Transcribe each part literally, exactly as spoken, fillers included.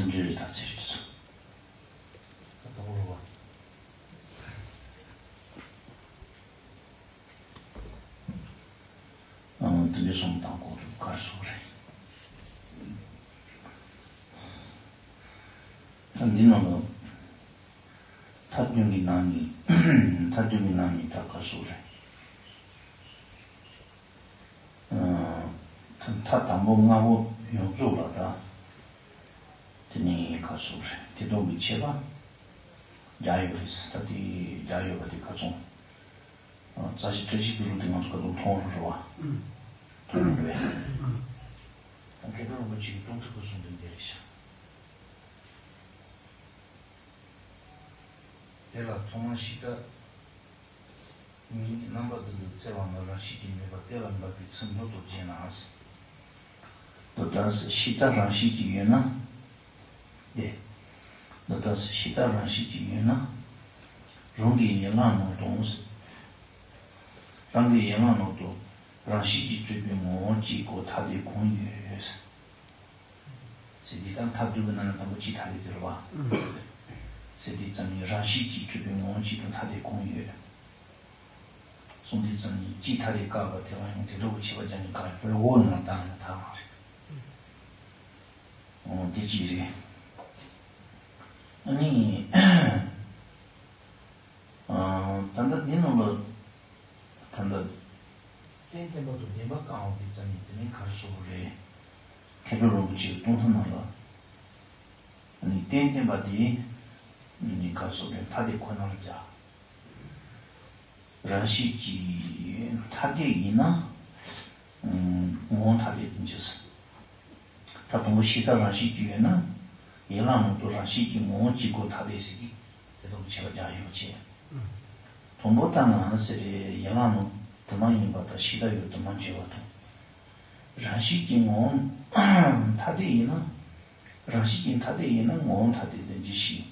འདྲི་རེ་ད་ཚེ་རེད་ཚོ། ད་དང་པོ་རེད་བ། ཨང་། དེ་འདྲའི་གསུངས་དང་གོ་ཐུབ་གར་སོགས་རེད། ད་འདི་ནང་ལ་མཐའ་དོན་གྱི་ནང་ནས་མཐའ་དོན་གྱི་ནང་ནས་ད་གར་སོགས་རེད། ཨང་། མཐའ་དང་པོ་ལྔ་པོ་ཡོངས་རྫོགས་ལ་ད་དེ་ནས་གར་སོགས་རེད། དེ་དོན་གྱི་ཆད་པ་རྒྱག་ཡོད་རེད། ད་དེ་རྒྱག་ཡོད་པ་དེ་ག་ཚོང་། རྩ་ཤེ་བཀྲ་ཤིས་ཀྱི་ལུགས་དེ་ང་ཚོ་ཁ་ཐུག་མཐོང་རུ་རུ་བ། མཐོང་རུ་རུ་བས། ད་མཁས་གྲུབ་རིན་པོ་ཆེའི་སྟོང་ཐུན་གྱི་གསུང་དོན་འདི་རེད་ཤག་དེ་ལ་ཐོག་མར་ཤི་ད་ཉིད་རྣམ་པ་བདུན་དུ་བཙལ་བ་ན་རང་བཞིན་གྱིས་མེད་པ་དེ་ལ་འབབ་པའི་ཚུལ་འདི་ཚོ་བྱས་ན། འདི་ལྟར་ཤི་ད་རང་བཞིན་གྱིས་ཡོད་ན། དེ། འདི་ལྟར་ཤི་ད་རང་བཞིན་གྱིས་ཡོད་ན། རང་གི་ཡན་ལག་ནང་དུ། རང་གི་ཡན་ལག་ནང་དུ་རང་བཞིན་གྱིས་གྲུབ་པའི་ངོ་བོ་གཅིག་གོ་ཐ་དད་གང་ཡོད། ཟེར་དེ་དང་མཐའ་བསྡུས་ཀྱི་ནང་ན་དང་པོ་གཅིག་ཐ་དད་དེ་རེད་བ། ཟེར་དེ་ཙམ་ནས་རང་བཞིན་གྱིས་གྲུབ་པའི་ངོ་བོ་གཅིག་དང་ཐ་དད་གང་ཡོད། གསུངས་དུས་ཙམ་ནས་སྤྱིའི་ཐ་དད་བཀག་པ་དེ་ལ་ཡང་དེ་ལྟ་བུ་ཆད་པ་རྒྱག་ནས་བཀག་ཡོད་པ་རེད། འོག་ནང་བཏང་ཡང་ཐབས་མ་རེད། འོ་དེ་གཅིག་རེད། ཨ་ནི། ཨ། ད་ལྟ་འདི་ནང་ལ་ད་ལྟ་རྟེན་བརྟེན་པ་དང་བདེན་པ་བཀག་འོང་དུས་ཙམ་ནས་དེ་ནི་ག་རེ་ཟེར་དགོས་རེད། མཁས་གྲུབ་རིན་པོ་ཆེའི་སྟོང་ཐུན་ནང་ལ། ཨ་ནི་རྟེན་བརྟེན་པ་དེ་ནི་ག་རེ་ཟེར་དགོས་རེད། ཐ་དད་ཁོ་ན་ལ་སྦྱར། རང་བཞིན་གྱིས་ཐ་དད་ཡིན་ན། ཨུམ། ངོ་བོ་ཐ་དད་དུ་འགྱུར། ད་དང་པོ་ཤི་ད་རང་བཞིན་གྱིས་ཡོད་ན། ཡན་ལག་ནང་དུ་རང་བཞིན་གྱིས་ངོ་བོ་གཅིག་གོ་ཐ་དད་ཟེར་གྱི་དེ་དང་ཆད་པ་རྒྱག་ཡོད་པ་བྱས། དང་པོ་ལྟར་ན་ཟེར་རེད། ཡན་ལག་ནང་དུ་མ་ཡིན་པ་དང་ཤི་ད་ཡོད་དུ་མ་འགྱུར་བ་དང་། རང་བཞིན་གྱིས་ངོ་བོ་ཐ་དད་ཡིན་ན། རང་བཞིན་གྱིས་ཐ་དད་ཡིན་ན་ངོ་བོ་ཐ་དད་དུ་འགྱུར་ཞིང་།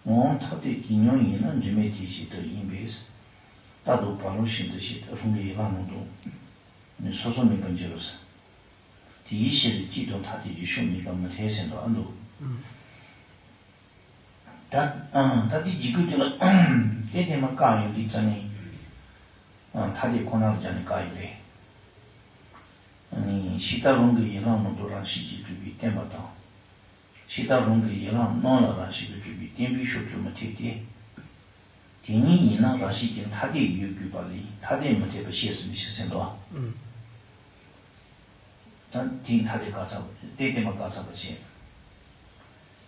ངོ་བོ་ཐ་དད་ཀྱི་ཉོན་ཡིན་ན་འབྲེལ་མེད་དེ་བཞིན་དུ་ཡིན་པས། རྟག་ཏུ་བ་ལང་བཞིན་དུ་ཞེས་རང་གི་ཡན་ལག་ནང་དུ་ནི་སོ་སོ་མེད་པར་འགྱུར་རོ། དེའི་ཕྱིར་གཅིག་དང་ཐ་དད་ཀྱི་ཕྱོགས་གཉིས་ཀ་མི་འཐད་ཟེར་འདུག་ཨ་འདུག་ད་ད་དེ་འཇིགས་སྐུལ་དེ་ལ་དེ་དེ་མ་བཀག་ཡོང་དུས་ཙ་ནི་ཐ་དད་ཁོ་ན་ལ་སྦྱར་ནས་བཀག་ཡོད་རེད། ཤི་ད་རང་གི་ཡན་ལག་ནང་དུ་རང་བཞིན་གྱིས་གྲུབ་པའི་བརྟེན་པ་དང་། ཤི་ད་རང་གི་ཡན་ལག་རྣམས་ལ་རང་བཞིན་གྱིས་གྲུབ་པའི་བརྟེན་པའི་ཕྱོགས་ཀྱང་མི་འཐད་དེ། དེ་ཉིད་ཡིན་ན་རང་བཞིན་གྱིས་ཐ་དད་ཡོད་དགོས་པ་ལས་ཐ་དད་མི་འཐད་པ་ཤེས་སུ་མི་ཤེས་ཟེར་འདུག་ཨ། ད་དེ་ཐ་དད་བཀག་ཚར་བ་དེ་བརྟེན་པ་བཀག་ཚར་བ་བྱས།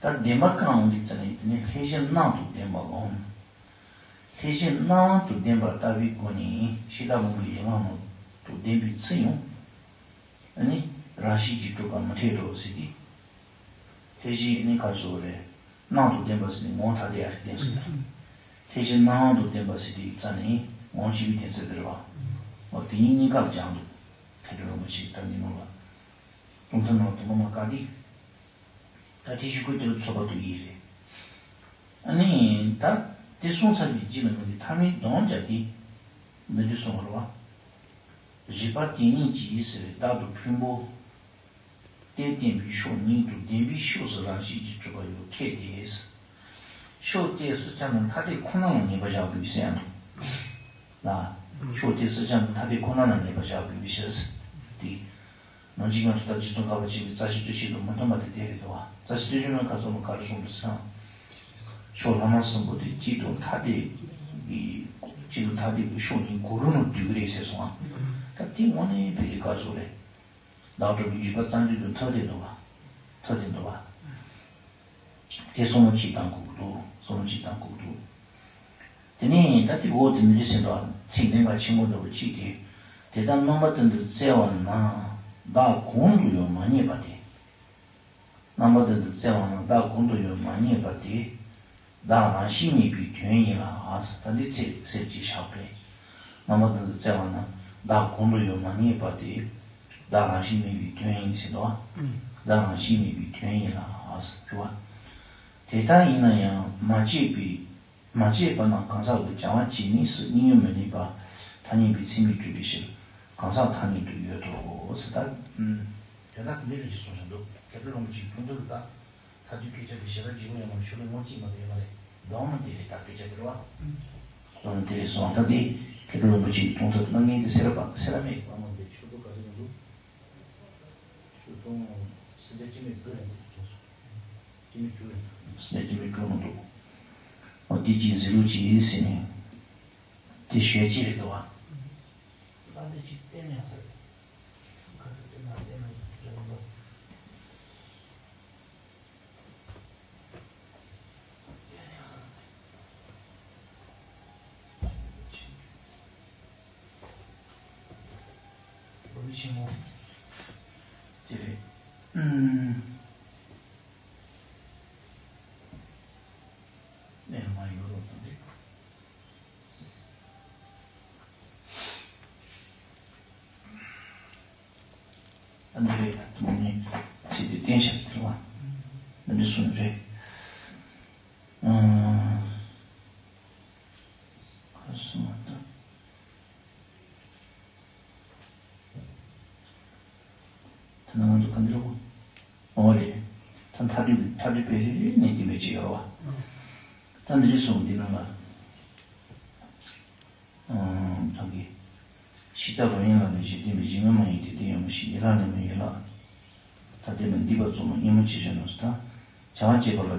ད་བདེན་པ་བཀག་འོང་དུས་ཙ་ནི་དེ་ནི་ལྷས་བྱིན་སྣང་དང་ལྡན་པའམ། ལྷས་བྱིན་སྣང་དང་ལྡན་པར་ལྟ་བའི་སྒོ་ནས་ཤི་ད་རང་གི་ཡན་ལག་རྣམས་དང་ལྡན་པའི་ཚུལ་ཡང་། ཨ་ནི་རང་བཞིན་གྱིས་གྲུབ་པ་མི་འཐད་དོ་ཟེར་ཏེ། ལྷས་བྱིན་ནི་ག་རེ་ཟེར་དགོས་རེད། སྣང་དང་ལྡན་པ་ཟེར་ནས་ངོ་བོ་ཐ་དད་ཡ་རེད་བསྟན་ཟེར་ད། ལྷས་བྱིན་སྣང་དང་ལྡན་པ་ཟེར་དེའི་རྩ་ནས་ངོ་བོ་གཅིག་པའི་བསྟན་ཚུལ་དེ་རེད་བ། འོ་དེ་གཉིས་གཉིས་ཀ་ལ་སྦྱར་འདུག་མཁས་གྲུབ་རིན་པོ་ཆེས་ད་འདི་ནང་ལ། སྟོང་ཐུན་ནང་དུ་མ་མ་བཀག་སྟེ། ད་དེ་ཞུ་དགོས་དེ་ལ་ཚོད་དཔག་ཏུ་ཡིན་རེད། ཨ་ནི་ད་དེ་གསུངས་ཚར་བའི་རྗེས་ལ་ང་གིས་ཐ་མའི་སྡོམ་རྒྱག་སྟེ་འདི་འདྲ་གསུངས་པ་རེད་བ། རིགས་པ་དེ་ཉིད་ཀྱིས་ཟེར་བའི་རྟག་ཏུ་ཕུང་པོ། དེ་བརྟེན་པའི་ཕྱོགས་ཉིད་དུ་བདེན་པའི་ཕྱོགས་སུ་རང་བཞིན་གྱིས་གྲུབ་པ་ཡོད་ཁེལ་ཏེ། ཕྱོགས་དེ་སུ་ཆ་ན་ཐ་དད་ཁོ་ན་ལ་ངེས་པ་བཞག་དགོས་པའི་ཟེར་ཡང་འདུག་ལ། ཕྱོགས་དེ་སུ་ཆ་ན་ཐ་དད་ཁོ་ན་ལ་ངེས་པ་བཞག་དགོས་པའི་ཕྱིར། དེ། ནང་གཅིག་ཡང་ཚུལ་ལྟར་རྗེ་ཙོང་ཁ་པ་ཆེན་པོའི་རྩ་ཤེ་བཀྲ་ཤིས་ལུགས་མི་མཐུན་པ་དེ་དེ་རེད་འདུག་བ། རྩ་ཤེ་བཀྲ་ཤིས་ལུགས་ཁ་ཚོ་ལ་ག་རེ་གསུངས་འདུག་ཟེར་ན། ཕྱོགས་ལྷག་མ་གསུམ་པོ་དེ་གཅིག་ཏུ་ཐ་དད་ཀྱི། གཅིག་ཏུ་ཐ་དད་ཀྱི་ཕྱོགས་གཉིས་གུ་རུ་ནང་འདུས་ཀྱི་རེད་ཟེར་སོང་ང་། ད་དེ་དངོས་གནས་བོད་ཀྱི་སྐབས་སུ་རེད། བདག་སྒྲུབ་ཀྱི་འཇུག་པ་རྩ་འཇུག་ཏུ་ཐ་དད་འདུག་བ། ཐ་དད་འདུག་བ། དེ་བསམ་བློ་གཅིག་བཏང་དགོས་ཀྱི་འདུག་བསམ་བློ་གཅིག་བཏང་དགོས་ཀྱི་འདུག་དེ་ནས་ད་དེ་འོག་དེ་འདི་འདྲ་ཟེར་འདུག་ཚིག་གནད་འགག་ཆེན་པོ་འདྲ་བོ་གཅིག་དེ། དེ་ལྟར་རྣམ་པ་བདུན་དུ་བཙལ་བ་ན་བདག་གང་དུ་ཡང་མ་རྙེད་པ་སྟེ། རྣམ་པ་བདུན་དུ་བཙལ་བ་ན་བདག་གང་དུ་ཡང་མ་རྙེད་པ་སྟེ། བདག་རང་བཞིན་མེད་པའི་དོན་ཡིན་ལ། ད་འདི་ཚིག་གསལ་བྱེད་བཞག་པ་རེད། རྣམ་པ་བདུན་དུ་བཙལ་བ་ན་བདག་གང་དུ་ཡང་མ་རྙེད་པ་སྟེ། བདག་རང་བཞིན་མེད་པའི་དོན་ཡིན་ཟེར་འདུག་བ། བདག་རང་བཞིན་མེད་པའི་དོན་ཡིན་ལ་ཟེར་བ། དེ་ལྟར་ཡིན་ན་ཡང་མ་དཔྱད་པའི། མ་དཔྱད་པ་རྣམས་གང་ཟག་ཏུ་སྦྱར་བ་ཇི་སྙེད་སུ་གཉིས་ཡོད་མི་ནུས་པ། ཐ་སྙད་པའི་ཚིག་མི་འགྲུབ་པའི་ཕྱིར་གང་ཟག་ཐ་སྙད་དུ་ཡོད་དོ་ཟེར་ད། དོན་དག་དེ་འདྲ་རེད་ཅེས་གསུངས་བཞག་འདུག་མཁས་གྲུབ་རིན་པོ་ཆེའི་སྟོང་ཐུན་ལ་ད། ཐ་ ཐ་དུས་སྐད་ཆ་དེ་ཞེ་དྲག་འཇིགས་པོ་ཡོང་བ་ཤོ་ལོ་ངོ་གཅིག་མ་གཏོགས་ཡོད་མ་རེད། གདོང་མ་དེ་རེད། ད་སྐད་ཆ་དེ་རེད་བ། གདོང་དེ་རེད་སོང་། ད་དེ་མཁས་གྲུབ་རིན་པོ་ཆེའི་གཏོང་ཐབས་གནང་མཁན་དེ་སེ་ར་པ་སེ་ར་མེད་པ་མ་རེད། ཆུ་ཚོད་ག་ཚོད་ཡོང་འདུག་ཆུ་ཚོད་སྟོང་སེ་ར་སྤྱི་མི་དགུ་རེད་འདུག་སོང་སོང་། སྤྱི་མི་དྲུག་རེད་འདུག་སེ་ར་སྤྱི་མི་དྲུག་མ་འདུག་ཨོ་དེ་ཅིག་ཟེར་ལུགས་ཅིག་ཟེར་ནས་དེ་ཞོལ་ཅིག་རེད་འདུག་བ། ད་དེ་ཅིག་བལྟས་ནས་ཟེར། ག་ཚོད་བལྟས་ན་བལྟས་ན་རེད་འདུག་ཆེན་མོ། དེ་རེད། ཨུམ། ཨེ་མ་ཡོད་རོགས་དང་རེད། ཨ་འདི་རེད། ཐུགས་ནི་ཚིག་དེ་བསྟན་བཞག་དེ་རེད་བ། འདི་གསུངས་རེད། ཨང་། ཁ་སང་ད། ད་ནང་དུ་ག་འདི་རེད་བ། འོ་རེད། ད་མཐའ་དུས་མཐའ་དུས་དཔེ་རེ་རེ་ནས་འདི་མེད་ཅིག་ཡོད་རེད་བ། ད་འདི་རེད་སོང་འདི་ནང་ལ། ཨང་། ད་གི། ཤི་ད་རོ་ཡན་ལ་ལས་ཞེས་བསྟན་པའི་གཞི་ལྔ་མ་ཡིན་ཏེ་དེ་ཡོད་མ་ཞིག་ཡན་ལག་ལས་མེད་ཡན་ལག་ད་དེ་མིན་འདི་པ་གཙོ་མོ་ཉིན་མོ་ཅི་བྱ་ནོ་ད། བྱ་བ་བྱེད་པ་ལ།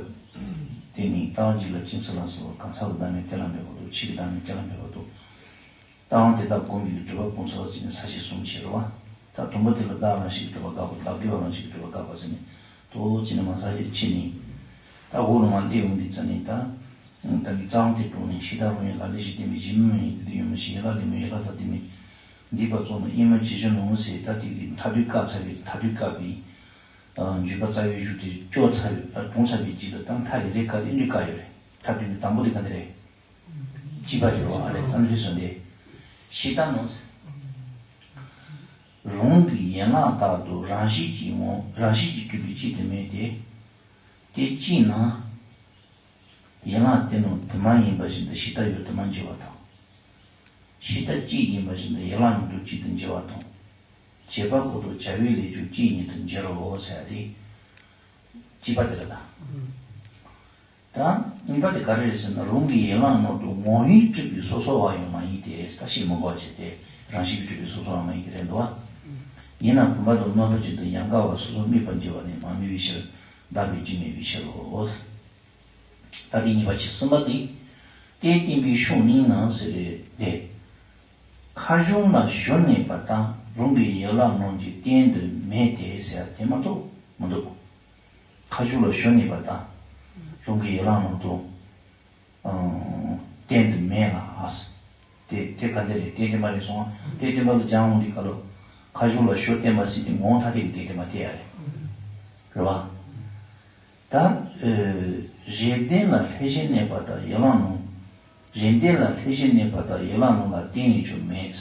དེ་ནི་ལྟ་བ་གཅིག་ལ་ཅིང་ས་ལ་སོགས་གང་ཟག་གི་བདག་མེད་དེ་ལ་མེད་པ་དང་ཕྱི་གི་བདག་མེད་དེ་ལ་མེད་པ་དང་། ལྟ་བ་དེ་དག་སྒོམ་པའི་སྒྲུབ་པ་ཀུན་རྫོབ་ཅིག་ནི་ས་བཅད་གསུམ་ཕྱེ་རོ། ད་དང་པོ་དེ་ལ་བདག་རང་བཞིན་གྱི་སྒྲུབ་པ་དགག་པ་བདག་གི་བ་རང་བཞིན་གྱི་སྒྲུབ་པ་དགག་པ་ཟེར་ནས་དོ་ཅི་ནི་མ་ས་བཅད་ཕྱེ་ནི། ད་འོག་ལ་མ་སླེབས་འོང་དུས་ཙ་ནི་ད། ད་གི་རྩ་བ་དེ་དྲུང་ནས་ཤི་ད་རུང་ཡན་ལག་ལས་ཞེས་བསྟན་པའི་གཞི་མི་ཡིན་དེ་ཡོད་མ་ཞིག་ཡན་ལག་ལས་མི་ཡན་ལག་ད་དེ་མིན། འདི་པ་གཙོ་མོ་ཉིན་མོ་ཅི་བྱ་ནོ་ཟེར་ད་དེ་གི་མཐའ་དུས་བཀག་ཚར་བའི་མཐའ་དུས་བཀག་པའི། འཇུག་པ་རྩ་བའི་གཞུག་དེ་སྐྱོར་ཚར་བའི་ད་དྲུང་ཚར་བའི་རྗེས་ལ་ད་མཐའ་རེ་རེ་བཀག་དེ་འདི་བཀག་ཡོད་རེད། མཐའ་དུས་ནི་དང་པོ་དེ་ག་འདི་རེད། སྤྱི་པ་ཡོད་རེད་བ་རེད་ད་འདི་སོ་འདི། ཤི་ད་ནོ་ཟེར། རང་གི་ཡན་ལག་དག་ཏུ་རང་བཞིན་གྱིས་ངོ་རང་བཞིན་གྱིས་གྲུབ་པའི་གཅིག་ཏུ་མེད་དེ། དེ་གཅིག་ན། ཡན་ལག་དེ་ནི་དུ་མ་ཡིན་པ་བཞིན་དུ་ཤི་ད་ཡོད་དུ་མ་འགྱུར་བ་དང་། ཤི་ད་གཅིག་ཡིན་པ་བཞིན་དུ་ཡན་ལག་ཉིད་དུ་གཅིག་ཏུ་འགྱུར་བ་དང་། བྱེད་པ་པོ་དང་བྱ་བའི་ལས་ཀྱང་གཅིག་ཉིད་དུ་འགྱུར་རོ་ཟེར་ཏེ། སྤྱི་པ་དེ་ལ་ད། ད་གཉིས་པ་དེ་ག་རེ་རེད་ཟེར་ན་རང་གི་ཡན་ལག་ནང་དུ་ངོ་བོས་གྲུབ་པའི་སོ་སོ་བ་ཡང་མ་ཡིན་ཏེ་ད་ཤེས་མི་དགོས་བྱས་ཏེ་རང་བཞིན་གྱིས་གྲུབ་པའི་སོ་སོ་བ་མ་ཡིན་ཏེ་རེད་འདུག་བ། ཡིན་ན་བུམ་པ་དང་རྣོ་ལྟུང་ཅན་དུ་ཡང་དགའ་བ་སོ་སོར་དམིགས་པར་འགྱུར་བ་ནི་མ་དམིགས་པའི་ཕྱིར་བདག་པོས་རྒྱུ་མེད་པའི་ཕྱིར་རོ། ད་དེ་གཉིས་པ་ཕྱེ་གསུམ་པ་དེ། རྟེན་བརྟེན་པའི་ཕྱོགས་གཉིས་ན་ཟེར་རེད་དེ། ཁ་བྱང་ལ་ཞོ་གནས་པ་དང་རང་གི་ཡན་ལག་རྣམས་ཀྱི་རྟེན་དུ་མེད་དེ་ཟེར་དེ་མ་གཏོགས་མི་འདུག་ཁ་བྱང་ལ་ཞོ་གནས་པ་དང་རང་གི་ཡན་ལག་རྣམས་དང་། རྟེན་དུ་མེད་ལ་ཨ་ཟེར། དེ་དེ་ག་འདི་རེད་དེ་བདེན་པ་རེད་སོང་ཨ། དེ་བདེན་པ་ལ་སྦྱང་འོང་དེ་ག་ལོ། ཁ་བྱང་ལ་ཞོ་བསྟན་པ་ཟེར་དེ་ངོ་བོ་ཐ་དད་ཀྱི་དེ་བདེན་པ་དེ་ཡ་རེད། རེད་བ། ད། རེ་ལྡན་ལ་ལྷན་ཅིག་གནས་པ་དང་ཡན་ལག་རྣམས། རེ་ལྡན་ལ་ལྷན་ཅིག་གནས་པ་དང་ཡན་ལག་རྣམས་ལ་རྟེན་ནི་ཅུང་མེད།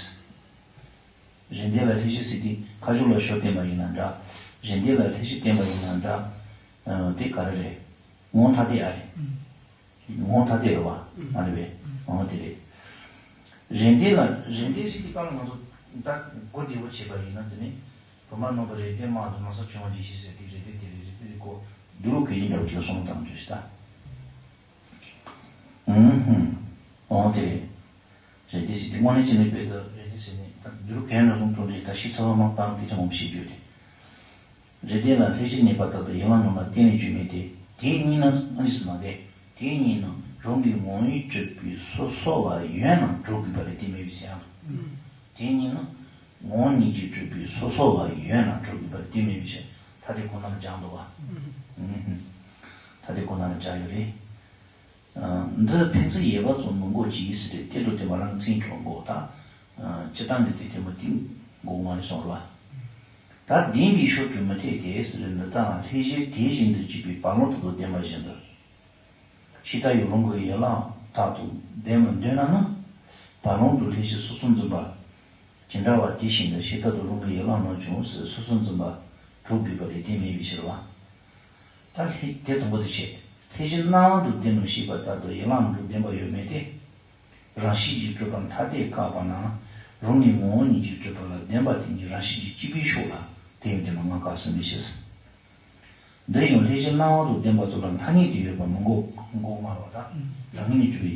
རེ་ལྡན་ལ་ལྷན་ཅིག་ཟེར་དེ་ཁ་བྱང་ལ་ཞོ་བསྟན་པ་ཡིན་ན་འདྲ། རེ་ལྡན་ལ་ལྷན་ཅིག་བསྟན་པ་ཡིན་ན་འདྲ། དེ་ག་རེ་རེད། ངོ་ཐ་དད་ཨ་རེད། ངོ་ཐ་དད་རེད་བ། མ་རེད་པས། ངོ་དེ་རེད། རེ་ལྡན་ལ་རེ་ལྡན་ཟེར་དེ་ག་ལ་ང་ཚོ་ད་གོ་བདེ་བོ་བྱས་པ་ཡིན་ན་དེ་ནི་བུམ་པ་རྣོན་པོ་རེ་ལྡན་དམར་དུ་མ་ས་བྱུང་བ་ཇི་ཞིག་ཟེར་དེ་རེ་ལྡན་དེ་རེད་རེ་ལྡན་རེ་གོ་བསྡུ་རུ་གལ་ཆེན་འདྲ་བོ་ཅིག་ལ་སོང་ཙམ་བྱོས་ཤིག་ད། ཨུམ་ཧུམ། འོ་དེ་རེད། རེ་ལྡན་ཟེར་དེ་དངོས་གནས་ཅི་ནས་དཔེ་ད་རེ་ལྡན་ཟེར་ནས་ད་བསྡུ་རུ་གལ་འདྲ་སོང་དོན་རེད་ད་ཤི་ཚ་བ་མ་བཏང་དེ་ཅང་མོ་ཤེས་རྒྱུ་རེད། རེ་ལྡན་ལ་ལྷན་ཅིག་གནས་པ་དག་ཏུ་ཡན་ལག་རྣམས་ལ་རྟེན་ནི་ཅུང་མེད་དེ། དེ་གཉིས་ན་ཨ་ནི་སུ་མ་དེ། དེ་གཉིས་ན་རང་གི་ངོ་བོས་གྲུབ་པའི་སོ་སོ་བ་ཡོད་ན་གྲུབ་དགོས་པ་ལས་དེ་མེད་པའི་ཕྱིར། དེ་གཉིས་ན་ངོ་བོ་ཉིད་ཀྱིས་གྲུབ་པའི་སོ་སོ་བ་ཡོད་ན་གྲུབ་དགོས་པ་ལས་དེ་མེད་པའི་ཕྱིར་ཐ་དད་ཁོ་ན་ལ་སྦྱར་འདུག་བ། ཐ་དད་ཁོ་ན་ལ་སྦྱར་ཡོད་རེད། འདི་ཕན་ཚུན་ཡོད་པ་ཙམ་མི་འགོག་ཅིག་ཟེར་ཏེ་དེ་དང་ལྡན་པ་རང་མཚན་གྱིས་འགོག་ད། སྤྱིར་བཏང་གི་དེ་དེ་མོ་དེ་འགོག་མ་རེད་གསུངས་རེད་བ། ད་བདེན་པའི་ཕྱོགས་ཀྱང་མི་འཐད་དེ་ཟེར་འདི་ལྟའང་ལྷན་ཅིག་དེ་བཞིན་དུ་གཅིག་པའི་བར་ལམ་དག་ཏུ་ལྡན་པ་བཞིན་དུ། ཤི་ད་ཡང་རང་གི་ཡན་ལག་དག་ཏུ་ལྡན་པར་འདོད་ན་ན། བར་ལམ་དུ་ལྷན་ཅིག་སོ་སོར་འཛིན་པ། ཇི་འདྲ་བ་དེ་བཞིན་དུ་ཤི་ད་དང་རང་གི་ཡན་ལག་རྣམས་ཀྱང་ཟེར་སོ་སོར་འཛིན་པ་གྲུབ་དགོས་པ་ལས་དེ་མེད་པའི་ཕྱིར་བ། ད་ལྷན་དེ་དང་པོ་དེ་བྱས། ལྷན་ཅིག་སྣང་བ་དང་ལྡན་ནོ་ཞེས་པ་ལྟར་དུ་ཡན་ལག་རྣམས་དང་ལྡན་པ་ཡོད་མེད་དེ། རང་བཞིན་གྱིས་གྲུབ་པ་ཐ་དད་བཀག་པ་ན། རང་གི་ངོ་བོ་ཉིད་ཀྱིས་གྲུབ་པ་ལ་ལྡན་པ་དེ་ཉིད་རང་བཞིན་གྱིས་སྐྱེས་པའི་ཕྱོགས་ལ་དེ་ཡང་དེ་ལ་ང་བཀག་ཟིན་པའི་ཕྱིར། འདི་ཡང་ལྷས་བྱིན་སྣང་བ་དང་ལྡན་པ་ཚོ་ལ་ཐ་སྙད་དུ་ཡོད་པ་མི་དགོས། མི་དགོས་སྨྲ་བ་དང་། རང་ཉིད་ནས་གྱུར་པའི་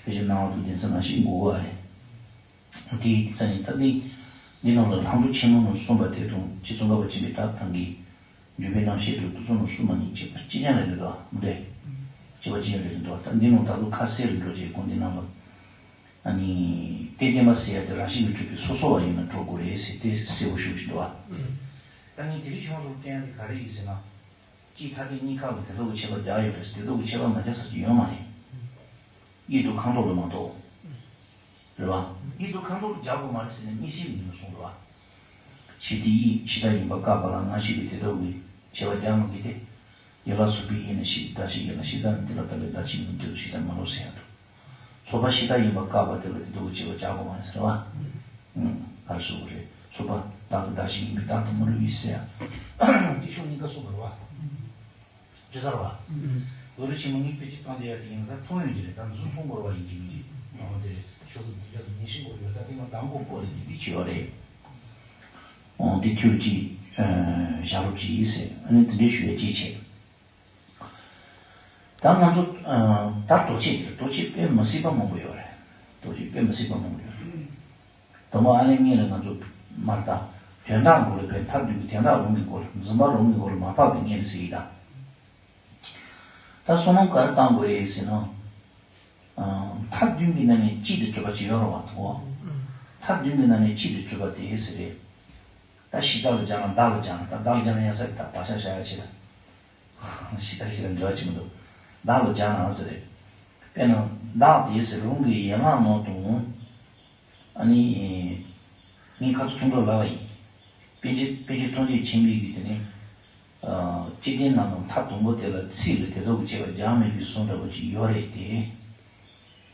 ལྷས་བྱིན་སྣང་བ་དང་ལྡན་ཚུལ་ནང་བཞིན་དགོས་པ་རེད། དེའི་རྩ་ནས་ད་འདི། འདི་ནང་ལ་ལྷག་མཐོང་ཆེན་མོ་ནང་གསུངས་པ་དེ་དང་རྗེ་ཙོང་ཁ་པ་ཆེན་པོའི་ད་ཐང་གི་འཇུག་པའི་རྣམ་བཤད་དང་དུག་གསུམ་ནང་གསུངས་པ་གཉིས་ཁྱད་པར་ཅི་ཡང་རེད་འདུག་མི་འདྲ། ཁྱད་པར་ཅི་ཡང་རེད་འདུག་ད་འདི་ནང་ད་ལོ་ཁ་གསལ་རུ་འགྲོ་རྗེས་གོང་འདི་ནང་ལ། ཨ་ནི། དེ་བདེན་པ་ཟེར་ཡ་དེ་རང་བཞིན་གྱིས་གྲུབ་པའི་སོ་སོ་བ་ཡིན་ན་འགྲོ་དགོས་རེད་ཟེར་དེ་གསལ་པོ་ཞུ་བཞིན་འདུག་བ། ད་ངས་དེ་རིང་བྱུང་སོང་བསྟན་ཡ་དེ་ག་རེ་ཡིན་ཟེར་ན། སྤྱིའི་ཐ་དད་གཉིས་ཀ་ལ་དེ་དག་གི་ཁྱད་པར་རྒྱག་ཡོད་རེད། དེ་དག་གི་ཁྱད་པར་མ་རྒྱག་ས་ཅིག་ཡོད་མ་རེད། དབྱིབས་དང་ཁ་དོག་ལ་མ་གཏོགས། རེད་བ། དབྱིབས་དང་ཁ་དོག་ལ་རྒྱག་དགོས་མ་རེད་ཟེར་ནས་དམིགས་བསལ་མིན་ནོ་གསུངས་འདུག་བ། ཕྱི་དེ་དབྱིབས་ཕྱི་མཐའ་ཡིན་པ་བཀག་པ་ལ་སྔ་ཕྱི་གི་དེ་དག་གི་ཁྱད་པར་རྒྱག་མི་དགོས་ཏེ། ཡན་ལག་གཟུགས་པོའི་དབྱིབས་ནི་ཕྱི་དེ་བདག་ཕྱི་ཡན་ལ་ཕྱི་དང་དེ་ལ་ལྟ་བའི་བདག་ཕྱི་ཡིན་དེ་ལ་ཕྱི་དང་མ་ལོག་ཟེར་ཡ་འདུག་ཚོགས་པ་ཕྱི་མཐའ་ཡིན་པ་བཀག་པ་དེ་ལ་དེ་དག་གི་ཁྱད་པར་རྒྱག་དགོས་མ་རེད་ཟེར་བ། ཨུམ། ག་རེ་ཟེར་དགོས་རེད། ཚོགས་པ་བདག་གི་བདག་ཕྱི་ཡིན་པའི་བདག་དང་མ་ལོག་པའི་ཟེར་ཡ། དེ་ཕྱོགས་གཉིས་ཀ་གསུངས་པ་རེད་བ། དྲི་ཟར་བ། ཨུམ། གུ་རུ་ཆེན་མོ་ངས་དཔེ་ཅིག་བཏང་བསྡད་ཡ་དེ་ཡིན་ན་ད་མཐོང་ཡོང་གི་རེད། ད་འཛུལ་མཐོང་དགོས་རེད་བ། ཡིན་གྱི་མིན་གྱི་ནང་དེ་རེད། ཕྱོགས་གི་མི་རྒྱ་དང་ཉེ་ཤིང་དགོས་ཡོད། ད་དེ་མ་གདམ་དགོས་སྐོར་རེད། དེ་དེ་བྱེད་ཡོད་རེད། འོང་དེ་ཐུལ་གྱིས་ཞབས་རོབ་ཀྱིས་ཟེར། ཨ་ནི་དེ་འདྲའི་ཞུ་ཡ་ཅིག་བྱས། ད་ང་ཚོ་ད་རྡོ་ཆས་དེ་རྡོ་ཆས་དཔེ་མི་སྲིད་པ་མང་པོ་ཡོད་རེད། རྡོ་ཆས་དཔེ་མི་སྲིད་པ་མང་པོ་ཡོད་རེད། དང་པོ་ཨ་ནི་སྔོན་ལ་ང་ཚོ་མར་ད་དོན་དག་སྐོར་ལ་དཔེ་མཐའ་དོན་གྱི་དོན་དག་རང་གི་སྐོར་ལ་འཛིན་པ་རང་གི་སྐོར་ལ་མ་ཕབ་པའི་སྔོན་ལ་ཟེར་གྱི་ད། ད་བསམ་བློ་ག་རེ་བཏང་དགོས་རེད་ཟེར་ན། མཐའ་བདུན་གྱི་ནང་ནས་གཅིག་ཏུ་གྲུབ་པ་ཅིག་ཡོད་རེད་བ་དོ། མཐའ་བདུན་གྱི་ནང་ནས་གཅིག་ཏུ་གྲུབ་པ་དེ་ཟེར་རེད། ད་གཞི་བདག་ལ་སྦྱར་ན་བདག་ལ་སྦྱར་ན་ད་བདག་ལ་སྦྱར་ན་ཡང་ས་ད་བག་ཆགས་བཞག་ཡ་ཆེ་ལ། གཞི་བདག་གཞི་ལ་འབྲེལ་བ་ཆེ་མི་འདུག་བདག་ལ་སྦྱར་ན་ཟེར་རེད། དཔེར་ན་བདག་དེ་ཟེར་རུང་གི་ཡན་ལག་ནང་དུ། ཨ་ནི། ངས་ཁ་ཚུགས་ཆུང་གྲོགས་ལབ་པ་ཡིན། པཎ་ཆེན་པཎ་ཆེན་ཐུགས་རྗེ་ཆེན་པོའི་གི་དེ་ནི། སྤྱི་དོན་ནང་ནས་མཐའ་དང་པོ་དེ་ལ་ཚིག་ལ་དེ་དག་གི་ཁྱད་པར་རྒྱག་མེད་པའི་གསུང་འདྲ་པོ་ཅིག་ཡོད་རེད་དེ།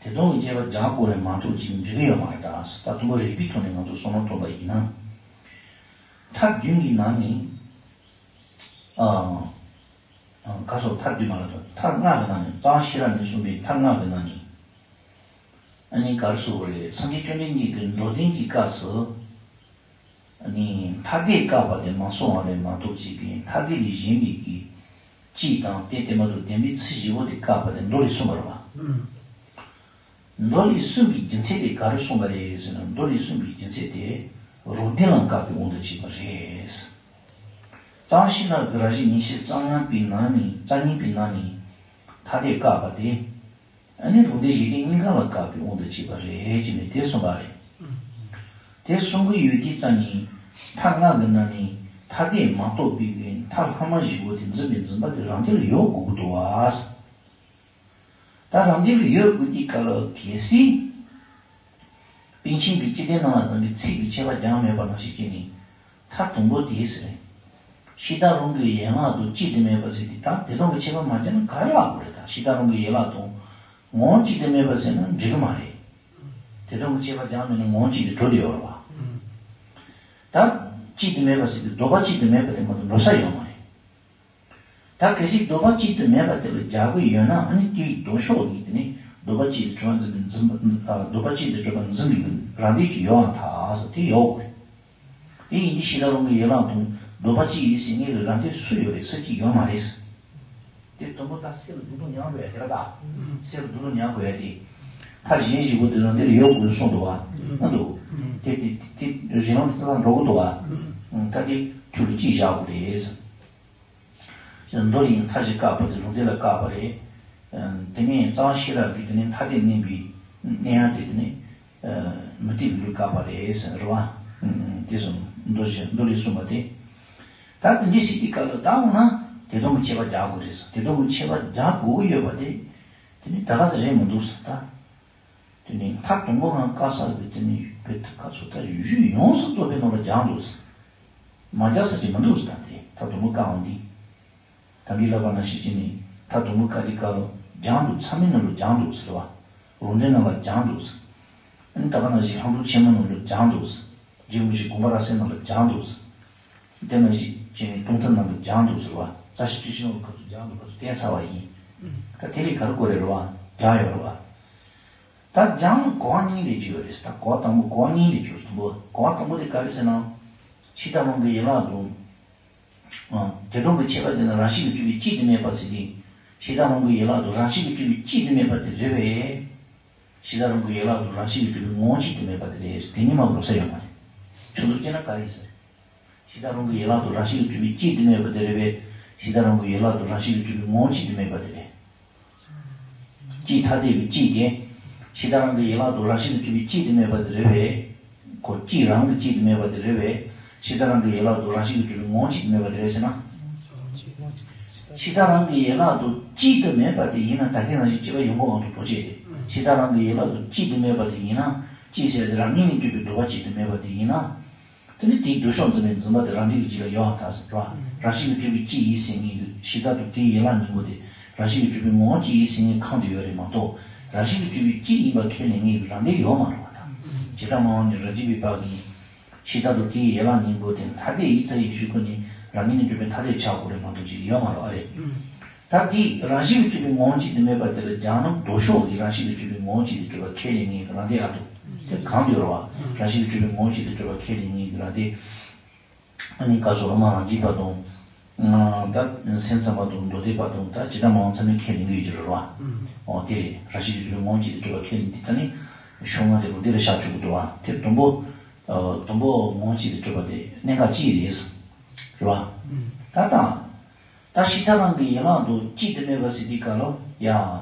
དེ་དག་གི་ཁྱད་པར་རྒྱག་དགོས་རེད་མ་གཏོགས་ཅིག་འགྲིག་གི་ཡོད་མ་རེད་ད། ད་དུམ་བུ་རིགས་པའི་ཐོག་ནས་ང་ཚོ་བསམ་བློ་ཐོངས་པ་ཡིན་ན། མཐའ་བདུན་གྱི་ནང་ནས། ཨ། ག་སོགས་མཐའ་བདུན་མ་ལ་དང་མཐའ་ལྔ་གི་ནང་ནས་གཙང་ཤེས་རབ་ནས་གསུངས་པའི་མཐའ་ལྔ་གི་ནང་ནས། ཨ་ནི་ག་རེ་ཟེར་དགོས་རེད། སངས་རྒྱས་བཅོམ་ལྡན་འདས་ཀྱིས་མདོ་བསྟན་གྱི་སྐབས་སུ། ཨ་ནི་ཐ་དད་བཀག་པ་དེ་མ་སོང་བ་རེད་མ་གཏོགས་ཅིག་གིས་ཐ་དད་ལས་གཞན་པའི་གི་སྤྱི་དང་དེ་དེ་མ་གཏོགས་བདེན་པའི་ཚིག་བཞི་པོ་དེ་བཀག་པ་དེ་མདོ་ལས་གསུངས་པ་རེད་བ། མདོ་ལས་གསུངས་པའི་རྒྱུ་མཚན་དེ་ག་རེ་གསུངས་པ་རེད་ཟེར་ན། མདོ་ལས་གསུངས་པའི་རྒྱུ་མཚན་དེ་རང་དོན་ལ་བཀག་པའི་དབང་དུ་བྱས་པ་རེད། གཙང་ཤེས་རབ་ཀྱི་རང་བཞིན་ངེས་ཤེས་རྩ་ལྔ་པའི་ནང་ནས་རྩ་གཉིས་པའི་ནང་ནས་ཐ་དད་བཀག་པ་དེ། ཨ་ནི་རང་དོན་གཞན་དོན་གཉིས་ཀ་ལ་བཀག་པའི་དབང་དུ་བྱས་པ་རེད་ཅེས་ནས་དེ་གསུངས་པ་རེད། དེ་གསུང་གི་ཡོད་དུས་ཙང་ནས་མཐའ་ལྔ་གི་ནང་ནས་ཐ་དད་མ་གཏོགས་པའི་གི་མཐའ་ལྷག་མ་བཞི་པོ་དེ་འཛིན་པའི་འཛིན་པ་དེ་རང་དོན་ལ་ཡོད་དགོས་ཀྱི་འདུག་བ། ད་རང་དོན་ལ་ཡོད་དགོས་དུས་སྐབས་ལ་གལ་སྲིད། པཎ་ཆེན་གྱི་སྤྱི་དོན་སྣང་བ་དང་གི་ཚིག་གི་ཁྱད་པར་རྒྱག་མེད་པ་ནང་བཞིན་བྱས་ནས་མཐའ་དང་པོ་དེ་ཟེར། ཕྱི་དང་རང་གི་ཡན་ལག་དང་གཅིག་ཏུ་མེད་པ་ཟེར་དུས་ད་དེ་དང་གི་ཁྱད་པར་མ་སྦྱར་ན་ག་རེ་ལབ་དགོས་རེད། ད་ཕྱི་དང་རང་གི་ཡན་ལག་དང་ངོ་བོ་གཅིག་ཏུ་མེད་པ་ཟེར་ན་འགྲིག་གི་མ་རེད། དེ་དང་གི་ཁྱད་པར་རྒྱག་མེད་ན་ངོ་བོ་གཅིག་ཏུ་གྲུབ་བསྡད་ཡོད་རེད་བ། ད་གཅིག་ཏུ་མེད་པ་ཟེར་དུས་ལྡོག་པ་གཅིག་ཏུ་མེད་པ་དེ་མ་གཏོགས་འགྲོ་ས་ཡོད་མ་རེད། ད་གལ་སྲིད་ལྡོག་པ་གཅིག་ཏུ་མེད་པ་དེ་ལ་རྒྱག་གི་ཡོད་ན། ཨ་ནི་དེའི་ལྡོག་ཕྱོགས་ཀྱི་དེ་ནི་ལྡོག་པ་གཅིག་ཏུ་གྲུབ་པ་འཛིན་པའི་འཛིན་པ། ལྡོག་པ་གཅིག་ཏུ་གྲུབ་པ་འཛིན་པའི་རང་དོན་གྱི་ཡོད་ཨང་ཐག་ཟེར་དེ་ཡོད་དགོས། དེ་ཡིན་དུས་ཕྱི་དང་རང་གི་ཡན་ལག་དང་ལྡོག་པ་གཅིག་ཡིན་ཟེར་མཁན་གྱི་རང་དོན་སུ་ཡོད་རེད། སུ་གཅིག་ཡོད་མ་རེད། དེ་དང་པོ་ད་སེལ་སྡུག་ལུགས་མྱང་དགོས་ཡ་དེ་ར་ད། སེལ་སྡུག་ལུགས་མྱང་དགོས་ཡ་དེ། མཐའ་གཞན་བཞི་པོ་དེ་རང་དོན་ལ་ཡོད་དགོས་གསུངས་འདུག་བ། ཨ་འདུག་དེ་དེ་དེ་རིགས་ལམ་དེ་ལ་འགྲོ་གི་འདུག་བ། ད་དེ་ཐུགས་ལ་གཅིག་བཞག་དགོས་རེད། མདོ་ཡི་མཐའ་བཞི་བཀག་པ་དེ་རང་དོན་ལ་བཀག་པ་རེད། དེ་ནས་གཙང་ཤེས་རབ་ཀྱི་དེ་ནས་ཐ་དད་གནས་པའི་གནས་ཡང་དེ་དེ་ནས་མུ་སྟེགས་པའི་ལུགས་བཀག་པ་རེད་ཟེར་བ། དེ་སོང་མདོ་བཞི་མདོ་ལས་གསུངས་པ་དེ། ད་དེ་འདྲའི་སྲིད་དེ་ག་ལ་ད་འོང་ན་དེ་དང་གི་ཁྱད་པར་རྒྱག་དགོས་རེད་ཟེར། དེ་དང་གི་ཁྱད་པར་རྒྱག་དགོས་ཀྱི་ཡོད་པ་དེ་དེ་ནི་ད་ག་ཟེ་རེད་མི་འདུག་ཟེར་ད། དེ་ནི་མཐའ་དང་པོ་ནང་བཀག་ས་གི་དེ་ནི་བོད་ཁ་ཚོ་ད་གཞུང་ཡོངས་སུ་རྫོགས་པའི་ནང་ལ་སྦྱངས་འདུག་ཟེར། མ་སྦྱངས་ས་ཅིག་མི་འདུག་ཟེར། ད་དེ་མཐའ་དང་པོ་བཀག་འོང་དུས། ད་གིན་ལབ་པ་ནང་བཞིན་བྱས་ནས་མཐའ་དང་པོ་བཀག་དུས་སྐབས་ལ་སྦྱངས་འདུག་ཚད་མའི་ནང་ལ་སྦྱངས་འདུག་ཟེར་བ། རང་དོན་ནང་ལ་སྦྱངས་འདུག་ཟེར། ཨ་ནི་ད་ག་ནང་བཞིན་ལྷག་མཐོང་ཆེན་མོ་ནང་ལ་སྦྱངས་འདུག་ཟེར། རྗེ་རིན་པོ་ཆེ་དགོངས་པ་རབ་གསལ་ནང་ལ་སྦྱངས་འདུག་ཟེར། དེ་ནང་བཞིན་བྱས་ནས་སྟོང་ཐུན་ནང་ལ་སྦྱངས་འདུག་ཟེར་བ། རྩ་ཤེ་བཅུ་བཞི་ནང་ལ་ཁ་ཚུགས་སྦྱངས་འདུག་ཁ་ཚུགས་བསྟན་ཚར་བ་ཡིན། ད་དེ་ལས་ག་རེ་དགོས་རེད་རེད་བ། རྒྱག་ཡོད་རེད་བ། ད་སྦྱང་གོ་བ་གཉིས་ལས་བྱུང་ཡོད་རེད། ད་གོ་བ་དང་པོ་གོ་བ་གཉིས་ལས་བྱུང་། དང་པོ་གོ་བ་དང་པོ་དེ་ག་རེ་ཟེར་ན། ཕྱི་དང་རང་གི་ཡན་ལག་དང་ དེ་དོན་གྱི་ཁྱད་པར་དེ་ནི་རང་བཞིན་གྱིས་གྲུབ་པའི་སྤྱི་དེ་མེད་པ་ཟེར་དུས། གཞི་དང་རང་གི་ཡན་ལག་ཏུ་རང་བཞིན་གྱིས་གྲུབ་པའི་སྤྱི་དེ་མེད་པ་དེ་རེད་པས། གཞི་དང་རང་གི་ཡན་ལག་ཏུ་རང་བཞིན་གྱིས་གྲུབ་པའི་ངོ་བོ་གཅིག་དེ་མེད་པ་དེ་རེད། དེ་གཉིས་མ་གཏོགས་ས་ཡོད་མ་རེད། ཆུ་ཚོད་སྐྱེ་ན་ག་རེ་ཡིན་ཟེར། གཞི་དང་རང་གི་ཡན་ལག་ཏུ་རང་བཞིན་གྱིས་གྲུབ་པའི་སྤྱི་དེ་མེད་པ་དེ་རེད་པས། གཞི་དང་རང་གི་ཡན་ལག་ཏུ་རང་བཞིན་གྱིས་གྲུབ་པའི་ངོ་བོ་གཅིག་དེ་མེད་པ་དེ་རེད། སྤྱི་ཐ་དད་ཀྱི་སྤྱི་དེ། གཞི་དང་རང་གི་ཡན་ལག་ཏུ་རང་བཞིན་གྱིས་གྲུབ་པའི་སྤྱི་དེ་མེད་པ་དེ་རེད་པས། ཁོ་སྤྱི་རང་གི་སྤྱི་དེ་མེད་པ་དེ་རེད་པས། གཞི་དང་རང་གི་ཡན་ལག་ཏུ་རང་བཞིན་གྱིས་གྲུབ་པའི་ངོ་བོ་གཅིག་དེ་མེད་པ་དེ་རེད་ཟེར་ན། གཞི་དང་རང་གི་ཡན་ལག་ཏུ་སྤྱི་དེ་མེད་པ་དེ་ཡིན་ན་ད་གིན་རང་བཞིན་གཅིག་པ་ཡོང་གི་འོང་དུ་དོ་བྱེད་དེ། གཞི་དང་རང་གི་ཡན་ལག་ཏུ་སྤྱི་དེ་མེད་པ་དེ་ཡིན་ན། སྤྱི་ཟེར་དེ་རང་ཉིད་ནས་གྲུབ་པའི་འདུ་བ་གཅིག་དེ་མེད་པ་དེ་ཡིན་ན། དེ་ནི་དེའི་འདུ་ཤོག་འཛིན་པའི་འཛིན་པ་དེ་རང་སྡེ་གི་རྗེས་ལ་ཡོད་པར་ཐལ་ཟེར་བ། རང་བཞིན་གྱིས་གྲུབ་པའི་སྤྱི་ཡིན་ཟེར་མཁན་གྱི་གཞི་བདག་ཏུ་དེའི་ཡན་ལག་གཉིས་པོ་དེ་རང་བཞིན་གྱིས་གྲུབ་པའི་ངོ་བོ་གཅིག་ཡིན་ཟེར་མཁན་གང་དུ་ཡོད་རེད་མ་གཏོགས། རང་བཞིན་གྱིས་གྲུབ་པའི་སྤྱི་ཡིན་པ་ཁས་ལེན་མཁན་གྱི་རང་སྡེ་ཡོད་མ་རེད་པ་དང་། བྱེ་བྲག་སྨྲ་བ་ནི་རབ་འབྱེད་པའི་བར་གྱི་གཞི་བདག་ཏུ་དེའི་ཡན་ལག་གཉིས་པོ་དེ་ཐ་དད་ཡིན་ཙང་ཡིན་གཞུག་གུ་ནི་རང་ངོས་ནས་གྲུབ་པའི་ཐ་དད་ཆགས་དགོས་རེད་མ་གཏོགས་ཅིག་ཡོད་མ་རེད་པ་རེད། ད་འདི་རང་བཞིན་གྱིས་གྲུབ་པའི་ངོ་བོ་གཅིག་དེ་མེད་པ་དེ་ལ་སྦྱར་ན་མདོ་ཕྱོགས་ཀྱི་རང་བཞིན་གྱིས་གྲུབ་པའི་ངོ་བོ་གཅིག་དེ་གྲུབ་པ་ཁས་ལེན་མཁན་གྱི་རང་སྡེ་ཨ་འདུག་དེ་གང་དུ་ཡོད་རེད་པ། རང་བཞིན་གྱིས་གྲུབ་པའི་ངོ་བོ་གཅིག་དེ་གྲུབ་པ་ཁས་ལེན་མཁན་གྱི་རང་སྡེ། ཨ་ནི་བཀའ་ཟུར་སློབ་མ་རང་རྒྱུད་པ་དང་། ད་སེམས་ཙམ་པ་དང་མདོ་སྡེ་པ་དང་ད་བྱེ་བྲག་སྨྲ་བ་ཚང་མས་ཁས་ལེན་གྱི་ཡོད་ཀྱི་རེད་པ། འོ་དེ་རེད། རང་བཞིན་གྱིས་གྲུབ་པའི་ངོ་བོ་གཅིག་དེ་གྲུབ་པ་ཁས་ལེན་དེ་ཙ་ནི་ཤོག་ངོས་དེ་རུ་འདི་ལ་བཞག་ཆོག་གི་འདུག་པ། དེ་དང་པོ། དང་པོ་ངོ་བོ་གཅིག་དེ་གྲུབ་པ་དེ་གནད་འགག་གཅིག་རེད། རེད་པ། ད་ལྟ། ད་གཞི་བདག་རང་གི་ཡན་ལག་ཏུ་སྤྱི་དེ་མེད་པ་ཟེར་དུས་སྐབས་ལ་ཡ།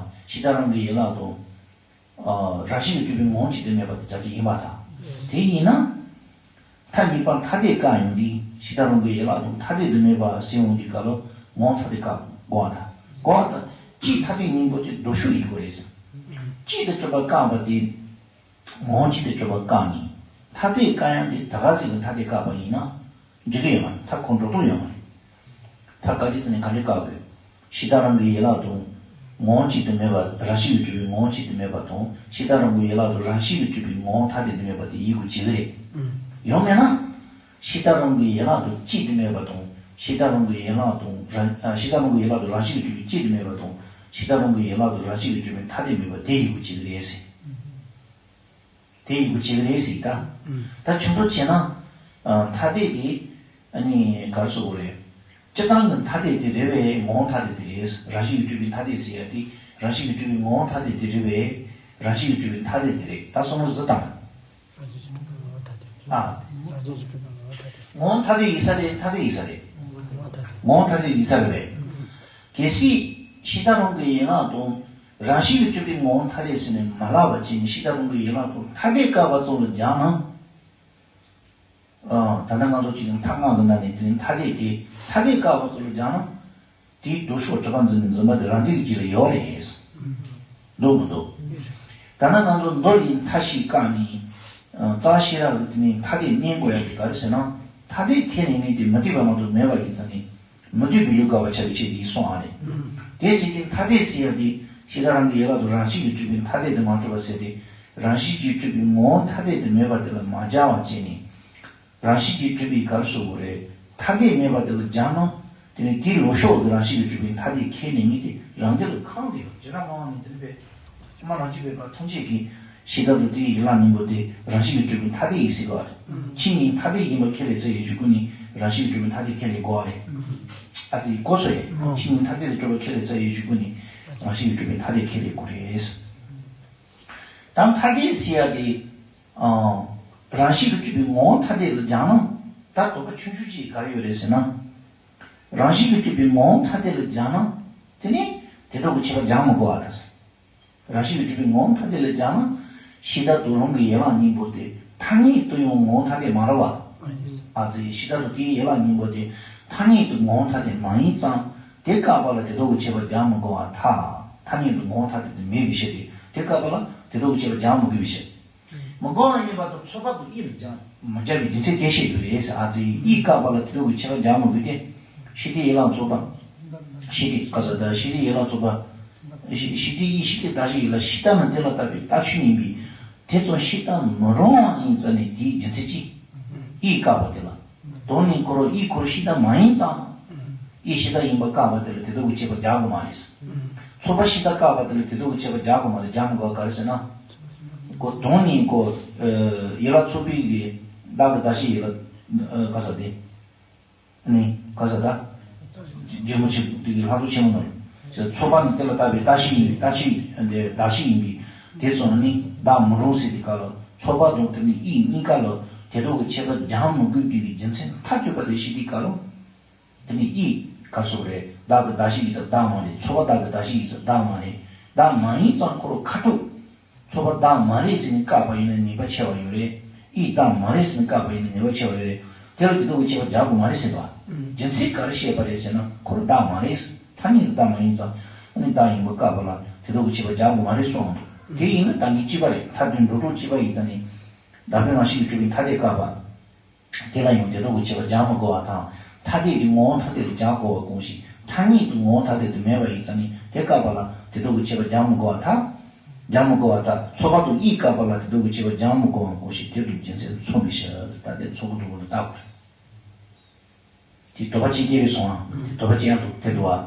གཞི་བདག་རང་གི་ཡན་ལག་ཏུ། རང་བཞིན་གྱིས་གྲུབ་པའི་ངོ་བོ་གཅིག་དེ་མེད་པ་དེ་རྒྱབ་ཀྱི་ཡིན་པ་དང་། དེ་ཡིན་ན། མཐའ་གཉིས་པར་ཐ་དད་བཀག་ཡོང་དུས་གཞི་བདག་རང་གི་ཡན་ལག་ཏུ་ཐ་དད་དུ་མེད་པ་ཟེར་འོང་དུས་སྐབས་ལ་ངོ་བོ་ཐ་དད་བཀག་དགོས་པ་དང་། དགོས་པ་དང་། སྤྱི་ཐ་དད་གཉིས་པོ་དེ་མདོ་ཕྱོགས་ཡིན་དགོས་རེད་ཟེར། སྤྱི་དེ་གྲུབ་པ་བཀག་པ་དེ། ངོ་བོ་གཅིག་དེ་གྲུབ་པ་བཀག་ནས། ཐ་དད་བཀག་ཡང་དེ་ད་ག་ཟིག་གི་ཐ་དད་བཀག་པ་ཡིན་ན། འགྲིག་གི་ཡོད་མ་རེད། ད་ཁོ་འགྲོ་དོན་ཡོད་མ་རེད། ད་ག་དེ་ཟེར་ནས་ག་འདྲ་བཀག་དགོས། གཞི་བདག་རང་གི་ཡན་ལག་ཏུ། ངོ་བོ་གཅིག་ཏུ་མེད་པ་རང་བཞིན་གྱིས་གྲུབ་པའི་ངོ་བོ་གཅིག་ཏུ་མེད་པ་དང་གཞི་བདག་རང་གི་ཡན་ལག་ཏུ་རང་བཞིན་གྱིས་གྲུབ་པའི་ངོ་བོ་ཐ་དད་དུ་མེད་པ་དེ་ཡིན་དགོས་བྱེད་ཀྱི་རེད། ཡོད་མེད་ན། གཞི་བདག་རང་གི་ཡན་ལག་ཏུ་སྤྱི་དུ་མེད་པ་དང་གཞི་བདག་རང་གི་ཡན་ལག་ཏུ་རང་ཨ་གཞི་བདག་རང་གི་ཡན་ལག་ཏུ་རང་བཞིན་གྱིས་གྲུབ་པའི་སྤྱི་དུ་མེད་པ་དང་གཞི་བདག་རང་གི་ཡན་ལག་ཏུ་རང་བཞིན་གྱིས་གྲུབ་པའི་ཐ་དད་མེད་པ་དེ་ཡིན་དགོས་བྱེད་ཀྱི་རེད་ཟེར། དེ་ཡིན་དགོས་བྱེད་ཀྱི་རེད་ཟེར་ད། ད་ཆུང་ཚོ་བྱས་ན། ཨ་ཐ་དད་དེ། ཨ་ནི་ག་རེ་ཟེར་དགོས་རེད། སྤྱིར་བཏང་གི་ཐ་དད་དེ་རེད་པས་ངོ་བོ་ཐ་དད་དེ་རེད། རང་བཞིན་གྱིས་གྲུབ་པའི་ཐ་དད་ཟེར་ཡ་དེ་རང་བཞིན་གྱིས་གྲུབ་པའི་ངོ་བོ་ཐ་དད་དེ་རེད་པས་རང་བཞིན་གྱིས་གྲུབ་པའི་ཐ་དད་དེ་རེད། ད་བསམ་བློ་ཟིག་བཏང་། ཨ། ངོ་བོ་ཐ་དད་ཡིན་ས་རེད། ཐ་དད་ཡིན་ས་རེད། ངོ་བོ་ཐ་དད་ཡིན་ས་རེད་པས། གལ་སྲིད་གཞི་བདག་རང་གི་ཡན་ལག་དང་རང་བཞིན་གྱིས་གྲུབ་པའི་ངོ་བོ་ཐ་དད་ཟེར་ནས་མ་ལབ་པ་བྱས་ནས་གཞི་བདག་རང་གི་ཡན་ལག་དང་ཐ་དད་བཀག་པ་ཙམ་ལ་སྦྱར་ན། ཨ། ད་ལྟ་ང་ཚོ་གཅིག་ནི་མཐའ་སྔགས་ཀྱི་ནང་ནས་དེ་ནི་ཐ་དད་དེ་ཐ་དད་བཀག་པ་ཙམ་ལ་སྦྱར་ན། དེའི་མདོ་ཕྱོགས་གྲུབ་པ་འཛིན་པའི་འཛིན་པ་དེ་རང་སྡེ་གི་རྗེས་ལ་ཡོད་རེད། འདུག་མི་འདུག་ད་ལྟ་ང་ཚོ་མདོ་ཡི་མཐའ་བཞི་བཀག་ནས། ཨ། རྩ་ཤེས་རབ་ཀྱི་དེ་ནི་ཐ་དད་བསྣན་དགོས་ཡ་དེ་ག་རེ་ཟེར་ན། ཐ་དད་ཁས་ལེན་མཁན་དེ་མུ་སྟེགས་པ་མ་གཏོགས་མེད་པ་ཡིན་ཙང་ནི། མུ་སྟེགས་པའི་ལུགས་དགག་པ་བྱ་བའི་ཆེད་དུ་གསུངས་པ་རེད། དེ་ཟེར་གྱི་ཐ་དད་ཟེར་ཡ་དེ་གཞི་བདག་རང་གི་ཡན་ལག་ཏུ་རང་བཞིན་གྱིས་གྲུབ་པའི་ཐ་དད་དུ་མ་གྲུབ་པ་ཟེར་ཏེ། རང་བཞིན་གྱིས་གྲུབ་པའི་ངོ་བོ་ཐ་དད་དུ་མེད་པ་དེ་ལ་མ་སྦྱར་བ་བྱས་ནས། རང་བཞིན་གྱིས་གྲུབ་པའི་ག་རེ་ཟེར་དགོས་རེད། ཐ་དད་མེད་པ་དེ་ལ་སྦྱར་ན། དེ་ནི་དེའི་ལུགས་ཕྱོགས་ཀྱི་རང་བཞིན་གྱིས་གྲུབ་པའི་ཐ་དད་ཁས་ལེན་མཁན་དེ་རང་སྡེ་ལ་གང་དུ་ཡོད། བྱེ་བྲག་སྨྲ་བ་ནི་དེ་ནི་པས། སྨྲ་རང་རྒྱུད་པའི་བར་ཐམས་ཅད་ཀྱིས་གཞི་བདག་ཏུ་དེའི་ཡན་ལག་གཉིས་པོ་དེ་རང་བཞིན་གྱིས་གྲུབ་པའི་ཐ་དད་ཡིན་ཟེར་བ་རེད། ཕྱི་ཉིད་ཐ་དད་ཡིན་པ་ཁས་ལེན་ཚར་ཡོད་གཞུག་གུ་ནི་རང་བཞིན་གྱིས་གྲུབ་པའི་ཐ་དད་ཁས་ལེན་དགོས་པ་རེད། ཨ་དེ་གོ་སོང་ངས། ཕྱི་ཉིད་ཐ་དད་དུ་གྲུབ་པ་ཁས་ལེན་ཚར་ཡོད་གཞུག་གུ་ནི་རང་བཞིན་གྱིས་གྲུབ་པའི་ཐ་དད་ཁས་ལེན་དགོས་རེད། དང་ཐ་དད་ཟེར་ཡ་དེ། ཨ། རང་བཞིན་གྱིས་གྲུབ་པའི་ངོ་བོ་ཐ་དད་ལ་སྦྱར་ན། ད་དོགས་པ་ཆུང་ཆུང་ཅིག་ག་རེ་ཡོད་རེད་ཟེར་ན། རང་བཞིན་གྱིས་གྲུབ་པའི་ངོ་བོ་ཐ་དད་ལ་སྦྱར་ན། དེ་ནི་དེ་དག་གི་ཁྱད་པར་སྦྱར་མི་དགོས་པ་དང་། རང་བཞིན་གྱིས་གྲུབ་པའི་ངོ་བོ་ཐ་དད་ལ་སྦྱར་ན། གཞི་བདག་ཏུ་རང་གི་ཡན་ལག་གཉིས་པོ་དེ་ཐ་སྙད་དུ་ཡང་ངོ་བོ་ཐ་དད་མ་རེད་བ། ཨ་ཙི། གཞི་བདག་ཏུ་དེའི་ཡན་ལག་གཉིས་པོ་དེ་ཐ་སྙད་དུ་ངོ་བོ་ཐ་དད་མ་ཡིན་ཙང་དེ་བཀག་པ་ལ་དེ་དག་གི་ཁྱད་པར་སྦྱར་མི་དགོས་པར་ཐལ། ཐ་སྙད་དུ་ངོ་བོ་ཐ་དད་དེ་མེད་པའི་ཕྱིར་ཏེ། དེ་བཀག་པ་ལ་དེ་དག་གི་ཁྱད་པར་སྦྱར་མི་དགོས་པའི་ཕྱིར། མི་དགོས་པ་ཡིན་པ་དང་ཚོགས་པ་དང་དབྱིབས་ལ་སྦྱར་མི་སྦྱར་བའི་རྒྱུ་མཚན་དེ་བཤད་རྒྱུ་རེད་ཟེར། ཨ་ཙི། དབྱིབས་བཀག་པ་ལ་དེ་དག་གི་ཁྱད་པར་སྦྱར་མི་དགོས་ཏེ། ཤེས་འདོད་ཡན་ལག་ཚོགས་པ། ཤེས་འདོད་ག་ས་ད་ཤེས་འདོད་ཡན་ལག་ཚོགས་པ། ཤེས་ཤེས་འདོད་དབྱིབས་ཤེས་འདོད་བདག་ཤེས་ཡིན་ལ་ཤེས་བདག་ནི་དེ་ལ་ལྟ་བའི་ལྟ་ཆོས་ཡིན་པས། དེ་ཙམ་ཤེས་བདག་མི་རུང་བ་ཡིན་ཙང་ནི་དེའི་རྒྱུ་མཚན་ཅི། དབྱིབས་བཀག་པ་དེ་ལ། དོན་ནི་ཁོ་རང་དབྱིབས་ཁོ་རང་ཤེས་བདག་མ་ཡིན་ཙང་། དབྱིབས་ཤེས་བདག་ཡིན་པ་བཀག་པ་དེ་ལ་དེ་དག་གི་ཁྱད་པར་སྦྱར་དགོས་མ་རེད། ཚོགས་པ་ཤེས་བདག་བཀག་པ་དེ་ལ་དེ་དག་གི་ཁྱད་པར་སྦྱར་དགོས་མ་རེད། སྦྱར་མི་དགོས། ག་རེ་ཟེར་ན། ཁོ་དོན་ནི་ཁོ། ཡན་ལག་ཚོགས་པའི་གི་བདག་གི་བདག་ཤེས་ཡིན་ལ། ག་ས་དེ། ནི་ག་ས་ད། རྒྱལ་མོ་ཆེན་པོ་དེ་གི་ལྷ་ཚོགས་ཆེན་མོ་ནོར། ཚོགས་པ་ནི་དེ་ལ་བཏགས་པའི་བཏགས་གཞི་ཡིན་པའི་བཏགས་གཞི་དེ་བཏགས་གཞི་ཡིན་པའི་དེ་ཚོ་ནི་བདག་མི་འགྲོ་ཟེར་དེ་ག་ལ་ཚོགས་པ་དང་དེ་ནི་ཡིད་གཉིས་ཀ་ལ་དེ་དག་གི་ཁྱད་པར་སྦྱང་མི་དགོས་དུས་ཀྱི་རྒྱུ་མཚན་མཐའ་གཅོད་པ་དེ་ཤེས་དེ་ག་ལ། དེ་ནི་ཡིད་ག་སོགས་རེད། བདག་གི་བདག་གཞི་ཡིན་ཙང་བདག་མ་རེད། ཚོགས་པ་བདག་གི་བདག་གཞི་ཡིན་ཙང་བདག་མ་རེད། བདག་མ་ཡིན་ཙང་ཁོ་རང་ཁ་ཐུག་ཚོགས་པ་བདག་མ་རེད་ཟེར་ནས་བཀག་པ་ཡིན་ན་ཉེས་པ་ཆེ་བ་ཡོད་རེད། ཡིད་བདག་མ་རེད་ཟེར་ནས་བཀག་པ་ཡིན་ན་ཉེས་པ་ཆེ་བ་ཡོད་རེད། དེ་ལ་དེ་དག་གི་ཁྱད་པར་སྦྱར་དགོས་མ་རེད་ཟེར་བ། རྒྱུ་མཚན་ག་རེ་བཤད་པ་རེད་ཟེར་ན་ཁོ་རང་བདག་མ་རེད། ཐ་སྙད་དུ་བདག་མ་ཡིན་ཙང་ཨ་ནི་བདག་ཡིན་པ་བཀག་པ་ལ་དེ་དག་གི་ཁྱད་པར་སྦྱར་དགོས་མ་རེད་གསུངས། དེ་ཡིན་ན་ད་གིན་གཅིག་པ་རེད། མཐར་ཐུག་འགྲོ་གྲོགས་གཅིག་པ་ཡིན་ཙང་ནི་བདག་ཕན་རང་བཞིན་གྱིས་གྲུབ་པའི་ཐ་དད་བཀག་པ། དེ་ལ་ཡང་དེ་དག་གི་ཁྱད་པར་སྦྱར་མི་དགོས་པ་དང་། ཐ་དད་དེ་ངོ་བོ་ཐ་དད་དུ་སྦྱར་དགོས་པ་གོང་ཞིང་ཐ་སྙད་དུ་ངོ་བོ་ཐ་དད་དུ་མེད་པ་ཡིན་ཙང་ནི་དེ་བཀག་པ་ལ་དེ་དག་གི་ཁྱད་པར་སྦྱར་མི་དགོས་པ་དང་། སྦྱར་མི་དགོས་པ་དང་། ཚོགས་པ་དང་ཡིད་བཀག་པ་ལ་དེ་དག་གི་ཁྱད་པར་སྦྱར་མི་དགོས་པ་གོང་ཞིང་དེ་དུ་རྒྱུ་མཚན་མཚོན་པའི་ཕྱིར། ད་དེ་ཚོགས་ཀྱི་སྡོང་པོ་ལ་བཏགས་པ་རེད། དེ་དོགས་པ་གཅིག་སྐྱེས་པའི་སོང་ཨ། དོགས་པ་གཅིག་ཡང་དུ་དེ་འདུག་ཨ།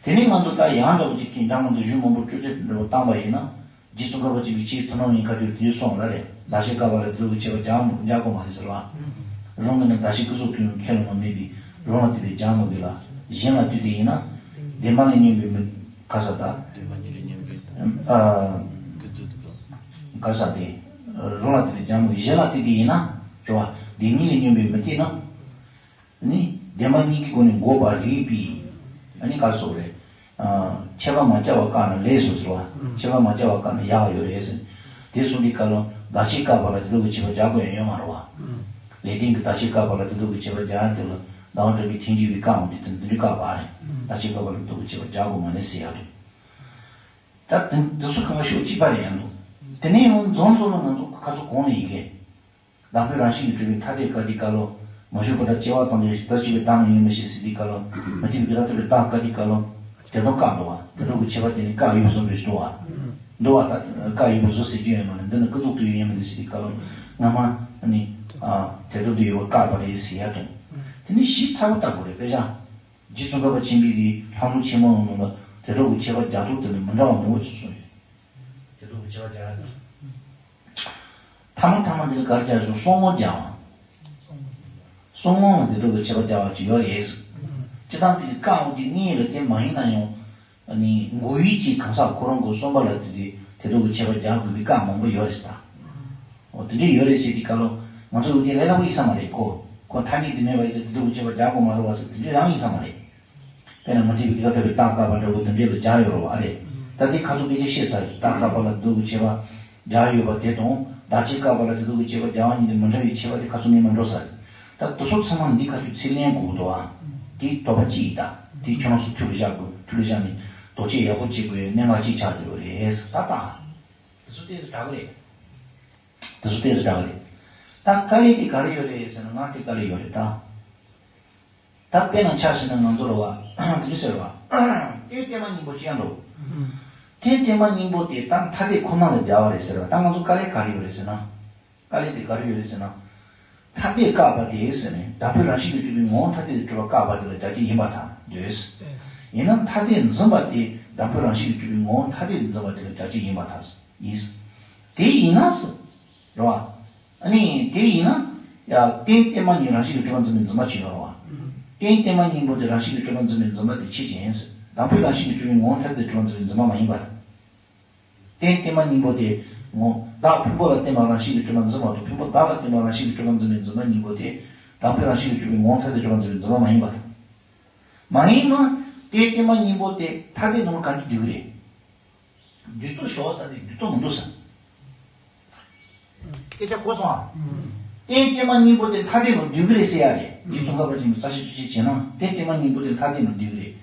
དེ་ནས་ང་ཚོ་ད་ཡང་འདྲ་བོ་གཅིག་གིས་འདྲ་མི་འདུག་གཞུང་མང་པོ་བཅུ་གཅིག་འདྲ་བོ་བཏང་པ་ཡིན་ན། རྗེ་ཙོང་ཁ་པ་ཆེན་པོས་ཆེས་ཐུན་མོང་ཡིན་ཁ་ཐུག་དེ་སོང་ལ་རེད། བདག་ཆད་བཀག་པ་ལ་དེ་དག་གི་ཁྱད་པར་སྦྱར་མི་སྦྱར་དགོས་མ་རེད་ཟེར་བ། རང་གི་ནི་བདག་ཆད་ཀུན་རྫོབ་ཏུ་ཡང་ཁས་བླངས་པ་མེད་པས་རང་ལ་ལྟོས་པའི་སྦྱར་མི་དགོས་ལ། གཞན་ལ་ལྟོས་ཏེ་ཡིན་ན། བདེན་པ་ལས་ཉོན་པའི་མི་ག་ས་ད། བདེན་པ་གཉིས་ལས་ཉོན་པའི། ཨ། ཀུན་རྫོབ་ཏུ་ག་ས་དེ། རང་ལ་ལྟོས་པའི་སྦྱར་མི་དགོས། གཞན་ལ་ལྟོས་ཏེ་ཡིན་ན། རེད་བ། བདེན་གཉིས་ལས་ཉོན་པའི་མི་དེ་ན། ནི། བདེན་པ་གཉིས་ཀྱི་སྒོ་ནས་འགོག་པ་རིགས་པས། ཨ་ནི་ག་རེ་ཟེར་དགོས་རེད། ཨ། ཆད་པ་མ་བཅག་པར་བཀག་ན་ལེགས་སོ་ཟེར་བ། ཆད་པ་མ་བཅག་པར་བཀག་ན་ཡག་ཡོད་རེད་ཟེར། དེ་གསུངས་དུས་སྐབས་ལ་བདག་ཆད་བཀག་པ་ལ་དེ་དག་གི་ཁྱད་པར་སྦྱར་དགོས་ཡ་ཡོད་མ་རེད་བ། ལེགས་ལྡན་གྱི་བདག་ཆད་བཀག་པ་ལ་དེ་དག་གི་ཁྱད་པར་སྦྱར་ཡ་དེ་ལ་བདག་དབང་རྣོན་པོའི་ཐལ་འགྱུར་བའི་བཀག་འོང་དུས་ཙམ་འདི་འདྲའི་བཀག་པ་རེད། བདག་ཆད་བཀག་པ་ལ་དེ་དག་གི་ཁྱད་པར་སྦྱར་དགོས་མ་རེད་ཟེར་ཡ་རེད། ད་དེ་འདི་ཚོ་གང་ཤོག་གཅིག་པ་རེད་ཡ་འདུག་དེ་ནས་ཡང་འཛོམས་འཛོམས་ལ་ང་ཚོ་ཁ་ཚོ་གོང་ནས་ཡི་གེ་བདག་ཕན་རང་བཞིན་གྱིས་གྲུབ་པའི་ཐ་དད་བཀག་དུས་སྐབས་ལ། མ་ཞུགས་པ་དང་སྐྱེ་བ་དང་འདྲ་ཞིང་ད་ཅི་བའི་བདག་མིན་ཡིན་མི་ཤེས་ཟེར་དུས་སྐབས་ལ། མུ་སྟེགས་པའི་དགེ་རྩ་ཐོབ་པའི་བདག་བཀག་དུས་སྐབས་ལ། དེ་དང་བཀག་འདུག་བ། དེ་དག་གི་ཁྱད་པར་དེ་ནི་བཀག་ཡོད་པ་བཟོ་འདྲ་ཞིག་འདུག་བ། འདུག་བ། ད་བཀག་ཡོད་པ་བཟོ་ཟེར་རྒྱུ་ཡོད་མ་རེད། འདི་ནི་ཀུན་རྫོབ་ཏུ་ཡོད་ཡིན་མིན་ཟེར་དུས་སྐབས་ལ། སྔ་མ་ནི། ཨ། དེ་དག་ཏུ་ཡོད་པ་བཀག་པ་རེད་ཟེར་ཡ་དང་། དེ་ནི་ཞིབ་ཚགས་པོ་ལྟ་དགོས་རེད་དཔེ་ཆ། རྗེ་ཙོང་ཁ་པ་ཆེན་པོའི་གི་ལྷག་མ་ཆེན་མོའི་ནང་ལ་དེ་དག་གི་ཁྱད་པར་སྦྱར་སྟངས་དེ་ནི་མི་འདྲ་བ་མང་པོ་ཞིག་གསུངས་ཡོད། དེ་དག་གི་ཁྱད་པར་སྦྱར་ཡ་དང་། ཐ་མ་ཐ་མ་འདི་ལ་ག་རེ་སྦྱར་སོང་གསུམ་མོ་སྦྱར་བ། གསུམ་མོ་ལ་དེ་དག་གི་ཁྱད་པར་སྦྱར་བ་ཅིག་ཡོད་རེད། སྤྱིར་བཏང་དེ་བཀག་འོང་དུས་གཉིས་ལ་དེ་མ་ཡིན་ན་ཡང་། ཨ་ནི་མགོ་ཡུལ་གྱི་གང་ཟག་ཁོ་རང་གི་གསུམ་པ་ལ་དེ་དེ་དེ་དག་གི་ཁྱད་པར་སྦྱར་དགོས་པའི་བཀག་མང་པོ་ཡོད་རེད་ཟེར་ད། འོ་དེ་འདྲ་ཡོད་རེད་ཟེར་དུས་སྐབས་ལ་ང་ཚོ་ཡོད་དེ་ལས་སླ་པོ་ཡིན་ས་མ་རེད་ཁོ། ཁོ་ཐ་སྙད་དུ་མེད་པ་ཡིན་ཟེར་དེ་དག་གི་ཁྱད་པར་སྦྱར་དགོས་མ་རེད་བ་ཟེར་དེ་འདྲ་རང་ཡིན་ས་མ་རེད། དཔེར་ན་མུ་སྟེགས་པའི་དགེ་རྩ་ཐོབ་པའི་བདག་བཀག་པ་འདྲ་བོ་དེ་འདྲས་ལ་སྦྱར་ཡོད་རེད་བ་རེད། ད་དེ་ཁ་ཚུགས་སྐད་ཆ་བཤད་ཚར་ཡོད། བདག་བཀག་པ་ལ་དེ་དག་གི་ཁྱད་པར་སྦྱར་ཡོད་པ་དེ་དང་བདག་ཆད་བཀག་པ་ལ་དེ་དག་གི་ཁྱད་པར་སྦྱར་བ་གཉིས་དེ་མི་འདྲ་བའི་ཁྱད་པར་དེ་ཁ་ཚུགས་ངས་མ་འགྲོ་ས་རེད། ད་དེ་ཚོ་ཚང་མ་འདི་ཁ་ཐུག་ཚུར་ལེན་དགོས་འདུག་ཨ། དེ་དོགས་པ་གཅིག་ཡིན་ད། དེ་ཁྱོད་རང་ཚོ་ཐུགས་ལ་བཞག་དགོས། ཐུགས་ལ་བཞག་ནས་དོགས་གཅོད་ཡག་པོ་བྱེད་དགོས་གནད་འགག་གཅིག་ཆགས་བསྡད་ཡོད་རེད་ད་ད། དེ་ཚོ་ཏོག་ཙམ་དྲག་གི་རེད། དེ་ཚོ་ཏོག་ཙམ་དྲག་གི་རེད། ད་དཀའ་ལས་དེ་ག་རེ་ཡོད་རེད་ཟེར་ན་ང་དེ་དཀའ་ལས་ཡོད་རེད་ད། ད་དཔེར་ན་ཆ་བཞག་ན་ང་ཚོ་རེད་བ། དེ་འདྲ་ཟེར་བ། རྟེན་བརྟན་མ་སྙིང་པོ་ཅི་ཡང་འགྲོ། རྟེན་བརྟན་མ་སྙིང་པོ་དེ་ད་ཐ་དད་ཁོ་ན་ལ་སྦྱར་བ་རེད་ཟེར་བ། ད་ང་ཚོ་དཀའ་ལས་ག་རེ་ཡོད་རེད་ཟེར་ན། དཀའ་ལས་དེ་ག་རེ་ཡོད་རེད་ཟེར་ན། ཐ་དད་བཀག་པ་དེ་ཟེར་ནས་བདག་ཕན་རང་བཞིན་གྱིས་གྲུབ་པའི་ངོ་བོ་ཐ་དད་དུ་གྲུབ་པ་བཀག་པ་དེ་ལ་སྦྱར་རྒྱུ་ཡིན་པར་ཐལ། འདོད། ཡིན་ན་ཐ་དད་འཛིན་པ་དེ་བདག་ཕན་རང་བཞིན་གྱིས་གྲུབ་པའི་ངོ་བོ་ཐ་དད་དུ་འཛིན་པ་དེ་ལ་སྦྱར་རྒྱུ་ཡིན་པར་ཐལ། ཡིན། དེ་ཡིན་ན་ཟེར། རེད་བ། ཨ་ནི་དེ་ཡིན་ན། ཡ། རྟེན་བརྟན་མ་ཉིད་རང་བཞིན་གྱིས་གྲུབ་པར་འཛིན་པའི་འཛིན་པ་ཅི་ཡོད་རེད་བ། རྟེན་བརྟན་མ་སྙིང་པོ་དེ་རང་བཞིན་གྱིས་གྲུབ་པར་འཛིན་པའི་འཛིན་པ་དེ་ཆོས་ཅན། བདག་ཕན་རང་བཞིན་གྱིས་གྲུབ་པའི་ངོ་བོ་ཐ་དད་དུ་གྲུབ་པར་འཛིན་པའི་འཛིན་པ་མ་ཡིན་པར་ཐལ། རྟེན་བརྟན་མ་སྙིང་པོ་དེ་ངོ་། བདག་ཕུང་པོ་ལ་བརྟེན་པ་རང་བཞིན་གྱིས་གྲུབ་པར་འཛིན་པ་དང་ཕུང་པོ་བདག་ལ་བརྟེན་པ་རང་བཞིན་གྱིས་གྲུབ་པར་འཛིན་པའི་འཛིན་པ་སྙིང་པོ་དེ། བདག་ཕན་རང་བཞིན་གྱིས་གྲུབ་པའི་ངོ་བོ་ཐ་དད་གྲུབ་པར་འཛིན་པའི་འཛིན་པ་མ་ཡིན་པར་ཐལ། མ་ཡིན་ན། རྟེན་བརྟན་མ་སྙིང་པོ་དེ་ཐ་དད་ནང་ལ་ག་འདྲ་འདུས་ཀྱི་རེད། འདུས་ཏོ་ཞོག་ས་དེ་འདུས་ཏོ་མི་འདུག་ས། སྐད་ཆ་གོ་སོང་ཨ། རྟེན་བརྟན་མ་སྙིང་པོ་དེ་ཐ་དད་ནང་འདུས་ཀྱི་རེད་ཟེར་ཡ་རེད། རྗེ་ཙོང་ཁ་པ་ཆེན་པོས་རྩ་ཤེ་བཅུ་གཅིག་བྱས་ན་རྟེན་བརྟན་མ་སྙིང་པོ་དེ་ཐ་དད་ནང་འདུས་ཀྱི་རེད།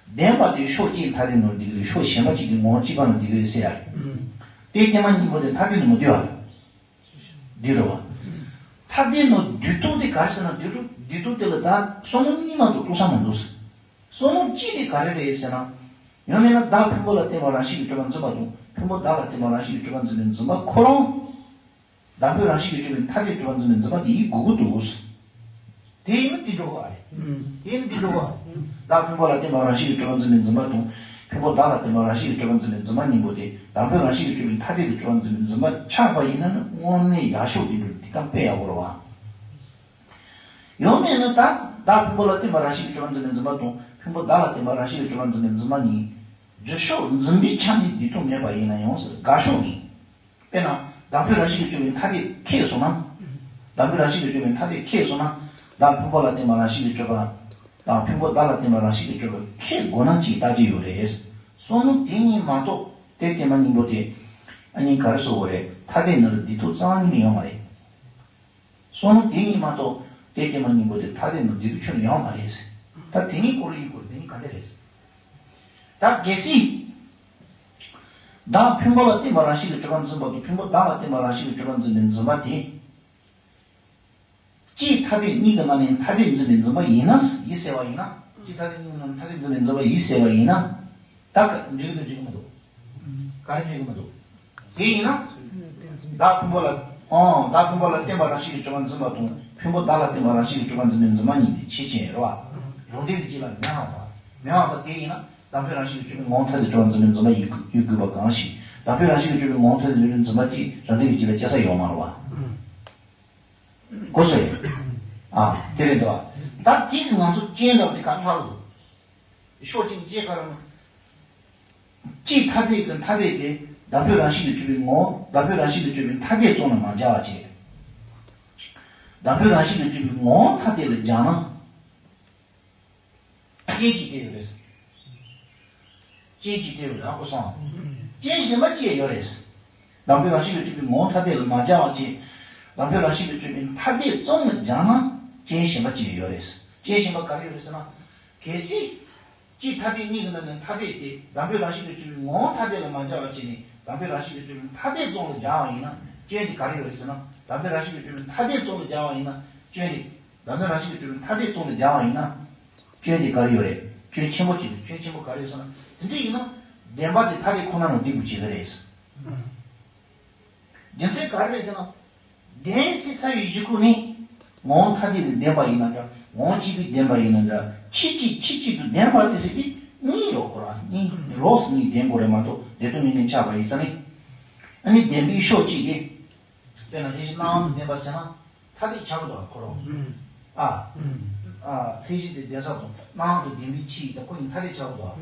བདེན་པ་དེ་ཕྱོགས་གཅིག་ཐ་དད་ནང་འདུས་ཀྱི་རེད། ཕྱོགས་གཞན་པ་གཅིག་གི་ངོ་བོ་གཅིག་པ་ནང་འདུས་ཀྱི་རེད་ཟེར་ཡ་རེད། རྟེན་བརྟན་མ་སྙིང་པོ་དེ་ཐ་དད་ནང་མི་འདུས་པ། འདུས་རེད་བ། ཐ་དད་ནང་འདུས་ཐོག་དེ་ག་རེ་ཟེར་ན་འདུས་ཐོག་འདུས་ཐོག་དེ་ལ་ད་བསམ་བློ་གཉིས་མ་གཏོགས་གཏོང་ས་མི་འདུག་ཟེར། བསམ་བློ་གཅིག་དེ་ག་རེ་རེད་ཟེར་ན། ཡང་མིན་ན་བདག་ཕུང་པོ་ལ་བརྟེན་པ་རང་བཞིན་གྱིས་གྲུབ་པར་འཛིན་པ་དང་ཕུང་པོ་བདག་ལ་བརྟེན་པ་རང་བཞིན་གྱིས་གྲུབ་པར་འཛིན་པའི་འཛིན་པ་ཁོ་རང་། བདག་ཕན་རང་བཞིན་གྱིས་གྲུབ་པའི་ཐ་དད་གྲུབ་པར་འཛིན་པའི་འཛིན་པ་དེ་ཡིན་དགོས་ཀྱི་འདུག་དེ་ཡིན་ན་དེ་འགྲོ་གི་རེད། དེ་ཡིན་ན་དེ་འགྲོ་གི་རེད། བདག་ཕུང་པོ་ལ་བརྟེན་པ་རང་བཞིན་གྱིས་གྲུབ་པར་འཛིན་པའི་འཛིན་པ་དང་། ཕུང་པོ་བདག་ལ་བརྟེན་པ་རང་བཞིན་གྱིས་གྲུབ་པར་འཛིན་པའི་འཛིན་པ་གཉིས་པོ་དེ་བདག་ཕན་རང་བཞིན་གྱིས་གྲུབ་པའི་ཐ་དད་དུ་གྲུབ་པར་འཛིན་པའི་འཛིན་པ་ཆགས་པ་ཡིན་ན་ནི་དངོས་གནས་ཡག་ཤོས་དེ་འགྲོ་དེ་ད་དཔེ་ཡག་པོ་རེད་བ། ཡང་མིན་ན་ད། བདག་ཕུང་པོ་ལ་བརྟེན་པ་རང་བཞིན་གྱིས་གྲུབ་པར་འཛིན་པའི་འཛིན་པ་དང་ཕུང་པོ་བདག་ལ་བརྟེན་པ་རང་བཞིན་གྱིས་གྲུབ་པར་འཛིན་པའི་འཛིན་པ་གཉིས། སྒྲུབ་ཕྱོགས་འཛིན་པའི་ཆ་ནས་འདི་ལྟར་མེད་པ་ཡིན་ན་ཡང་ཟེར། དགག་ཕྱོགས་ནི། དཔེར་ན་བདག་ཕུང་རང་བཞིན་གྱིས་གྲུབ་པའི་ཐ་དད་ཁེགས་སོང་ན། བདག་ཕུང་རང་བཞིན་གྱིས་གྲུབ་པའི་ཐ་དད་ཁེགས་སོང་ན། བདག་ཕུང་པོ་ལ་བརྟེན་པ་རང་བཞིན་གྱིས་གྲུབ་པ་དང་ཕུང་པོ་བདག་ལ་བརྟེན་པ་རང་བཞིན་གྱིས་གྲུབ་པ་ཁེགས་དགོས་ན་ཅིག་ལྟ་རྒྱུ་ཡོད་རེད། བསམ་མནོ་དེ་གཉིས་མ་གཏོགས་དེ་བརྟེན་པ་གཉིས་པོ་དེ་ཨ་ནི་ག་རེ་ཟེར་དགོས་རེད། ཐ་དད་ནང་ལ་འདི་ལྟར་རྩ་བ་ཉིད་ནས་ཡོད་མ་རེད། བསམ་མནོ་དེ་གཉིས་མ་གཏོགས་དེ་བརྟེན་པ་གཉིས་པོ་དེ་ཐ་དད་ནང་འདུས་པའི་ཆོས་ཡོད་མ་རེད། ད་དེ་གཉིས་སྐོར་ཡིན་སྐོར་དེ་གཉིས་ག་འདྲ་རེད། ད་གལ་སྲིད། བདག་ཕུང་པོ་ལ་བརྟེན་པ་རང་བཞིན་གྱིས་གྲུབ་པར་འཛིན་པ་དང་ཕུང་པོ་བདག་ལ་བརྟེན་པ་རང་བཞིན་གྱིས་གྲུབ་པར་འཛིན་པའི་འཛིན་པ་དེ། སྤྱིའི་ཐ་དད་གཉིས་ཀྱི་ནང་ནས་ཐ་དད་འཛིན་པའི་འཛིན་པ་ཡིན་ན། ཡིན་ཟེར་བ་ཡིན་ན། སྤྱིའི་ཐ་དད་གཉིས་ཀྱི་ནང་ནས་ཐ་དད་འཛིན་པའི་འཛིན་པ་ཡིན་ཟེར་བ་ཡིན་ན། ད་ག་འགྲིག་གི་འདུག་འགྲིག་གི་མི་འདུག་ག་རེ་འགྲིག་གི་མི་འདུག་དེ་ཡིན་ན། བདག་ཕུང་པོ་ལ། ཨང་། བདག་ཕུང་པོ་ལ་བརྟེན་པ་རང་བཞིན་གྱིས་གྲུབ་པར་འཛིན་པ་དང་ཕུང་པོ་བདག་ལ་བརྟེན་པ་རང་བཞིན་གྱིས་གྲུབ་པར་འཛིན་པའི་འཛིན་པ་གཉིས་དེ་ཆོས་ཅན་རེད་བ། རང་འདོད་ཀྱི་རྒྱུད་ལ་མེད་པ། མེད་པ་དེ་ཡིན་ན། བདག་ཕུང་རང་བཞིན་གྱིས་གྲུབ་པའི་ངོ་བོ་ཐ་དད་གྲུབ་པར་འཛིན་པའི་འཛིན་པ་ཡོད་ཡོད་དགོས་པ་གང་ཞིག་བདག་ཕུང་རང་བཞིན་གྱིས་གྲུབ་པའི་ངོ་བོ་ཐ་དད་གྲུབ་པའི་འཛིན་པ་གཅིག་རང་འདོད་ཀྱི་རྒྱུད་ལ་སྐྱེ་ས་ཡོད་མ་རེད་བ། གོ་སོང་ངས། ཨ། དེ་རེད་འདུག་ད་དེ་གི་ང་ཚོ་རྐྱེན་འདྲ་བ་དེ་ག་ལྷག་འདུག་ཕྱོགས་གཅིག་ནས་དཔྱད་ག་རང་། སྤྱིའི་ཐ་དད་ཀྱི་ཐ་དད་དེ་བདག་ཕུང་རང་བཞིན་གྱིས་གྲུབ་པའི་ངོ་བོ་བདག་ཕུང་རང་བཞིན་གྱིས་གྲུབ་པའི་ཐ་དད་ཙམ་ལ་མ་སྦྱར་བ་བྱས། བདག་ཕུང་རང་བཞིན་གྱིས་གྲུབ་པའི་ངོ་བོ་ཐ་དད་ལ་སྦྱར་ན། རྐྱེན་གཅིག་དེ་ཡོད་རེད། རྐྱེན་གཅིག་དེ་ཡོད་རེད། ཨ་ཁུ་སོང་། རྐྱེན་གཞན་པ་གཅིག་ཡོད་རེད། བདག་ཕུང་རང་བཞིན་གྱིས་གྲུབ་པའི་ངོ་བོ་ཐ་དད་ལ་མ་སྦྱར་བ་བྱས། བདག་ཕུང་རང་བཞིན་གྱིས་གྲུབ་པའི་ཐ་དད་ཙམ་ལ་སྦྱར་ན་རྐྱེན་གཞན་པ་གཅིག་ཡོད་རེད། རྐྱེན་གཞན་པ་ག་རེ་ཡོད་རེད་ཟེར་ན། གལ་སྲིད། སྤྱིའི་ཐ་དད་གཉིས་ཀྱི་ནང་ནས་ཐ་དད་དེ་བདག་ཕུང་རང་བཞིན་གྱིས་གྲུབ་པའི་ངོ་བོ་ཐ་དད་ལ་མ་སྦྱར་བ་བྱས་ནས་བདག་ཕུང་རང་བཞིན་གྱིས་གྲུབ་པའི་ཐ་དད་ཙམ་ལ་སྦྱར་བ་ཡིན་ན་སྐྱོན་དེ་ག་རེ་ཡོད་རེད་ཟེར་ན། བདག་ཕུང་རང་བཞིན་གྱིས་གྲུབ་པའི་ཐ་དད་ཙམ་ལ་སྦྱར་བ་ཡིན་ན་སྐྱོན་དེ། བདག་ཕུང་རང་བཞིན་གྱིས་གྲུབ་པའི་ཐ་དད་ཙམ་ལ་སྦྱར་བ་ཡིན་ན་སྐྱོན་དེ་ག་རེ་ཡོད་རེད། སྐྱོན་ཆེན་པོ་གཅིག་རེད། སྐྱོན་ཆེན་པོ་ག་རེ་ཡོད་ཟེར་ན། དེ་འདྲ་ཡིན་ན་བདེན་པ་དེ་ཐ་དད་ཁོ་ན་ནང་འདུས་དགོས་བྱེད་ཀྱི་རེད། རྒྱུ་མཚན་ག་རེ་རེད་ཟེར་ན། བདེན་ཟེར་ཚར་བའི་གཞུག་གུ་ནས་ངོ་བོ་ཐ་དད་ཀྱི་བདེན་པ་ཡིན་ན་འདྲ། ངོ་བོ་གཅིག་པའི་བདེན་པ་ཡིན་ན་འདྲ། ཕྱིར་གཅིག་ཕྱིར་གཅིག་ཏུ་བདེན་པ་རེད་ཟེར་དེ་གཉིས་ཡོད་དགོས་ར། གཉིས་ལོགས་སུ་གཉིས་བདེན་དགོས་རེད་མ་གཏོགས་བདེན་དོན་མིན་མཁན་ཆགས་པ་ཡིན་ཙང་ནི། ཨ་ནི་བདེན་པའི་ཕྱོགས་གཅིག་དེ། དཔེར་ན་ལྷན་ཅིག་སྣང་བ་དང་ལྡན་པ་ཟེར་ན་ཐ་དད་ཆགས་ཀྱི་འདུག་ཁོ་རང་། ཨ། ཨ། ལྷན་ཅིག་དེ་བདེན་ས་དང་སྣང་བ་དང་ལྡན་པའི་ཕྱིར་ཡིན་ཙང་ཁོ་གཉིས་ཐ་དད་ཆགས་ཀྱི་འདུག་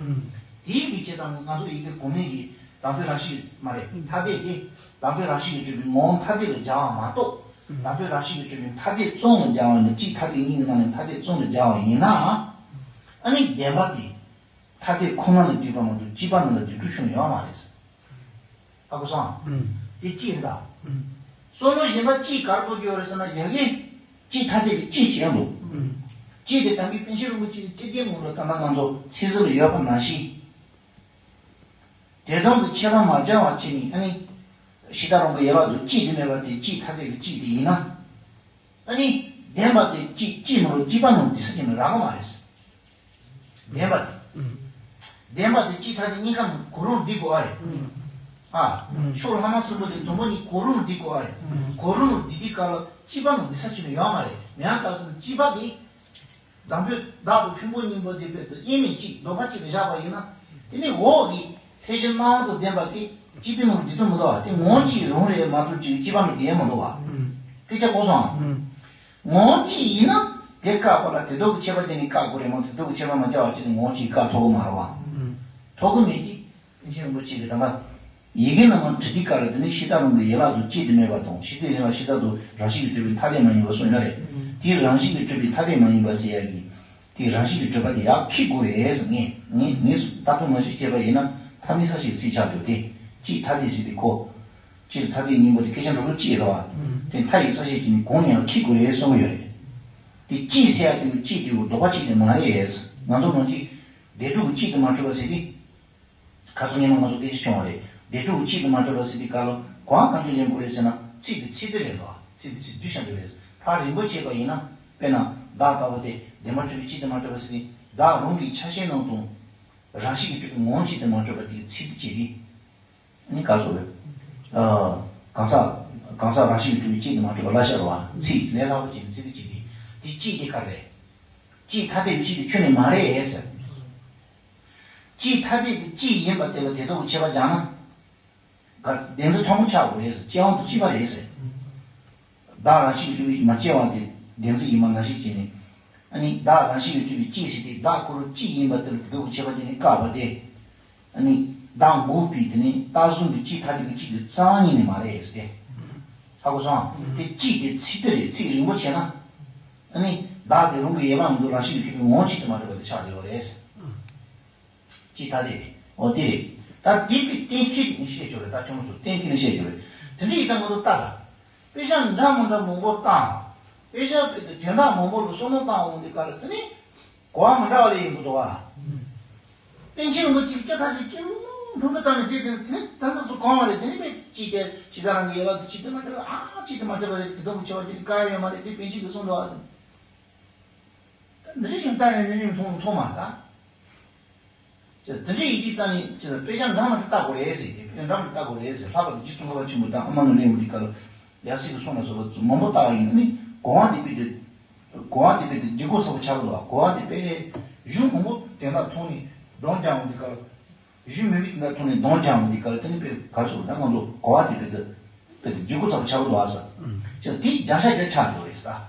དེའི་གི་བྱས་ཙང་ང་ཚོ་ཡི་གེ་གོང་མའི་གི་བདག་ཕུང་རང་བཞིན་མ་རེད། ཐ་དད་དེ་བདག་ཕུང་རང་བཞིན་གྱིས་གྲུབ་པའི་ངོ་བོ་ཐ་དད་ལ་སྦྱར་བ་མ་གཏོགས་བདག་ཕུང་རང་བཞིན་གྱིས་གྲུབ་པའི་ཐ་དད་ཙམ་ལ་སྦྱར་བ་ཡིན་ན། སྤྱིའི་ཐ་དད་གཉིས་ཀྱི་ནང་ནས་ཐ་དད་ཙམ་ལ་སྦྱར་བ་ཡིན་ན། ཨ་ནི་བདེན་པ་དེ་ཐ་དད་ཁོ་ན་ལ་འདུས་པ་མ་གཏོགས་སྤྱི་པ་ནང་ལ་འདུས་གྲུབ་བྱུང་ཡོད་མ་རེད། ཧ་གོ་སོང་ཨ། ཨུམ། དེ་གཅིག་རེད་ད། ཨུམ། བསམ་བློ་གཞན་པ་གཅིག་ག་རེ་འཁོར་གྱི་ཡོད་རེད་ཟེར་ན། ཡ་གི་གཅིག་ཐ་དད་ཀྱི་གཅིག་བྱས་འདུག་ཨུམ། གཅིག་དེ་དམ་པའི་པཎ་ཆེན་རིན་པོ་ཆེ་གི་སྤྱི་རྒྱན་ནང་ལ་ད་ལྟ་ང་ཚོ་ཚིག་ཟུར་ལ་ཡོད་པ་ནང་བཞིན། བདེན་དོན་གྱི་ཁྱད་པར་མ་སྦྱར་བ་བྱས་ནས། ཨ་ནི་ཤིང་རྟ་རོང་པོའི་ཡན་ལག་ཏུ་གཅིག་དེ་མེད་པ་དེ་གཅིག་ཐ་དད་ཀྱི་གཅིག་དེ་ཡིན་ན། ཨ་ནི་བདེན་པ་དེ་གཅིག་གཅིག་མ་གཏོགས་སྤྱི་པ་ནང་འདུས་ས་ཅིག་ནས་རག་གི་མ་རེད། བདེན་པ་དེ། ཨུམ། བདེན་པ་དེ་སྤྱིའི་ཐ་དད་གཉིས་ཀ་ནང་གོ་རུང་འདུས་དགོས་ཨ་རེད། ཨུམ། ཨ། ཨུམ། ཕྱོགས་ལྷག་མ་གསུམ་པོ་དེ་དང་པོ་ནས་གོ་རུང་འདུས་དགོས་ཨ་རེད། ཨུམ། གོ་རུང་འདུས་དུས་སྐབས་ལ་སྤྱི་པ་ནང་འདུས་ས་ཅིག་ནས་ཡོད་མ་རེད། མེད་པ་ལྟར་སོང་སྤྱི་པ་དེ། བདག་ཕུང་བདག་དང་ཕུང་པོ་གཉིས་པོ་དེ་བོད་དུ་དབྱེར་མེད་གཅིག་ལྡོག་པ་གཅིག་ཏུ་བཞག་པ་ཡིན་ན། དེ་ནི་འོག་གི་ལྷན་ཅིག་སྣང་བ་དང་ལྡན་པ་དེ་སྤྱི་པའི་ནང་འདུས་དོན་མི་འདུག་བ། དེ་ངོ་བོ་གཅིག་རང་རེད་མ་གཏོགས་ཅིག་སྤྱི་པ་ནང་འདུས་མི་འདུག་བ། ཨུམ། སྐད་ཆ་གོ་སོང་ཨ། ཨུམ། ངོ་བོ་གཅིག་ཡིན་ན་དེ་བཀག་པ་ལ་དེ་ལྡོག་གི་ཁྱད་པར་དེ་ནི་བཀག་དགོས་རེད་མ་གཏོགས་དེ་ལྡོག་གི་ཁྱད་པར་མ་སྦྱར་བ་ཅིག་ནི་ངོ་བོ་གཅིག་བཀག་ཐུབ་ཀྱི་མ་རེད་བ། ཨུམ། ཐུབ་ཀྱི་མེད་དེ། པཎ་ཆེན་རིན་པོ་ཆེ་གིས་ད་ལྟ། ཡི་གེ་ནང་ལ་བྲི་དུས་སྐབས་ལ་དེ་ནི་ཤིང་རྟ་རོང་པོའི་ཡན་ལག་ཏུ་གཅིག་དེ་མེད་པ་དང་། ཕྱི་དེ་ཡན་ལག་ཤིང་རྟ་དང་རང་བཞིན་གྱིས་གྲུབ་པའི་ཐ་དད་མ་ཡིན་པ་གསུངས་ཡོད་རེད། དེའི་རང་བཞིན་གྱིས་གྲུབ་པའི་ཐ་དད་མ་ཡིན་པ་ཟེར་ཡག་གི། དེའི་རང་བཞིན་གྱིས་གྲུབ་པ་དེ་ཡག་ཁེགས་དགོས་རེད་ཟེར། ངས་ངས་ངས་ལྟ་རྟོག་ནང་བཞིན་བྱས་པ་ཡིན་ན་ཐ་མི་ས་ཞིག་ཚིག་ཆགས་འདུག་དེ་སྤྱིའི་ཐ་དད་ཟེར་དུས་ཁོ། སྤྱིར་ཐ་དད་གཉིས་པོ་དེ་སྐད་ཆ་འགྲོ་ལུགས་གཅིག་རེད་བ། དེ་མཐའ་ཡི་ས་བཅད་ཀྱི་ནི་གང་ཡང་ཁེགས་དགོས་རེད་གསུང་གི་ཡོད་རེད། དེ་གཅིག་ཟེར་ཡག་དེ་གཅིག་དེ་ལྡོག་པ་གཅིག་དེ་མ་རེད། ང་ཚོ་ནང་གཅིག་བདེན་གྲུབ་གཅིག་དེ་མ་གྲུབ་པ་ཟེར་དུས། ཁ་སང་ཉི་མ་ང་ཚོ་སྐད་ཆ་བྱུང་བ་རེད། བདེན་གྲུབ་གཅིག་ཏུ་མ་གྲུབ་པ་ཟེར་དུས་སྐབས་ལ་གང་གང་ཅི་ལེན་དགོས་རེད་ཟེར་ན། ཚིག་དེ་ཚིག་སྡུད་ལེན་དགོས། ཚིག་དེ་ཚིག་སྡུད་བྱ་འདོད་རེད། ཕར་རིང་པོ་བྱས་པ་ཡིན་ན། དཔེར་ན་བདག་ལྟ་བུ་དེ་བདེན་པར་གྲུབ་པའི་གཅིག་ཏུ་མ་གྲུབ་པ་ཟེར་དུས། བདག་རང་གི་ཆ་ཤས་རྣམས་དང་། རང་བཞིན་གྱིས་གྲུབ་པའི་ངོ་བོ་གཅིག་ཏུ་མ་གྲུབ་པ་དེ་ཚིག་སྡུད་བྱས་ཏེ། ནི་ག་རེ་ཟེར་རེད། ཨ། གང་ཟག་གང་ཟག་རང་བཞིན་གྱིས་གྲུབ་པའི་གཅིག་ཏུ་མ་གྲུབ་པ་ལ་བཤད་པ། ཚིག་ལས་སླ་པོ་བྱས་ནས་ཚིག་སྡུད་བྱས་ཏེ། དེ་གཅིག་དེ་ག་རེ་རེད། གཅིག་ཐ་དད་ཀྱི་གཅིག་དེ་ཁྱོན་ནས་མ་རེད་ཟེར། གཅིག་ཐ་དད་ཀྱི་གཅིག་ཡིན་པ་དེ་ལ་དེ་ལྡོག་གི་ཁྱད་པར་སྦྱར་ན། ག་བདེན་རྫུན་ཕྲ་མོ་ཆགས་དགོས་རེད་ཟེར། སྐྱེ་བ་དང་བཅས་པ་རེད་ཟེར། བདག་རང་བཞིན་གྱིས་གྲུབ་པའི་མ་སྐྱེ་བ་དེ་བདེན་རྫུན་ཡིན་པ་ནང་བཞིན་བྱས་ནས། ཨ་ནི་བདག་རང་བཞིན་གྱིས་གྲུབ་པའི་གཅིག་ཟེར་ཏེ་བདག་ཁོ་རང་གཅིག་ཡིན་པ་དེ་ལ་དེ་དག་གི་ཁྱད་པར་ཅན་ནི་བཀག་པ་སྟེ། ཨ་ནི་བདག་འགོག་པའི་དེ་ནི་རྟགས་གསུམ་གྱི་གཅིག་ཐ་དད་ཀྱི་གཅིག་གི་རྩ་བ་ཉིད་ནས་མ་རེད་ཟེར་ཏེ། ཧ་གོ་སོང་ཨ། དེ་གཅིག་དེ་ཚིག་དེ་རེད། ཚིག་རིང་པོ་བྱས་ན། ཨ་ནི་བདག་དེ་རང་གི་ཡན་ལག་མི་འདུག་རང་བཞིན་གྱིས་གྲུབ་པའི་ངོ་བོ་གཅིག་ཏུ་མ་གྲུབ་པ་དེ་ཆགས་བསྡད་ཡོད་རེད། གཅིག་ཐ་དད་དེ། འོ་དེ་རེད། ད་དེ་པའི་གཏན་འཁེལ་ནི་བཤད་ཆོག་རེད། ད་ཁྱོད་རང་ཚོ་གཏན་འཁེལ་ནི་བཤད་ཆོག་རེད། དེ་འདྲ་ཡིན་ཙང་ང་ཚོ་ལྟ་ད། དཔེ་ཆ་འདྲ་མི་འདྲ་མང་པོ་བཏང་། དཔེ་ཆ་དཔེ་དེ་དོན་དག་མང་པོ་ལ་བསམ་བློ་བཏང་འོང་དེ་ག་ལ་དེ་ནི་གོ་བ་མི་འདྲ་བ་ལ་ཡིན་དགོས་འདུག་བ། པཎ་ཆེན་རིན་པོ་ཆེ་ལྕགས་ཐག་ཅིག་ཅིག་མཐོང་གི་བཏང་ནས་དེ་དེ་དེ་ནི་ད་ལྟ་ཚོ་གང་བ་རེད། དེ་ནི་དཔེ་ཅིག་དེ་ཇི་ལྟར་རང་གི་ཡན་ལག་དེ་ཅིག་དེ་མ་འདྲ་བ་ཨ་ཅིག་དེ་མ་འདྲ་བ་རེད། དེ་དག་གི་ཆེ་བ་ཅིག་ག་ཡོད་མ་རེད། དེ་པཎ་ཆེན་གྱིས་གསུངས་འདུག་ཨ་ཟེར། འདི་རིགས་ཀྱང་ལྟ་ནས་ནི་ནི་མཐོང་མཐོང་མ་ད། དེ་འདྲ་ཡིན་དུས་ཙང་ནི་ཅི་ལ་དཔེ་ཆ་འདྲ་མི་འདྲ་ལྟ་དགོས་རེད་ཟེར་ཏེ། དཔེ་ཆ་འདྲ་མི་འདྲ་ལྟ་དགོས་རེད་ཟེར། ལྷག་པར་དུ་རྗེ་ཙོང་ཁ་པ་ཆེན་པོ་དང་ཨ་མ་ནོར་གླིང་པ་འདི་ག་ལ་ཡབ་སྲས་ཀྱིས་གསུངས་ལ་སོགས་པ་མང་པོ་ལྟ་བ་ཡིན་ན་ནི་གོ་བ་འདི་དཔེ་དེ་གོ་བ་འདི་དཔེ་དེ་ལྗིད་ཁོག་ཚ་པོ་ཆགས་ཀྱི་འདུག་བ། གོ་བ་འདི་དཔེ་གཞུང་མང་པོ་དེ་འདྲ་མཐོང་ནས་གདོང་རྒྱག་འོང་འདི་ག་ལ། གཞུང་མང་པོ་དེ་འདྲ་མཐོང་ནས་གདོང་རྒྱག་འོང་འདི་ག་ལ། དེ་ནི་དཔེ་ག་རེ་ཟེར་ན་ང་ཚོ་གོ་བ་འདི་དཔེ་དེ་དཔེ་དེ་ལྗིད་ཁོག་ཚ་པོ་ཆགས་ཀྱི་འདུག་བ་ཟེར། ཅི་དེ་རྒྱང་ཤ་རྒྱག་ཆགས་འགྲོ་རེད་ཟེར།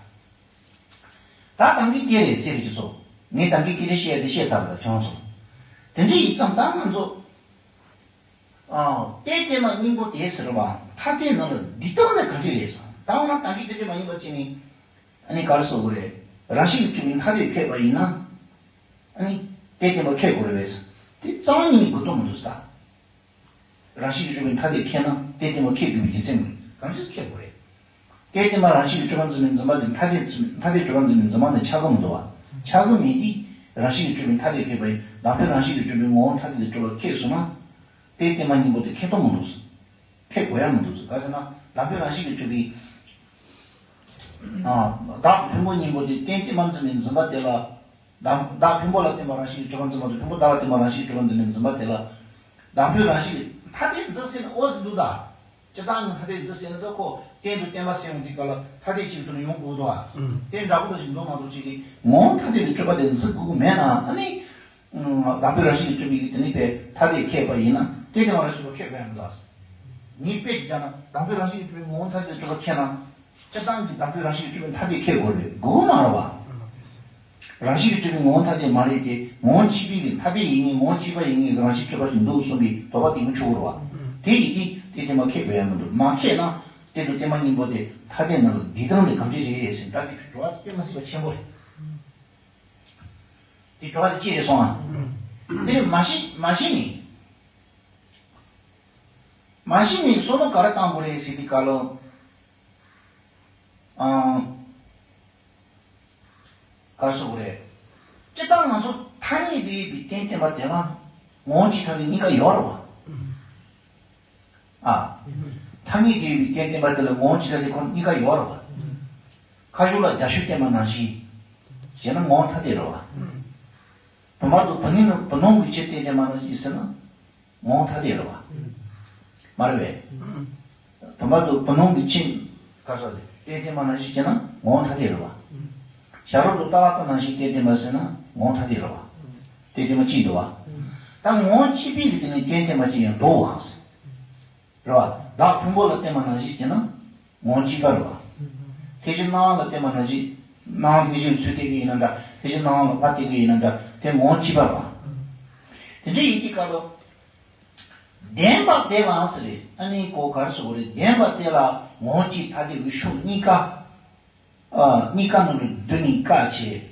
ད་དང་གི་དེ་རེད། ཚེ་རིང་ཚོ། ངས་དང་གི་སྐད་ཆ་བཤད་དེ་བཤད་ཚར་བ་ད་ཁྱོད་ཚོ། དེ་འདྲ་ཡིན་ཙང་ད་ང་ཚོ། ཨ། དཔེ་དེ་མ་སྙིང་པོ་དེ་ཟེར་བ་ཐ་དད་ནང་ལ་འདི་ལྟར་ལས་ག་འདྲ་རེད་ཟེར། ད་འོ་ན་དང་གི་དེ་འདྲ་མ་ཡིན་པ་ཅི་ནི། ཨ་ནི་ག་རེ་ཟེར་དགོས་རེད། རང་བཞིན་གྱིས་གྲུབ་པའི་ཐ་དད་ཁེགས་པ་ཡིན་ན། ཨ་ནི་དཔེ་དེ་མ་ཁེགས་དགོས་རེད་པས། དེ་རྩ་བ་ཉིད་ནས་དགོས་དོན་མི་འདུག་ཟེར་ད། རང་བཞིན་གྱིས་གྲུབ་པའི་ཐ་དད་ཁེགས་ན་དེ་དེ་མ་ཁེགས་དགོས་པའི་རྒྱུ་མཚན་མེད། གང་ཞིག་ཁེགས་དགོས་རེད། དེ་དེ་མ་རང་བཞིན་གྱིས་གྲུབ་པར་འཛིན་པའི་འཛིན་པ་དེ་ཐ་དད་ཐ་དད་གྲུབ་པར་འཛིན་པའི་འཛིན་པ་ནི་ཆགས་ཀྱི་མི་འདུག་བ། ཆགས་ཀྱི་མེད་དེ། རང་བཞིན་གྱིས་གྲུབ་པའི་ཐ་དད་ཁེགས་པ་ཡིན། དང་པོའི་རང་བཞིན་གྱིས་གྲུབ་པའི་ངོ་བོ་ཐ་དད་དེ་གྲུབ་པ་ཁེགས་སོང་ན། དེ་དེ་མ་གཉིས་པོ་དེ་ཁེགས་དོན་མི་འདུག་ཁེགས་དགོས་ཡ་མི་འདུག་ག་ཟེར་ན་དང་པོའི་རང་བཞིན་གྱིས་གྲུབ་པའི། ཨ། བདག་ཕུང་པོ་གཉིས་པོ་དེ་རྟེན་དེ་མ་འཛིན་པའི་འཛིན་པ་དེ་ལ། བདག་བདག་ཕུང་པོ་ལ་བརྟེན་པ་རང་བཞིན་གྱིས་གྲུབ་པར་འཛིན་པ་དང་ཕུང་པོ་བདག་ལ་བརྟེན་པ་རང་བཞིན་གྱིས་གྲུབ་པར་འཛིན་པའི་འཛིན་པ་དེ་ལ། བདག་ཕུང་རང་བཞིན་གྱིས་ཐ་དད་འཛིན་ཟེར་ན་ཨོ་ཟེར་འདུག་ད། སྤྱིར་བཏང་ནི་ཐ་དད་འཛིན་ཟེར་ན་ད་ཁོ་གཏན་དུ་བརྟེན་པ་ཟེར་ཡོང་དུས་སྐབས་ལ་ཐ་དད་གཅིག་ཏུ་ནི་ཡོང་དགོས་འདུག་ཨ། ཨུམ། དེ་འདྲ་པོ་འདྲ་ཞིག་འདུག་མ་གཏོགས་ཅིག་གིས་ངོ་བོ་ཐ་དད་དུ་གྲུབ་པ་དེ་འཛིན་དགོས་ཀྱི་མེད་ན་ཨ་ནི། བདག་ཕུང་རང་བཞིན་གྱིས་གྲུབ་པའི་དེ་ནི་པའི་ཐ་དད་ཁེགས་པ་ཡིན་ན་དེ་དེ་མ་རང་བཞིན་གྱིས་ཁེགས་པ་ཡང་མི་འདུག་ཨ། ངས་དཔེ་ཅིག་བཞག་ན་བདག་ཕུང་རང་བཞིན་གྱིས་གྲུབ་པའི་ངོ་བོ་ཐ་དད་དུ་གྲུབ་པ་ཁེགས་ན། སྤྱིར་བཏང་གི་བདག་ཕུང་རང་བཞིན་གྱིས་གྲུབ་པའི་ཐ་དད་ཁེགས་དགོས་རེད། དགོས་མ་རེད་བ། རང་བཞིན་གྱིས་གྲུབ་པའི་ངོ་བོ་ཐ་དད་མ་རེད་དེ། ངོ་བོ་གཅིག་པའི་གི་ཐ་དད་ཡིན་ངེས། ངོ་བོ་གཅིག་པ་ཡིན་ངེས་ཀྱི་རང་བཞིན་གྲུབ་པ་ཞིག་འདུག་གསུངས་པའི་དོགས་པ་དེ་ཡང་ཆོག་གི་རེད་བ། དེ་ཡིན་དུས་དེ་དེ་མ་ཁེགས་པ་ཡང་མི་འདུག་མ་ཁེགས་ན་དེ་དང་དེ་མ་གཉིས་པོ་དེ་ཐ་དད་ནང་ལ་འདི་དང་དེ་གང་འདྲ་རེད་ཟེར་ད་དེ་འགྲོ་བ་དེ་དཔེ་མ་སྲིད་པ་ཆེན་པོ་རེད། དེ་འགྲོ་བ་དེ་ཅི་རེད་སོང་ཨ། དེ་ནི་མ་ཤི་མ་ཤི་ནི། མ་ཤི་ནི་བསམ་བློ་ག་རེ་བཏང་དགོས་རེད་ཟེར་དུས་སྐབས་ལ། ཨང་། ག་རེ་ཟེར་དགོས་རེད། སྤྱིར་བཏང་ང་ཚོ་ཐ་སྙད་དུ་ཡོད་པའི་རྟེན་བརྟེན་པ་དེ་ལ་ངོ་བོ་གཅིག་ཐ་དད་གཉིས་ཀ་ཡོད་རེད་བ། ཨ། ཐ་སྙད་དུ་ཡོད་པའི་རྟེན་བརྟེན་པ་དེ་ལ་ངོ་བོ་གཅིག་ཐ་དད་ཁོ་གཉིས་ཀ་ཡོད་རེད་བ། ཁ་ཤུགས་ལ་རྒྱ་ཤུགས་བརྟེན་པ་ནང་བཞིན། བྱས་ན་ངོ་བོ་ཐ་དད་རེད་བ། བུམ་པ་དང་བུམ་ནི་ནི་བུམ་ནོམ་གྱི་ཕྱིར་རྟེན་བརྟེན་པ་ནང་བཞིན་ཟེར་ན། ངོ་བོ་ཐ་དད་རེད་བ། མ་རེད་པས། བུམ་པ་དང་བུམ་ནོམ་གྱི་ཕྱིར། ག་སོགས་ཏེ་རྟེན་བརྟེན་པ་ནང་བཞིན་བྱས་ན་ངོ་བོ་ཐ་དད་རེད་བ། བྱ་རོག་དང་ཏ་ལ་ཏ་ནང་བཞིན་རྟེན་བརྟེན་པ་ཟེར་ན་ངོ་བོ་ཐ་དད་རེད་བ། རྟེན་བརྟེན་པ་གཅིག་འདུག་བ། ད་ངོ་བོ་གཅིག་པའི་རིགས་དེ་ནི་རྟེན་བརྟེན་པ་གཅིག་ཡང་འདུག་བ། རེད་བ། བདག་ཕུང་པོ་ལ་བརྟེན་པ་ནང་བཞིན་བྱས་ན་ངོ་བོ་གཅིག་པ་རེད་བ། ཐེག་ཆེན་སྣང་བ་ལ་བརྟེན་པ་ནང་བཞིན་སྣང་བ་ཐེག་ཆེན་ཚུར་བསྟན་གྱི་ཡིན་ན་འདྲ། ཐེག་ཆེན་སྣང་བ་ལ་ཕར་བརྟེན་གྱི་ཡིན་ན་འདྲ། དེ་ངོ་བོ་གཅིག་པ་རེད་བ། དེ་འདྲ་ཡིན་དུས་སྐབས་ལ། བདེན་པ་དེ་ལ་ཟེར་རེད། ཨ་ནི་གོ་ག་རེ་ཟེར་དགོས་རེད། བདེན་པ་དེ་ལ་ངོ་བོ་གཅིག་ཐ་དད་ཀྱི་ཕྱོགས་གཉིས་ཀ་ཨ། གཉིས་ཀ་ནང་ལ་འདུ་ནས་བཀག་བྱས།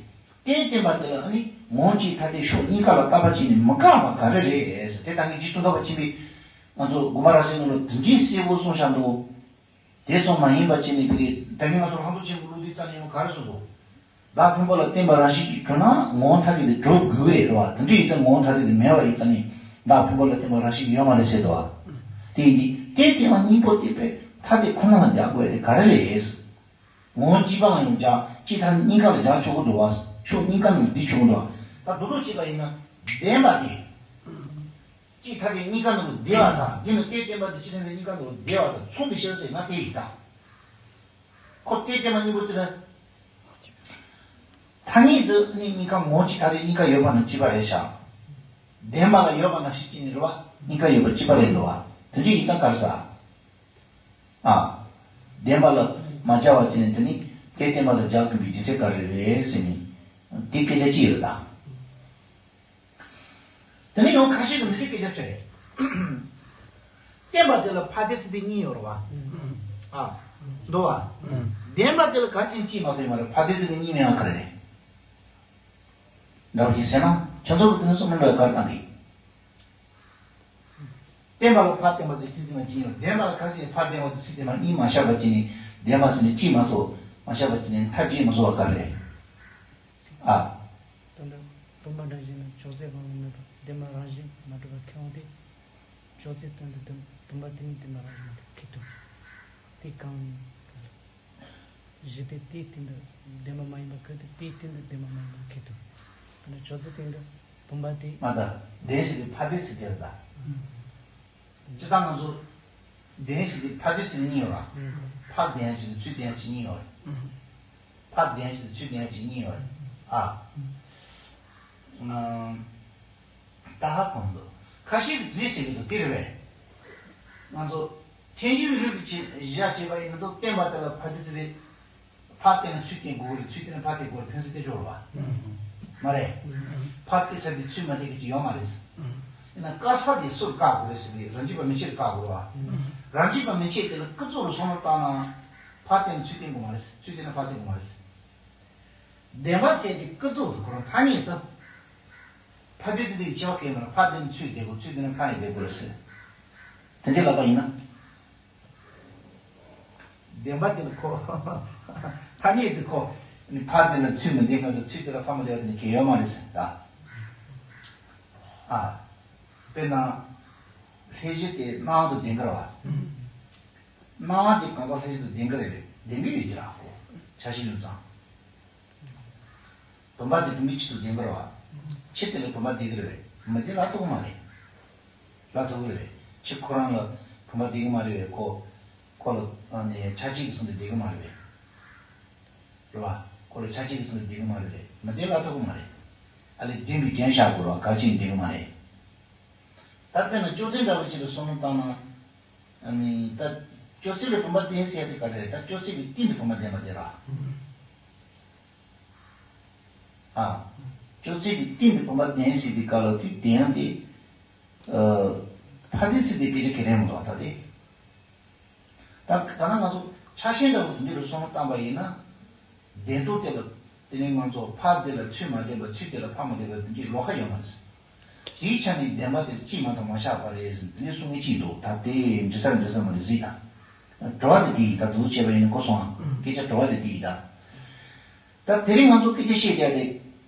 རྟེན་བརྟེན་པ་དེ་ལ་ཨ་ནི་ངོ་བོ་གཅིག་ཐ་དད་ཕྱོགས་གཉིས་ཀ་ལ་བརྟག་པ་བྱས་ནས་མི་བཀག་པ་ག་རེ་རེད་ཟེར། དེ་ད་ངས་རྗེ་ཙོང་ཁ་པ་ཆེན་པོས་ང་ཚོ་དགོངས་པ་རབ་གསལ་ནང་ལ་དེ་འདྲའི་གསལ་པོ་གསུངས་བཞག་འདུག་དེ་ཙམ་མ་ཡིན་པ་བྱས་ནས་ཕ་གི་ད་གིན་ང་ཚོ་ལྷག་མཐོང་ཆེན་པོ་བློ་འདི་རྩ་ནས་ཡང་ག་རེ་གསུངས་འདུག་བདག་ཕུང་པོ་ལ་བརྟེན་པ་རང་བཞིན་གྱིས་གྲུབ་ན་ངོ་བོ་ཐ་དད་དེ་གྲུབ་དགོས་ཀྱི་རེད་བ། དེ་འདྲ་ཡིན་ཙང་ངོ་བོ་ཐ་དད་དེ་མེད་པ་ཡིན་ཙང་ནི་བདག་ཕུང་པོ་ལ་བརྟེན་པ་རང་བཞིན་གྱིས་ཡོད་མ་རེད་ཟེར་འདུག་བ། དེ་ཡིན་དུས་རྟེན་བརྟེན་པ་གཉིས་པོ་དེ་པས་ཐ་དད་ཁོ་ན་ལ་རྒྱག་དགོས་ཡ་དེ་ག་རེ་རེད། ངོ་བོ་གཅིག་པའང་ཡང་རྒྱག་གཅིག་ཐ་དད་གཉིས་ཀ་ལ་རྒྱག་ཆོག་གི་འདུག་བ། ཕྱོགས་གཉིས་ཀ་ནང་འདི་ཆོག་གི་འདུག་བ། ད་མདོར་བསྡུས་བྱས་པ་ཡིན་ན་བདེན་པ་དེ། གཅིག་ཐ་དད་གཉིས་ཀ་ནང་དུ་བདེ་བ་དང་། དེ་ནི་རྟེན་བརྟེན་པ་དེ་གཅིག་ཐ་དད་གཉིས་ཀ་ནང་དུ་བདེ་བ་དང་མཚུངས་པའི་ཕྱིར་ཟེར་ན་དེ་ཡིན་ད། ཁོ་རྟེན་བརྟེན་པ་གཉིས་པོ་དེ་ནི། ཐ་སྙད་དུ་ནི་གཉིས་ཀ་ངོ་བོ་གཅིག་ཐ་དད་གཉིས་ཀ་ཡོད་པ་ནི་གཅིག་པ་རེད་ཤག་བདེན་པ་ལ་ཡོད་པ་ནང་བཞིན་གཅིག་ནི་རེད་བ། གཉིས་ཀ་ཡོད་པ་གཅིག་པ་རེད་འདུག་བ། དེ་འདྲ་ཡིན་ཙང་ག་རེ་ཟེར། ཨ། བདེན་པ་ལ་མ་སྦྱར་བ་བྱས་ནས་དེ་ནི་རྟེན་བརྟེན་པ་ལ་སྦྱར་དགོས་པའི་རྒྱུ་མཚན་ག་རེ་རེད་ཟེར་ནས། དེ་སྐད་ཆ་གཅིག་རེད་ད། དེ་ནས་ཡང་ཁ་ཤས་ཀྱིས་འདི་འདྲའི་སྐད་ཆ་བཤད་རེད། བརྟེན་པ་དེ་ལ་ཕ་དེ་ཚིག་དེ་གཉིས་ཡོད་རེད་བ། ཨ། འདུག་བ། བརྟེན་པ་དེ་ལ་ག་རེ་བྱས་ནས་གཅིག་མ་གཏོགས་མ་རེད། ཕ་དེ་ཚིག་དེ་གཉིས་མེད་ཡང་ག་རེ་རེད། འདྲ་བོ་ཅིག་ཟེར་ན་ཁྱོད་ཚོ་གི་དེ་ནས་སོང་མི་འདྲ་བའི་ག་རེ་བཏང་གི། བརྟེན་པ་ལ་ཕ་བརྟེན་པ་ཚིག་ཚིག་དེ་མ་གཅིག་ཡོད། བརྟེན་པ་ལ་ག་རེ་བྱས་ནས་ཕ་བརྟེན་པ་ཚིག་དེ་མ་གཉིས་མ་བཞག་པ་བྱས་ནས་བརྟེན་པ་ཟེར་ནས་གཅིག་མ་གཏོགས་མ་བཞག་པ་བྱས་ནས་མཐའ་གཅིག་མ་བཟོ་བ་ག་རེ་རེད། ཨ། ད་ལྟ་བུམ་པ་འདྲ་ཞིག་ན་ཅོག་ཙེ་དབང་དུ་མེད་པ་བདེན་པ་རང་བཞིན་མ་གྲུབ་པ་ཁེ་དབང་དེ། ཅོག་ཙེ་སྟེང་དུ་བདེན་བུམ་པ་དེ་ནི་བདེན་པ་རང་བཞིན་མ་གྲུབ་པ་ཁེ་ཐུབ། དེ་གང་ཡིན་ག་ལ། གཞི་དེ་དེའི་སྟེང་དུ་བདེན་པ་མ་ཡིན་པ་ཁེ་ཐུབ། དེའི་སྟེང་དུ་བདེན་པ་མ་ཡིན་པ་ཁེ་ཐུབ། དེ་ནི་ཅོག་ཙེ་སྟེང་དུ་བུམ་པ་དེ། མ་ད། བདེན་ཞིག་དེ་ཕ་དེ་ཟེར་དེ་རེད་ད། སྤྱིར་བཏང་ང་ཚོ་བདེན་ཞིག་དེ་ཕ་དེ་ཟེར་གཉིས་ཡོད་ར། ཕ་བདེན་ཞིག་དེ་ཚུལ་བདེན་ཞིག་གཉིས་ཡོད་རེད། ཕ་བདེན་ཞིག་དེ་ཚུལ་བདེན་ཞིག་གཉིས་ཡོད་རེད། ཨ། ད་ཧ་གོ་འདུག་ཁ་ཤས་ཀྱིས་འདི་ཟེར་གྱི་འདུག་དེ་རེད་པས། ང་ཚོ་ཐལ་འགྱུར་བའི་ལུགས་ཀྱི་བཞག་བྱས་པ་ཡིན་ན་འདུག་བརྟེན་པ་དེ་ལ་ཕ་དེ་ཚིག་དེ། ཕ་བརྟེན་ན་ཚུལ་བརྟེན་དགོས་ཀྱི་རེད། ཚུལ་བརྟེན་ན་ཕ་བརྟེན་དགོས་རེད། ཕན་ཚུན་བརྟེན་ཆོག་རེད་བ། མ་རེད། ཕ་བརྟེན་ས་དེ་ཚུལ་མ་བརྟེན་གྱི་ཅིག་ཡོད་མ་རེད། ཡིན་ན་དཀའ་ས་དེ་སུར་བཀག་དགོས་རེད་ཟེར་ཏེ་རང་རྒྱུད་པ་མན་ཆད་ལ་བཀག་དགོས་རེད་བ། རང་རྒྱུད་པ་མན་ཆད་དེ་ལ་ཀུན་རྫོབ་ལ་བསམ་བློ་བཏང་ན། ཕ་བརྟེན་ན་ཚུལ་བརྟེན་དགོས་མ་རེད། ཚུལ་བརྟེན་ན་ཕ་བརྟེན་དགོས་མ་རེད། བདེན་པ་ཟེར་དེ་ཀུན་རྫོབ་ཏུ་ཁོ་རང་ཐ་སྙད་དུ། ཕ་བརྟེན་ཚུལ་བརྟེན་གྱི་ཆེ་བ་གལ་མེད་ན་ཕ་བརྟེན་ན་ཚུལ་བརྟེན་དགོས། ཚུལ་བརྟེན་ན་ཕ་ཡང་བརྟེན་དགོས་རེད་ཟེར། དེ་འདྲའི་ལབ་པ་ཡིན་ན། བདེན་པ་དེ་ནི་ཁོ། ཐ་སྙད་དེ་ཁོ། ནི་ཕ་དེ་ལ་ཚུལ་མི་ལྡན་ག་དང་ཚུལ་དེ་ལ་ཕ་མི་ལྡན་པ་དེ་ནི་གལ་ཡོད་མ་རེད་ཟེར་ད། ཨ། དཔེར་ན། ལྷན་སྐྱེས་དེ་སྣང་བ་དང་ལྡན་གྱི་རེད་བ། སྣང་བ་དེ་གང་ཟག་ལྷན་སྐྱེས་དང་ལྡན་གྱི་རེད་པས། ལྡན་གྱི་ཡོད་ཀྱི་རེད་ཁོ། ཆ་ཤས་ཡིན་ཙང་། བུམ་པ་དེ་བུམ་པའི་ཆེད་དུ་ལྡན་གྱི་རེད་བ། ཕྱིར་དེ་ལ་བུམ་པ་ལྡན་གྱི་རེད་པས། མི་ལྡན་ལབ་ཐུབ་ཀྱི་མ་རེད། ལབ་ཐུབ་ཀྱི་རེད་པས། ཕྱིར་ཁོ་རང་ལ་བུམ་པ་ལྡན་གྱི་མ་རེད་པས་ཁོ། ཁོ་ལ་ཨ་ནི་ཆ་ཤས་ཀྱིས་མཚོན་ཏེ་ལྡན་གྱི་མ་རེད་པས། རེད་བ། ཁོ་ལ་ཆ་ཤས་ཀྱིས་མཚོན་ཏེ་ལྡན་གྱི་མ་རེད་པས། མི་ལྡན་ལབ་ཐུབ་ཀྱི་མ་རེད། ཨ་ལས་ལྡན་པའི་རྒྱན་བཞག་དགོས་རེད་བ། ག་རེ་བྱས་ནས་ལྡན་གྱི་མ་རེད། ད་དཔེར་ན་ཅོག་ཙེ་འདྲ་བོ་ཅིག་ལ་བསམ་བློ་བཏང་ན། ཨ་ནི་ད་ཅོག་ཙེ་ལ་བུམ་པ་ལྡན་ཟེར་ཡ་དེ་ག་རེ་རེད། ད་ཅོག་ཙེ་གི་སྟེང་དུ་བུམ་པ་ལྡན་པ་དེ་ར། ཨ། ཅོག་ཙེ་གི་སྟེང་དུ་བུམ་པ་ལྡན་ཟེར་དེ་ག་ལ་དེ་ལྡན་ཡ་དེ། ཨ། ཕ་དེ་ཚིག་དེ་སྐད་ཆ་གལ་ཆེན་མོ་འདུག་ད་དེ། ད་ད་ལྟ་ང་ཚོ་ཆ་ཤས་འདྲ་བོ་དེ་འདི་ལ་བསམ་བློ་བཏང་པ་ཡིན་ན། བདེན་རྟོག་དེ་ལ། དེ་ནས་ང་ཚོ་ཕ་དེ་ལ་ཚུལ་མ་ལྡན་པ་ཚུལ་དེ་ལ་ཕ་མ་ལྡན་པ་དེ་འདྲའི་ལོགས་ཀ་ཡོད་མ་རེད། དེའི་ཆ་ནས་བདེན་པ་དེ་གཅིག་མ་གཏོགས་མ་བཞག་པ་རེད་ཟེར་དེ་ནས་གསུང་མཁན་གཅིག་འདུག་ད་དེ་འགྲིག་ས་འགྲིག་ས་མ་རེད་གཟིགས་དང་། བྲོ་བ་དེ་དེ་ཡིན་ད། དུ་བྱས་པ་ཡིན་ན་གོ་སོང་ཨ། སྐད་ཆ་བྲོ་བ་དེ་དེ་ཡིན་ད། ད་དེ་རིང་ང་ཚོ་སྐད་ཆ་བཤད་བསྡད་དེ་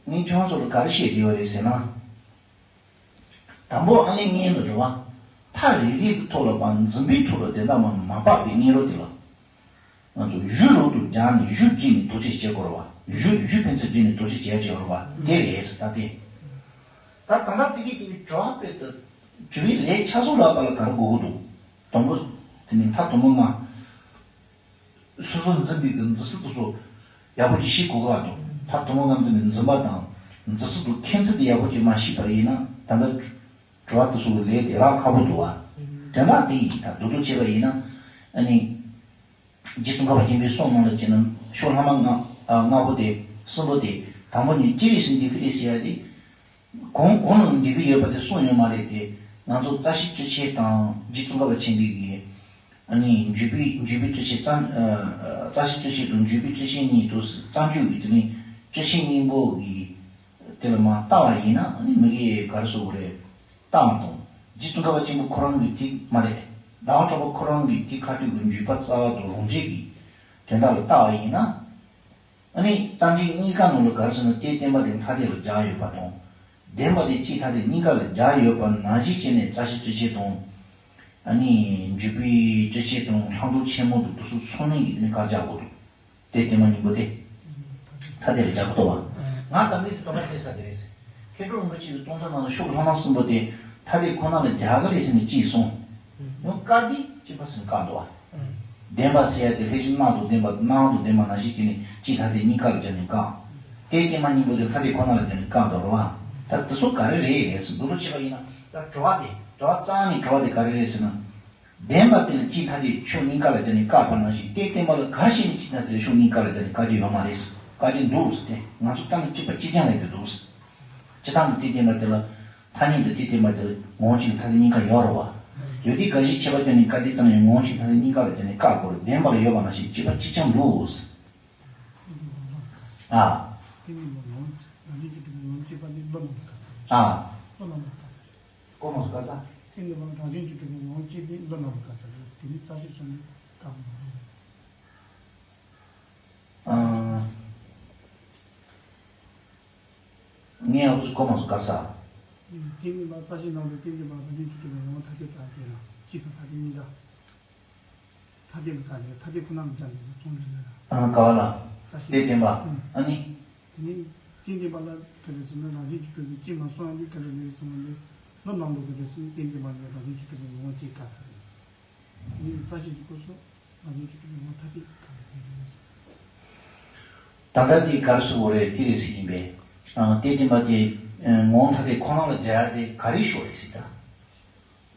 ངས་ཁྱོད་ཚོ་ལ་ག་རེ་བཤད་བསྡད་པ་རེད་ཟེར་ན། དང་པོ་ཨ་ནི་སྔོན་ལ་རེད་བ། མཐའ་རིག་རིག་གི་ཐོག་ལ་བ་འཛིན་པའི་ཐོག་ལ་དོན་དག་མ་མ་དཔག་པའི་སྔོན་རོལ་དེ་ལ། ང་ཚོ་གཞུ་རོལ་དུ་རྒྱག་ནས་གཞུ་བརྒྱུད་ནས་དོགས་གཅོད་བྱེད་དགོས་རེད་བ། གཞུ་གཞུ་ཕན་ཚུན་བརྒྱུད་ནས་དོགས་གཅོད་བྱེད་ཡ་བྱེད་དགོས་རེད་བ། དེ་རེད་ཟེར་ད་དེ། ད་ད་ལྟ་དེ་གི་དེ་གི་བྲོ་བ་དཔེ་ད། བྲོ་བའི་ལས་ཆ་ཚང་ལ་པ་ལ་ག་རེ་དགོས་ཀྱི་འདུག་དང་པོ། དེ་ནི་མཐའ་དང་པོ་ལྔ། སོ་སོ་འཛིན་པའི་གི་འཛིན་ས་དེ་ཚོ་ཡག་པོ་ཅིག་ཤེས་དགོས་ཀྱི་འདུག་མཐའ་དང་པོ་ལྔ་འཛིན་པའི་འཛིན་པ་དང་འཛིན་ས་དེ་ཁྱད་ཚུལ་དེ་ཡག་པོ་ཅིག་མ་ཤེས་པ་ཡིན་ན་ད་ལྟ་བྲོ་བ་དེ་ཚོ་གི་ལས་དེ་རག་ཁག་པོ་འདུག་བ། དོན་དག་དེ་ཡིན་ད་རྡོག་རྡོག་བྱས་པ་ཡིན་ན་ཨ་ནི། རྗེ་ཙོང་ཁ་པ་ཆེན་པོའི་གསུང་ནང་ལ་བྱས་ན་ཤོག་ལྷག་མ་ལྔ་ཨ་ལྔ་པོ་དེ་གསུམ་པོ་དེ་དང་པོ་ནི་ཅི་རིགས་སུ་འདུས་ཀྱི་རེད་ཟེར་ཡ་དེ། གང་གང་ལ་འདུས་ཀྱི་ཡོད་པ་དེ་གསུངས་ཡོད་མ་རེད་དེ། ང་ཚོ་རྩ་ཤེ་སྤྲུལ་ཆེན་དང་རྗེ་ཙོང་ཁ་པ་ཆེན་པོའི་གི་ཨ་ནི་འཇུག་པའི་འཇུག་པའི་སྤྲུལ་ཆེན་རྩ་ཨ་རྩ་ཤེ་སྤྲུལ་ཆེན་དང་འཇུག་པའི་སྤྲུལ་ཆེན་གཉིས་དང་རྩ་འཇུག་གི་དེ་ནི་སྤྲུལ་ཆེན་གཉིས་པོ་གི་དེ་ལ་མ་ལྟ་བ་ཡིན་ན་ཨ་ནི་མི་གི་ག་རེ་ཟེར་དགོས་རེད། ལྟ་བ་དང་། རྗེ་ཙོང་ཁ་པ་ཆེན་པོ་ཁོ་རང་གི་དེ་མ་རེད། ཟླ་བ་གྲགས་པ་ཁོ་རང་གི་དེ་ཁ་ཐུག་གི་འཇུག་པ་རྩ་བ་དང་རང་རྒྱལ་གྱི་དོན་དག་ལ་ལྟ་བ་ཡིན་ན། ཨ་ནི་རྩ་འཇུག་གཉིས་ཀ་ནང་ལ་ག་རེ་ཟེར་ན་དེ་བརྟེན་པ་དེ་མཐའ་དེ་ལ་སྦྱར་ཡོད་པ་དང་། བདེན་པ་དེ་སྤྱིའི་མཐའ་དེ་གཉིས་ཀ་ལ་སྦྱར་ཡོད་པ་ནང་བཞིན་བྱས་ནས་རྩ་ཤེ་སྤྲུལ་ཆེན་དང་། ཨ་ནི་འཇུག་པའི་སྤྲུལ་ཆེན་དང་ལྷག་མཐོང་ཆེན་མོ་དང་དེ་ཚོ་ཚང་མས་ཀྱི་དེ་ནི་ག་རེ་སྦྱར་དགོས་འདུག་དེ་བརྟེན་པ་གཉིས་པོ་དེ། མཐའ་དེ་ལ་སྦྱར་དགོས་འདུག་བ། ང་དང་མི་དེ་དོགས་པ་སྐྱེ་ས་དེ་རེད་ཟེར། མཁས་གྲུབ་རིན་པོ་ཆེ་གི་སྟོང་ཐུན་ནང་ལ་ཤོག་ལྷག་མ་གསུམ་པོ་དེ་མཐའ་དེ་ཁོ་ན་ལ་སྦྱར་གི་རེད་ཟེར་ནས་གཅིག་གསུངས། ཡང་བཀག་དེ་གཅིག་པ་ཟེར་ནས་བཀག་འདུག་བ། བདེན་པ་ཟེར་ཡ་དེ་ལྷས་བྱིན་སྣང་དང་ལྡན་པ་སྣང་དང་ལྡན་པ་ནང་བཞིན་བྱས་ནས་གཅིག་མཐའ་དེ་གཉིས་ཀ་ལ་སྦྱར་ནས་བཀག་དེ་བརྟེན་པ་གཉིས་པོ་དེ་མཐའ་དེ་ཁོ་ན་ལ་སྦྱར་ནས་བཀག་འདུག་རེད་བ། ད་དེ་ཚོ་ག་རེ་རེད་ཟེར་མདོར་བསྡུས་བྱས་པ་ཡིན་ན་ད་བྲོ་བ་དེ་བྲོ་བ་རྩ་བ་ནས་བྲོ་བ་དེ་ག་རེ་རེད་ཟེར་ན། བདེན་པ་དེ་ལ་གཅིག་མཐའ་དེ་ཕྱོགས་གཉིས་ཀ་ལ་སྦྱར་ནས་བཀག་པ་ནང་བཞིན་དེ་བརྟེན་པ་ལ་ག་རེ་བྱས་ནས་གཅིག་མཐའ་དེ་ལ་ཕྱོགས་གཉིས་ཀ་ལ་སྦྱར་ནས་བཀག་རྒྱུ་ཡོད་མ་རེད། བཀག་གི་འདུག་ཟེར་ཏེ། ང་ཚོ་ལྟ་ན་གཅིག་པ་གཅིག་རྐྱང་རེད་དེ་འདུག་ཟེར། སྤྱིར་བཏང་གི་དེ་བསྟན་པ་དེ་ལ་ཐ་སྙད་དང་དེ་བསྟན་པ་དེ་ལ་ངོ་བོ་གཅིག་ཐ་དད་གཉིས་ཀ་ཡོད་རེད་བ། ཡོད་དུས་འགའ་ཞིག་ཁྱད་པར་བརྒྱབ་ནས་བཀག་དེ་ཙམ་ཡང་ངོ་བོ་གཅིག་ཐ་དད་གཉིས་ཀ་ལ་བརྒྱབ་ནས་བཀག་དགོས་རེད། བདེན་པར་ཡོད་པ་ནང་བཞིན་གཅིག་པ་གཅིག་རྐྱང་འདུག་ཟེར། ཨ། དེ་ནི་ལོ་ངོ་རང་བཞིན་གྱིས་གྲུབ་པའི་ངོ་བོ་གཅིག་པ་ནི་བློ་རྣམ་པར་དག་ས་རེད། ཨ། བློ་རྣམ་པར་དག་ས་རེད། གོ་མ་སོང་། དག་ས། དེ་ནི་ལོ་ངོ་རང་བཞིན་གྱིས་གྲུབ་པའི་ངོ་བོ་གཅིག་ནི་བློ་རྣམ་པར་དག་ས་རེད། དེ་ནི་རྩ་ཤེ་གསུམ་ནི་བཀག་མ་རེད། ཨ། ངས་འུ་ཚོ་གོ་མ་སོང་། ག་རེ་ཟེར། དེ་ནི་ལ་རྩ་ཤེ་ནང་དུ་རྟེན་འབྲེལ་པ་རང་བཞིན་གྱིས་གྲུབ་པའི་ངོ་བོ་ཐ་དད་དག་དེ་ལ་གཅིག་དང་ཐ་དད་གཉིས་ཀ། ཐ་དད་ལ་དགག་ནས་ཐ་དད་ཁོ་ན་ལ་སྦྱར་ནས་ན་ཚོང་འབྲེལ་ལ་ར། ཨ། ག་བ་ལ། རྩ་ཤེ། དེ་བདེན་པ། ཨ་ནི། དེ་ནི་རྟེན་འབྲེལ་པ་ལ་ག་རེ་ཟེར་ན་རང་བཞིན་གྱིས་གྲུབ་པའི་གཅིག་མ་སོང་ཡང་དེ་ག་རེ་རེད་ཟེར་ན་ནི་བློ་ནང་དུ་ག་རེ་ཟེར་ན་རྟེན་འབྲེལ་པ་ལ་རང་བཞིན་གྱིས་གྲུབ་པའི་ངོ་བོ་གཅིག་བཀག་ཚར་རེད། དེ་ནི་རྩ་ཤེ་གི་སྐོར་སོགས་རང་བཞིན་གྱིས་གྲུབ་པའི་ངོ་བོ་ཐ་དད་བཀག་ནས་རེད། ད་ལྟ་དེ་ག་རེ་ཟེར་དགོས་རེད། དེ་རེད་ཟེར་གྱིན་པས། ཨ། དེ་བདེན་པ་དེ་ངོ་བོ་ཐ་དད་ཁོ་ན་ལ་སྦྱར་ཡ་དེ་ག་རེ་ཞུ་བ་རེད་ཟེར་ད།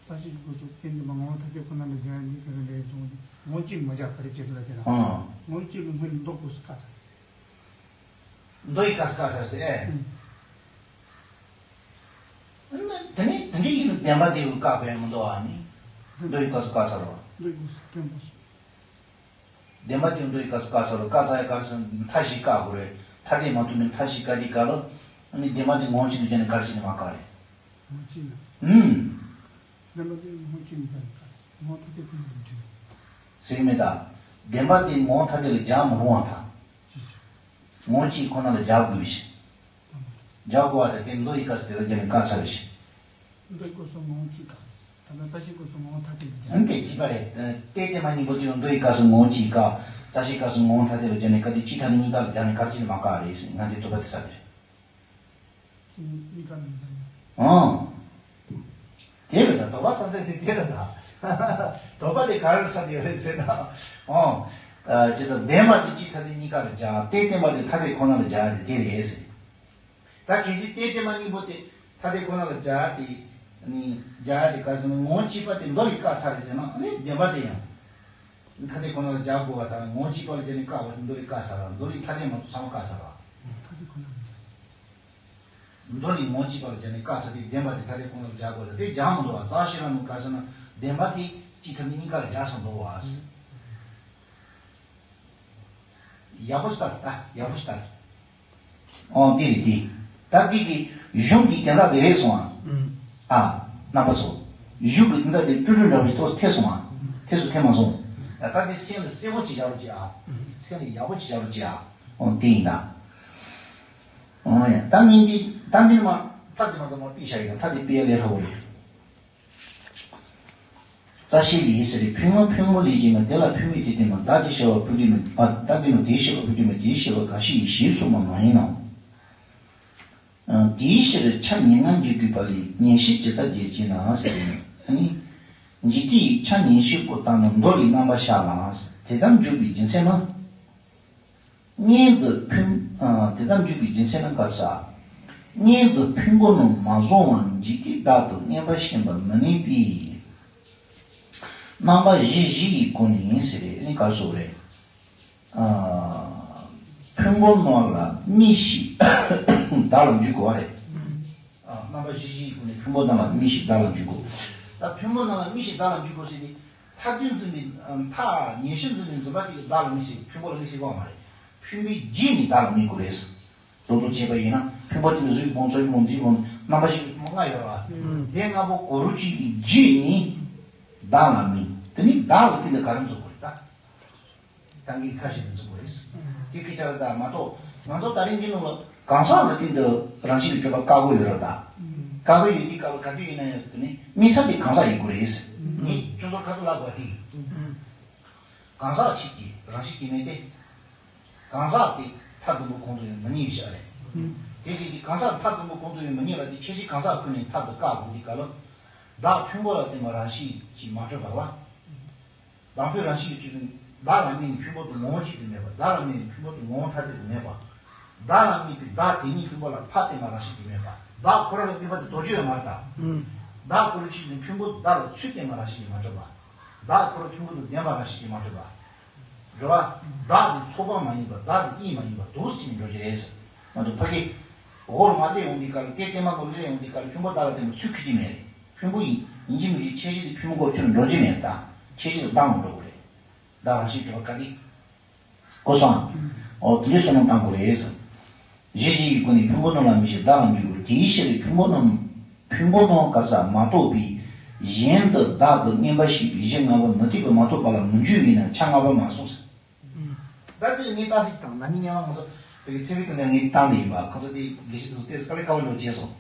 རྩ་ཤེ་གི་སྐོར་སོགས་རྟེན་འབྲེལ་པ་ངོ་བོ་ཐ་དད་ཁོ་ན་ལ་སྦྱར་ཡ་འདི་ག་རེ་རེད་ཟེར་ན་ངོ་བོ་གཅིག་མ་སྦྱར་ག་རེ་བྱེད་འདུག་ལ་དེ་ར། ཨང་། ངོ་བོ་གཅིག་ལ་སྔོན་ནས་མདོ་སྐབས་སུ་བཀག་ཚར་རེད། མདོ་ཡི་སྐབས་སུ་བཀག་ཚར་ཟེར། ཨེ། ཨང་། དེ་ནི་དེ་འདྲ་ཡིན་ན་བདེན་པ་དེ་ཡང་བཀག་པ་ཡང་མི་འདུག་ཨ་ནི། མདོ་ཡི་སྐབས་སུ་བཀག་ཚར་བ། མདོ་ཡི་སྐབས་སུ་བཀག་ཚར་བ། བདེན་པ་དེ་མདོ་ཡི་སྐབས་སུ་བཀག་ཚར་བ། བཀག་ཚར་ཡ་ག་རེ་ཟེར་ན་མཐའ་བཞི་བཀག་དགོས་རེད། ཐ་དད་མ་ཐུབ་ནས་མཐའ་བཞི་བཀག་དེ་ག་ལ། ཨ་ནི་བདེན་པ་དེ་ངོ་བོ་གཅིག་ཏུ་བྱས་ནས་ག་རེ་བྱས་ནས་མ་བཀག་རེད། ངོ་བོ་གཅིག་ལ། ཨང་། བདེན་པ་དེ་ངོ་བོ་གཅིག་ནས་བྱས་ནས་བཀག་རེད། ངོ་བོ་ཐ་དད་ཁོ་ན་ལ་འདྲེན། ཟེར་གྱི་མེད་ད། བདེན་པ་དེ་ངོ་བོ་ཐ་དད་ལ་སྦྱར་མི་རུང་བ་དང་། ཅི་ཞིག་ངོ་བོ་གཅིག་ཁོ་ན་ལ་སྦྱར་དགོས་པའི་ཕྱིར། སྦྱར་དགོས་པ་དང་། དེ་མདོ་ཡི་སྐབས་སུ་དེ་ལ་སྦྱར་ནས་བཀག་ཚར་བའི་ཕྱིར། མདོ་ཡི་སྐབས་སུ་ངོ་བོ་གཅིག་བཀག་རེད། ད་ལྟ་རྩ་ཤེ་སྐབས་སུ་ངོ་བོ་ཐ་དད་ལ་སྦྱར། ཨང་། དེ་གཅིག་པ་རེད། ཨ། དེ་དེ་མ་གཉིས་པོ་དེ་ཡང་མདོ་ཡི་སྐབས་སུ་ངོ་བོ་གཅིག་བཀག་རྩ་ཤེ་སྐབས་སུ་ངོ་བོ་ཐ་དད་ལ་སྦྱར་ནས་བཀག་དེ་གཅིག་ཐ་དད་གཉིས་ཀ་ལ་སྦྱར་ནས་ག་རེ་བྱས་ནས་མ་བཀག་རེད་ཟེར། ང་འདི་དོགས་པ་དེ་ཟ་གི་རེད། གཉིས་ཀ་ལ་སྦྱར་ན། ཨང་། དེ་རེད་ད། དོགས་པ་ཟ་ས་དེ་དེ་རེད་ད། དོགས་པ་དེ་ག་རེ་ཟ་དེ་རེད་ཟེར་ན། ཨང་། ཨ། བྱས་ཙང་བདེན་པ་དེ་གཅིག་ཐ་དད་གཉིས་ཀ་ལ་སྦྱར། དེ་བསྟན་པ་དེ་ཐ་དད་ཁོ་ན་ལ་སྦྱར་དེ་དེ་རེད་ཟེར། ད་གལ་སྲིད་དེ་བསྟན་པ་གཉིས་པོ་དེ་ཐ་དད་ཁོ་ན་ལ་སྦྱར་ཏེ། ནི་སྦྱར་ཏེ་ག་ཟེར་ན་ངོ་བོ་གཅིག་པ་དེ་མདོ་ལས་བཀག་ཚར་རེད་ཟེར་ན། ཨ་ནི་བདེན་པ་དེ་ཡང་ཐ་དད་ཁོ་ན་ལ་སྦྱར་དགོས་པ་དང་། ངོ་བོ་གཅིག་པ་ལ་སྦྱར་ནས་བཀག་པ་དེ་མདོ་ལས་བཀག་ཚར་བ། མདོ་ལས་ཐ་དད་མ་གཏོགས་ཚང་མ་བཀག་ཚར་བ། ཐ་དད་ཁོ་ན་ལ་སྦྱར། མདོ་ལས་ངོ་བོ་གཅིག་པ་ལ་སྦྱར་ནས་བཀག་ཚར་དུས་བདེན་པ་དེ་ཐ་དད་ཁོ་ན་ལ་སྦྱར་དགོས་ལ། དེ་སྦྱར་མི་འདུག་བ། རྩ་ཤེ་རང་ནང་ག་ཟེར་ན་བདེན་པ་དེ་གཅིག་ཐ་དད་གཉིས་ཀ་ལ་སྦྱར་སོང་འདུག་བ། ཡག་པོ་ཞིག་ལྟ། ད་ཡག་པོ་ཞིག་ལྟ། ཨོ་དེ་རེད་དེ། ད་འདི་གི་གཞུང་གི་དོན་དག་དེ་རེད་སོང་ཨ། ཨ། རྣམ་པ་ཚོ། གཞུང་གི་དོན་དག་དེ་སྤྲོས་བྲལ་འདྲ་བོ་ཞིག་ཐོག་ཐེ་སོང་ཨ། ཐེ་སོང་། ཐེ་མ་སོང་། ད་ལྟ་འདི་སེམས་ལ་གསལ་པོ་ཅིག་བཞག་རོགས་གྱིས་ཨ། སེམས་ལ་ཡག་པོ་ཅིག་བཞག་རོགས་གྱིས་ཨ། ཨོ་དེ་ཡིན་ད། ཨོ་ཡ། ད་ངས་འདི་ད་འདི་མ་ཐག་དེ་མ་གཏོགས་མ་ཏིག་བྱ་ཡིན་ན་ཐག་དེ་དཔེ་ལས་སླ་པོ་རེད། རྩ་ཤེ་ལས་ཟེར། ཕུང་ལྔ་ཕུང་པོ་ལས་སྐྱེས་མ། དེ་ལ་ཕུང་པོའི་དེ་བརྟེན་པ། བདག་དེ་ཤེས་པ་ཕུང་དུས་མ། ཨ། བདག་བརྟེན་པ་དེ་ཤེས་པ་ཕུང་དུས་མ། དེ་ཤེས་པ་འགའ་ཞིག་ཡིས་ཞེས་གསུངས་པ་མ་ཡིན་ནམ། ཨ། དེའི་ཕྱིར་ཆ་མྱ་ངན་འཇིག་དགོས་པ་ལས། ངེས་ཤེས་ཇི་ལྟར་རྒྱས་བྱེད་ན་ཟེར། ཨ་ནི། འཇིག་ལྟའི་ཆ་ངེས་ཤེས་པོ་ལྟར་ན་མདོ་ལས་རྣམ་པར་གཞག་ལ། དེ་ལྟར་འཇུག་པའི་རྒྱུ་མཚན་ནི། སྔོན་དུ་ཕུང་། ཨ། དེ་ལྟར་འཇུག་པའི་རྒྱུ་མཚན་ནི་ག་རེ་ཟེར། སྔོན་དུ་ཕུང་པོ་རྣམས་མ་བཟུང་བར་འཇིག་ལྟའི་བདག་ཏུ་མངོན་པར་ཞེན་པར་མི་ནུས་པས། རྣམ་པ་བཞི་བཞི་ཡི་སྒོ་ནས་ཟེར་རེད། ཨ་ནི་ག་རེ་ཟེར་རེད། ཨ། ཕུང་པོ་རྣམས་ལ་དམིགས་ཤིང་བདག་ལ་འཇུག་དགོས་པ་རེད། ཨ། རྣམ་པ་བཞི་བཞི་ཡི་སྒོ་ནས་ཕུང་པོ་རྣམས་ལ་དམིགས་ཤིང་བདག་ལ་འཇུག་དགོས། ད་ཕུང་པོ་རྣམས་ལ་དམིགས་ཤིང་བདག་ལ་འཇུག་དགོས་ཟེར་ཏེ། མཐའ་དོན་འཛིན་པའི། མཐའ་ངེས་ཤེས་འཛིན་པའི་འཛིན་པ་དེ་གིས་བདག་ལ་དམིགས་ཤིང་ཕུང་པོ་ལ་དམིགས་ཤིང་དགོས་པ་མ་རེད། ཕུང་པོའི་རྒྱུད་ནས་བདག་ལ་དམིགས་དགོས་རེད། ལོག་རྟོག་བྱས་པ་ཡིན་ན་ཕུང་པོ་དེ་ནི་གཟུགས་ཀྱི་བུམ། ཚོར་བའི་བུམ། དྲི་བུམ། རྣམ་པ་བཞི་པའི་ཕུང་པོ་ལྔ་ཡོད་རེད་བ། དེ་ལྔ་པོ་གང་རུང་གཅིག་གི་རྒྱུད་ནས་བདག་ལ་དམིགས། དེ་ནི་བདག་ལ་བརྟེན་ཏེ་ག་རེ་འཛིན་དགོས་རེད་ད། ད་གིན་ཁ་ཤས་ནས་འཛིན་དགོས་རེད། དེ་སྐད་ཆ་རེད་ད་མ་གཏོགས་ང་ཚོ་ད་རིང་འདི་ནང་ལ་གང་ཟག་ལ་བརྟེན་ཏེ་རང་བཞིན་གྱིས་གྲུབ་པ་བཀག་གི་ཡོད་རེད་ད། བཀག་གི་ཡོད་དུས་སྐབས་ལ་ག་དུས་ཡིན་ན་ཡང་དེ་ནི་དམིགས་ས་དེ་གང་ཟག་ཡིན་དགོས་རེད། ངས་ཁྱོད་ཚོར་ཁ་ཚོ་ལབ་དགོས་དེ། གང་ཟག་གཅིག་གི་རང་བཞིན་གྱིས་མེད་དེ། གང་ཟག་དེ་མཐར་ཐུག་པ་གང་དུ་ཡང་མི་གནས་ཤག་རེད། དེ་ཟེར་གྱི་གང་ཟག་མཐར་ཐུག་པ་གང་དུ་ཡང་མི་གནས་ལ་དེ་ཁྱད་གཞི་གང་ཟག་ཁོ་ནས་མཐར་ཐུག་བཀག་དགོས་དུས་སྐབས་ལ། བདག་ཕུང་པོ་ལ་བརྟེན་པ་རང་བཞིན་གྱིས་མ་གྲུབ་པ་ལ། བདག་ཕུང་རང་བཞིན་གྱིས་གྲུབ་པའི་བདག་ལ་དམིགས་ནས་ཕུང་པོ་དེ་ངོ་བོ་གཅིག་ཏུ་མེད་པ། བདག་ལ་དམིགས་ནས་ཕུང་པོ་དེ་ངོ་བོ་ཐ་དད་དུ་མེད་པ། བདག་ལ་དམིགས་པའི་བདག་དེ་ཉིད་ཕུང་པོ་ལ་ཕར་བརྟེན་པ་རང་བཞིན་གྱིས་མེད་པ། བདག་ཁོ་རང་ལ་དམིགས་པ་དེ་དོར་རྒྱུ་ཡང་མ་རེད་ད། བདག་ཁོ་རང་གཅིག་ནི་ཕུང་པོ་བདག་ལ་ཚུར་བརྟེན་པ་རང་བཞིན་གྱིས་མ་གྲུབ་པ། བདག་ཁོ་རང་ཕུང་པོ་དང་ལྡན་པ་རང་བཞིན་གྱིས་མ་གྲུབ་པ། འགྲོ་བ། བདག་དེ་ཚོགས་པ་མ་ཡིན་པ། བདག་དེ་དབྱིངས་མ་ཡིན་པ་འདུག་སེ་བྱས་ནས་འགྲོ་གི་རེད་ཟེར། མ་གཏོགས་ཕ་གི་འོག་ལ་མར་སླེབས་ཡོང་དུས་སྐབས་ལ། དེ་བརྟན་མ་གོ་ལ་སླེབས་ཡོང་དུས་སྐབས་ལ་ཕུང་པོ་བདག་ལ་བརྟེན་པ་ཚུར་འཁྱེར་གྱི་མེད་རེད། ཕུང་པོ་ཡིན་ཡིན་གཅིག་མིན་གཅིག་ཁྱད་གཞི་དེ་ཕུང་པོ་སྐོར་ཁྱོན་འགྲོ་གི་མེད། ད་ཁྱད་གཞི་ལ་བདག་མ་འགྲོ་གི་རེད། བདག་རང་བཞིན་གྲུབ་པ་ག་དེ། གོ་སོང་ཨ། འོ་དེ་འདྲའི་བསམ་བློ་བཏང་དགོས་རེད་ཟེར། གཞི་བཞི་ཡི་སྒོ་ནས་ཕུང་པོ་རྣམས་ལ་མི་ཤེས་བདག་ལ་འཇུག་གོ། དེའི་ཕྱིར་ཕུང་པོ་རྣམས། ཕུང་པོ་རྣམས་ག་རེ་ཟེར། མ་རྟོགས་པའི་གཞན་དུ་བདག་ཏུ་མངོན་པར་ཤེས་པའི་གཞི་ལྔ་པོ་མུ་སྟེགས་པས་མ་རྟོགས་པ་ལ་མི་འཇུག་པས་ན་ཆ་ལྔ་པོ་མ་གསུངས་ཟེར། ད་དེ་ངས་ལྟ་ཚིག་དང་ན་ནིང་སྔོན་མ་ང་ཚོ་དེ་གི་ཚེ་བའི་དོན་ལ་ངས་བཏང་ནས་ཡིན་པ། ཁོ་ཚོ་དེ་དགེ་བཤེས་དེ་ཚོ་ཏོག་ཙམ་དཀའ་ལས་ཁག་པོ་འགྲོ་བྱས་སོང་།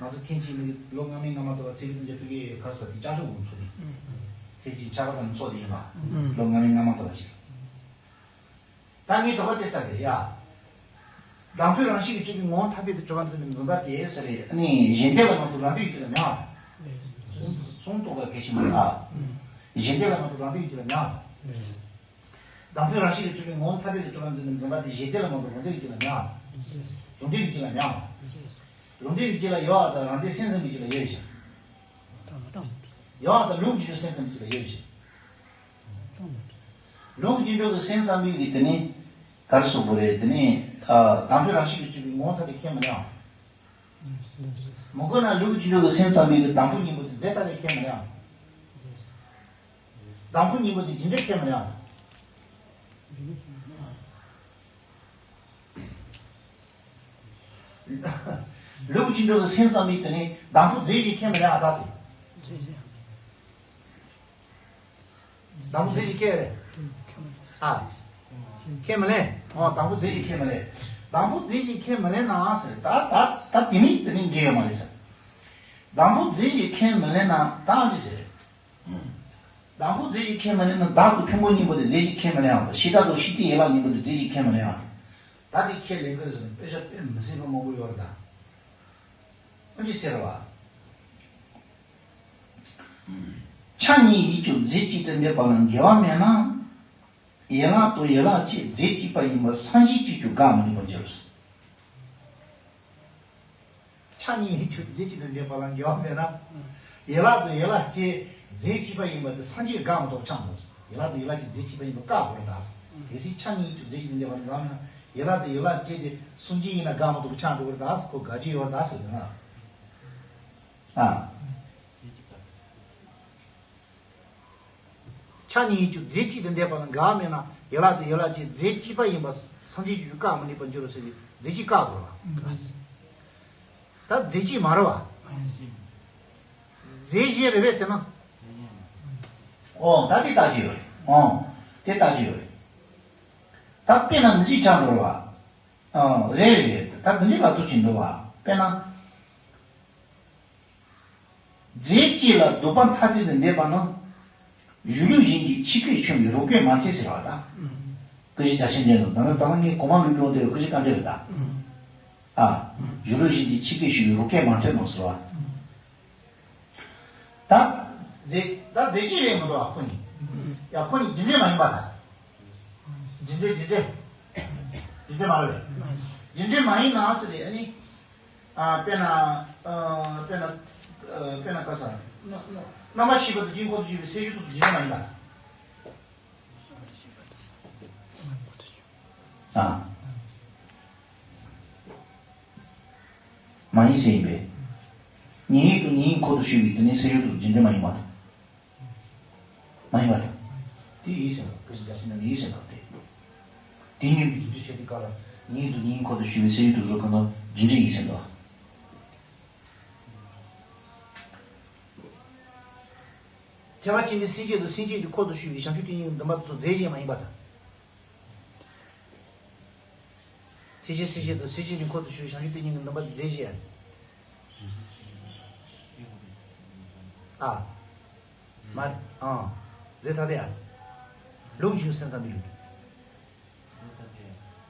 ང་ཚོ་ཐེངས་གཅིག་ནི་ལོ་སྔ་མའི་སྔ་མ་དུ་བ་ཚེ་བའི་དོན་ལ་ཕ་གི་ག་རེ་ཟེར། དེ་ལྕགས་ཤོག་འོང་ཚོ་དེ། ཐེངས་གཅིག་ཆར་པ་དང་ཚོགས་དེ་ཡིན་པ། ལོ་སྔ་མའི་སྔ་མ་དུ་བ་ཞིག་ད་ངས་དོགས་པ་དེ་ཟ་གི་ཡ། དང་པོའི་རང་བཞིན་གྱིས་གྲུབ་པའི་ངོ་བོ་ཐ་དད་དུ་གྲུབ་པར་འཛིན་པའི་འཛིན་པ་དེ་ཟེར་རེད། ཨ་ནི་གཞན་དོན་ལ་ང་ཚོ་རང་དོན་ཡིན་གྱི་ལ་མེད་པ། གསུང་རྟོགས་པ་གལ་ཆེན་པོ་རེད་ཨ། གཞན་དོན་ལ་ང་ཚོ་རང་དོན་ཡིན་གྱི་ལ་མེད་པ། དང་པོའི་རང་བཞིན་གྱིས་གྲུབ་པའི་ངོ་བོ་ཐ་དད་དུ་གྲུབ་པར་འཛིན་པའི་འཛིན་པ་དེ་གཞན་དོན་ལ་ང་ཚོ་རང་དོན་ཡིན་གྱི་ལ་མེད་པ། རང་དོན་ཡིན་གྱི་ལ་མེད་པ། རང་དོན་ཡིན་གྱི་ལ་ཡོད་པ་དང་རང་དོན་སེམས་ཙམ་ཡིན་གྱི་ལ་ཡོད་ཅིང་། ཡོད་པ་དང་ལུགས་ཀྱི་སེམས་ཙམ་ཡིན་གྱི་ལ་ཡོད་ཅིང་། ལུགས་ཀྱི་འགྲོ་གི་སེམས་ཙམ་པའི་གི་དེ་ནི་ག་རེ་ཟེར་དགོས་རེད། དེ་ནི་ཨ་དང་པོའི་རང་བཞིན་གྱིས་གྲུབ་པའི་ངོ་བོ་ཐ་དད་ཁས་མི་ལེན་ཨང་། མི་དགོས་ན་ལུགས་ཀྱི་འགྲོ་གི་སེམས་ཙམ་པའི་གི་དང་པོ་གཉིས་པོ་དེ་རྫས་ཐ་དད་ཁས་མི་ལེན་ཨང་། དང་པོ་གཉིས་པོ་དེ་རྒྱུ་འབྲས་ཁས་མི་ལེན་ཨང་། ལུགས་ཀྱི་འགྲོ་གི་སེམས་ཙམ་པའི་དེ་ནི་དང་པོ་རྫས་གཞན་ཁས་མི་ལེན་ཨ། ད་ཟེར། དང་པོ་རྫས་གཞན་ཁས་རེད། ཨ། ཁས་མི་ལེན། ཨོ་དང་པོ་རྫས་གཞན་ཁས་མི་ལེན། དང་པོ་རྫས་གཞན་ཁས་མི་ལེན་ནའང་ཟེར། ད་ད་ད་དེ་ནི་དེ་ནི་འགལ་ཡོད་མ་རེད་ཟེར། དང་པོ་རྫས་གཞན་ཁས་མི་ལེན་ན་ད་འདི་ཟེར། དང་པོ་རྫས་གཞན་ཁས་མི་ལེན་ན་བདག་ཏུ་ཕུང་པོ་གཉིས་པོ་དེ་རྫས་གཞན་ཁས་མི་ལེན་ཡང་། ཤེས་བདག་དང་ཤེས་བདེའི་ཡན་ལག་གཉིས་པོ་དེ་རྫས་གཞན་ཁས་མི་ལེན་ཡང་། ད་དེ་ཁས་ལེན་གི་རེད་ཟེར་ན་དཔེ་ཆ་དཔེ་མི་སྲིད་པ་མང་པོ་ཡོད་རེད་ད། འདི་ཟེར་བ། ཆ་གཉིས་ཡིད་གཅིག་རྫས་གཅིག་ཏུ་འདོད་པ་ལ་འགལ་བ་མེད་ན། ཡན་ལག་དང་ཡན་ལག་གཅིག་རྫས་གཅིག་པ་ཡིན་པ་སངས་རྒྱས་ཀྱིས་ཀྱང་དགག་མི་ནུས་པར་འགྱུར། ཆ་གཉིས་ཡིད་གཅིག་རྫས་གཅིག་ཏུ་འདོད་པ་ལ་འགལ་བ་མེད་ན། ཡན་ལག་དང་ཡན་ལག་གཅིག་རྫས་གཅིག་པ་ཡིན་པ་དེ་སངས་རྒྱས་དགག་མི་ཐུབ་ཆགས་འདུག་ཡན་ལག་དང་ཡན་ལག་གཅིག་རྫས་གཅིག་པ་ཡིན་པ་བཀག་དགོས་རེད་ད། གལ་སྲིད་ཆ་གཉིས་ཡིད་གཅིག་རྫས་གཅིག་ཏུ་འདོད་པ་ལ་འགལ་བ་མེད་ན། ཡན་ལག་དང་ཡན་ལག་གཅིག་དེ་སངས་རྒྱས་ཡིན་ན་དགག་མི་ཐུབ་ཆགས་འགྲོ་གི་རེད་ད། ཁོ་དགག་རྒྱུ་ཡོད་རེད་ད་ཟེར་གི་ན། ཨ། ཆ་གཉིས་ཡིད་གཅིག་རྫས་གཅིག་ཏུ་འདོད་པ་ལ་འགལ་བ་མེད་ན། ཡན་ལག་དང་ཡན་ལག་གཅིག་རྫས་གཅིག་པ་ཡིན་པ་སངས་རྒྱས་ཀྱིས་བཀག་མི་ནུས་པར་འགྱུར་རོ་ཟེར་ཏེ་རྫས་གཅིག་བཀག་དགོས་རེད་བ། ད་རྫས་གཅིག་མ་རེད་བ། རྫས་གཞན་རེད་པས་ཟེར་ན། ཨོ་ད་དེ་ལྟ་རྒྱུ་ཡོད་རེད། ཨོ་དེ་ལྟ་རྒྱུ་ཡོད་རེད། ད་དཔེར་ན་འདི་གཅིག་ཆགས་འགྲོ་རེད་བ། ཨོ་རེད་རེད་རེད། ད་འདི་འདྲ་ལ་ཐུག་ཅིག་འདུག་བ། དཔེར་ན། རྫས་གཅིག་ལ་ལྡོག་པ་ཐ་དད་དུ་འདོད་པ་ནི། གཞུང་ལུགས་གཞན་གྱིས་ཆོས་སྐད་ཆོད་པའི་རོ་སྐད་མ་ཐོས་ཟེར་བ་དང་། ཀུན་གཞི་བརྡ་ཆད་འདྲེན་དང་། ད་ནི་ད་ནི་ངས་གོང་མ་ལུགས་འགྲོ་འདོད་ཀུན་གཞི་བཀའ་འདྲེན་ལ་ད། ཨ། གཞུང་ལུགས་གཞན་གྱིས་ཆོས་སྐད་ཆོད་པའི་རོ་སྐད་མ་ཐོས་ནོ་ཟེར་བ། ད། རྫས་ད་རྫས་གཅིག་རེད་མི་འདུག་ཨ་ཁོ་གཉིས། ཡ་ཁོ་གཉིས་རྒྱུ་འབྲས་མ་ཡིན་པ་དང་། རྒྱུ་འབྲས་རྒྱུ་འབྲས། རྒྱུ་འབྲས་མ་རེད། རྒྱུ་འབྲས་མ་ཡིན་ན་ཟེར་རེད་ཨ་ནི། ཨ་དཔེར་ན། ཨ་དཔེར་ན། ཨ་དཔེར་ན་ག་ས། རྣམ་པར་ཤེས་པ་དང་དེའི་འཁོར་དུ་ཞུགས་པའི་སེལ་ཆོས་དུ་རྒྱུ་འབྲས་མ་ཡིན་པ། ཨ། མ་ཡིན་ཟེར་ཡིན་པས། ཉན་ཡུལ་དང་ཉན་ཡིན་འཁོར་དུ་ཞུགས་པའི་དེ་ནི་སེལ་ཆོས་དུ་རྒྱུ་འབྲས་མ་ཡིན་པ་དང་། མ་ཡིན་པ་དང་། དེ་ཡིན་ཟེར་བ། ཀུན་གཞི་བརྡ་ཆད་འདྲེན་ནི་ཡིན་ཟེར་བ་སྟེ། དེ་ཉིད་ཀྱི་རྒྱུ་འབྲས་ཆོས་དེ་ག་ལ་ཉན་ཡུལ་དང་ཉན་ཡིན་འཁོར་དུ་ཞུགས་པའི་སེལ་ཆོས་དུ་བཟོ་གང་ལ་རྒྱུ་འབྲས་ཡིན་ཟེར་བ། ཐེག་པ་ཆེན་པོའི་སེམས་བསྐྱེད་དང་སེམས་བསྐྱེད་ཀྱི་འཁོར་དུ་ཞུགས་པའི་བྱང་ཆུབ་ཏིང་ངེ་གི་འདུན་པ་དེ་ཚོ་རྫས་གཞན་མ་ཡིན་པ་དང་། ཐེག་ཆེན་སེམས་བསྐྱེད་དང་སེམས་བསྐྱེད་ཀྱི་འཁོར་དུ་ཞུགས་པའི་བྱང་ཆུབ་ཏིང་ངེ་གི་འདུན་པ་དེ་རྫས་གཞན། ཨ། མ་རེད། ཨང་། རྫས་ཐ་དད་ཨ། ལུགས་ཀྱི་སེམས་ཙམ་པའི་ལུགས།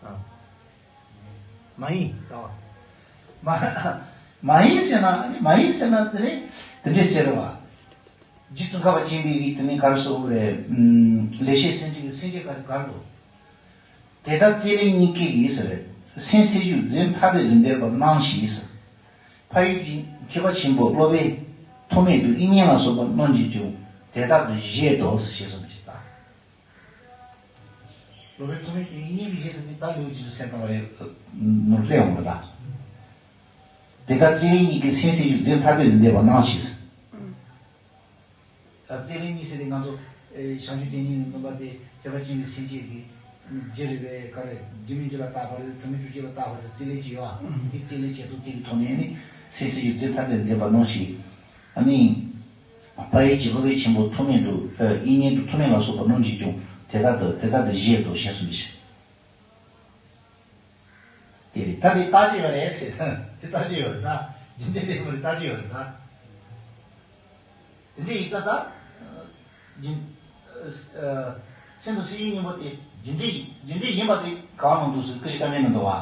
ཨ། མ་ཡིན་ལྟ་བ། མ་མ་ཡིན་ཟེར་ན་མ་ཡིན་ཟེར་ན་དེ་ནི་དེ་འདྲས་ཟེར་བ། རྗེ་ཙོང་ཁ་པ་ཆེན་པོའི་གི་དེ་ནི་ག་རེ་ཟེར་དགོས་རེད། ཨུམ། ལེགས་བཤད་སེམས་ཅན་གྱི་སེམས་བསྐྱེད་ག་རེ་ག་རེ་འདུག་དེ་ལྟར་རྩེ་ལེན་གཉིས་ཀའི་ཡིད་ཟེར། སེམས་སེལ་ཆོས་རྫས་ཐ་དད་དུ་འདོད་པ་རྣམ་ཞེས། ཕ་ཡུལ་གྱི་མཁས་པ་ཆེན་པོ་སློབ་དཔོན་ཐོགས་མེད་དུ་དབྱིག་གཉེན་ལ་སོགས་པ་རྣམས་ཀྱིས་ཀྱང་དེ་ལྟར་དུ་བཞེད་དོ་ཞེས་གསུངས་པ་ཞིག་ལ། སློབ་དཔོན་ཐོགས་མེད་ཀྱིས་དབྱིག་གཉེན་གྱི་ཞེས་ཟེར་ནས་ད་ལེའུ་བཅུ་དྲུག་སེམས་ཙམ་པ་རེད། ནོར་སླེབས་འོང་བ་ད། དེ་ལྟར་བརྩེ་བའི་གཉིས་ཀྱི་སེམས་བསྐྱེད་རྒྱུ་རྫས་ཐ་དད་དུ་འདོད་པ་སྣང་ཞིང་། ད་བརྩེ་བའི་གཉིས་ཟེར་ཏེ་ང་ཚོ་ཨེ་བྱང་ཆུབ་བདེན་གཉིས་ཀྱི་སྟོན་པ་དེ་ཐེག་པ་ཆེན་པོའི་སེམས་བསྐྱེད་ཀྱི་རྒྱུ་རེད་པས་ག་རེ་རྒྱུ་མེད་རྒྱུ་ལ་བཏགས་པ་རེད། གྲོགས་མེད་གྲོགས་བྱེད་ལ་བཏགས་པ་རེད། བརྩེ་ལས་ཀྱི་ཡོད་ཨ། དེ་བརྩེ་ལས་བྱེད་དུ་དེའི་ཐོག་ནས་ནི་སེམས་བསྐྱེད་རྒྱུ་རྫས་ཐ་དད་དུ་འདོད་པ་སྣང་ཞིང་། ཨ་ནི། དཔལ་ཡུལ་གྱི་སློབ་དཔོན་ཆེན་པོ་ཐོགས་མེད་དུ་ཨེ་དབྱིག་གཉེན་དུ་ཐོགས་མེད་ལ་སོགས་པ་རྣམས་ཀྱིས་ཀྱང་དེ་ལྟར་དུ་དེ་ལྟར་དུ་བཞེད་དོ་ཞེས་གསུངས་པའི་ཕྱིར། དེ་རེད། ད་དེ་ལྟ་ཅི་ཡོད་རེད་ཟེར། དེ་ལྟ་ཅི་ཡོད་རེད་ད། རྒྱུ་འབྲས་དེ་མོ་རེད་ལྟ་ཅི་ཡོད་རེད་ད། དེ་འདྲ་ཡིན་ཙང་ད། རྒྱུ། སེམས་དང་སེམས་བྱུང་གཉིས་པོ་དེ་རྒྱུ་འབྲས་རྒྱུ་འབྲས་ཡིན་པ་དེ་ག་བ་ནང་འདུག་ཟེར་ཀུན་གཞི་དཀའ་གནད་མི་འདུག་བ།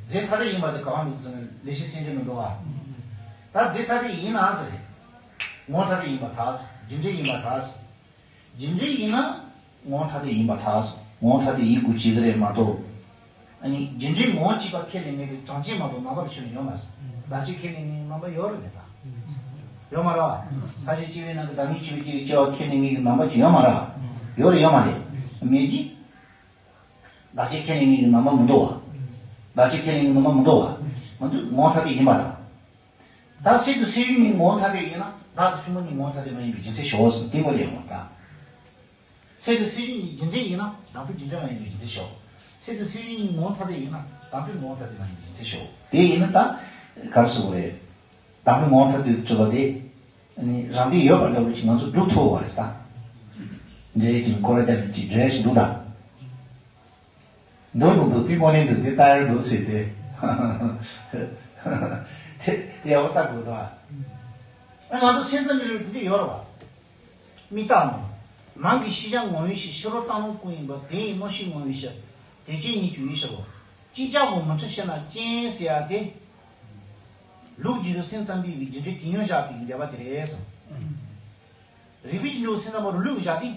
རྫས་ཐ་དད་ཡིན་པ་དེ་ག་བ་འདུག་ཟེར་ལེགས་བཤད་སེང་འབྲས་མི་འདུག་བ། ད་རྫས་ཐ་དད་ཡིན་ན་ཟེར། ངོ་བོ་ཐ་དད་ཡིན་པར་ཐལ། རྒྱུ་འབྲས་ཡིན་པར་ཐལ། རྒྱུ་འབྲས་ཡིན་ན་ངོ་བོ་ཐ་དད་ཡིན་པར་ཐལ། ངོ་བོ་ཐ་དད་ཡིན་དགོས་ཀྱི་རེད་མ་གཏོགས། ཨ་ནི་རྒྱུ་འབྲས་ངོ་བོ་གཅིག་པ་ཁས་ལེན་མཁན་དེ་གྲངས་ཅན་མ་གཏོགས་རྣམ་པ་ཕྱིར་ཡོད་མ་རེད། བདག་ཅན་ཁས་ལེན་མཁན་རྣམ་པ་ཡོད་རེད་མེད་ད། ཡོད་མ་རེད་བ། ས་གཞི་སྐྱེ་བོའི་ནང་གི་བདག་ཉིད་སྐྱེ་བོའི་སྐྱེ་བ་ཁས་ལེན་མཁན་གྱི་རྣམ་པ་ཅིག་ཡོད་མ་རེད་བ། ཡོད་རེད་ཡོད་མ་རེད། མེད་ཀྱི། བདག་ཅན་ཁས་ལེན་མཁན་གྱི་རྣམ་པ་མི་འདུག་བ། བདག་ཅན་ཁས་ལེན་མཁན་གྱི་རྣམ་པ་མི་འདུག་བ། མི་འདུག་ངོ་བོ་ཐ་དད་ཡིན་པ་དང་། ད་སེམས་དང་སེམས་བྱུང་གཉིས་ངོ་བོ་ཐ་དད་ཡིན་ན་བདག་དང་ཕྱི་མ་གཉིས་ངོ་བོ་ཐ་དད་མ་ཡིན་པའི་རྒྱུ་མཚན་ཞོག་ཟེར་དེ་མོ་ལས་ཡོང་བ་དང་། སེམས་དང་སེམས་བྱུང་གཉིས་རྒྱུ་འབྲས་ཡིན་ན་བདག་པོའི་རྒྱུ་འབྲས་མ་ཡིན་པའི་རྒྱུ་མཚན་ཞོག་སེམས་དང་སེམས་བྱུང་གཉིས་ངོ་བོ་ཐ་དད་ཡིན་ན་བདག་པོའི་ངོ་བོ་ཐ་དད་མ་ཡིན་པའི་རྒྱུ་མཚན་ཞོག་དེ་ཡིན་ན་ད་ག་རེ་ཟེར་དགོས་རེད། བདག་པོའི་ངོ་བོ་ཐ་དད་དུ་གྲུབ་པ་དེ། རང་སྟེང་ཡོད་པ་འདྲ་བོ་ཅིག་ང་ཚོ་སྒྲུབ་ཐུབ་པ་རེད་ད། འདྲའི་ཅིག་སྐོར་ར་བརྒྱབ་ནས་ཅིག་འདྲ་ཞིག་འདུག་ད། འདུག་འདུག་འདུག་དེ་དངོས་གནས་འདུག་དེ་ལྟར་འདུག་ཟེར་ཏེ། དེ་དེ་ཡག་པོ་ལྟ་དགོས་ད། ཨ་ང་ཚོ་སེམས་ཙམ་པའི་ལུགས་དེ་འདྲ་ཡོད་རེད་བ། མི་རྟག་ནོ། ནང་གི་ཤེས་བྱ་ངོ་བོའི་ཕྱིར་ཕྱི་རོལ་བཏང་ལུང་ཀུན་ཡིན་པ་དེ་ཡི་རྣམ་ཤེས་ངོ་བོའི་ཕྱིར། དེ་རྐྱེན་ཉིད་ཀྱང་ཡིན་ཕྱིར་རོ། ཅིག་ཅར་གོང་མི་འཕྲོད་ཕྱིར་ན་རྐྱེན་ཟེར་ཡ་དེ། ལུགས་རྒྱུན་དུ་སེམས་ཙམ་པའི་རྒྱུ་འབྲས་དེ་ཉིད་བཞག་པའི་འགལ་བ་དེ་རེད་ཟེར། རིགས་པའི་རྒྱུ་འབྲས་སེམས་ཙམ་པ་རུ་ལུགས་བཞག་སྟེ།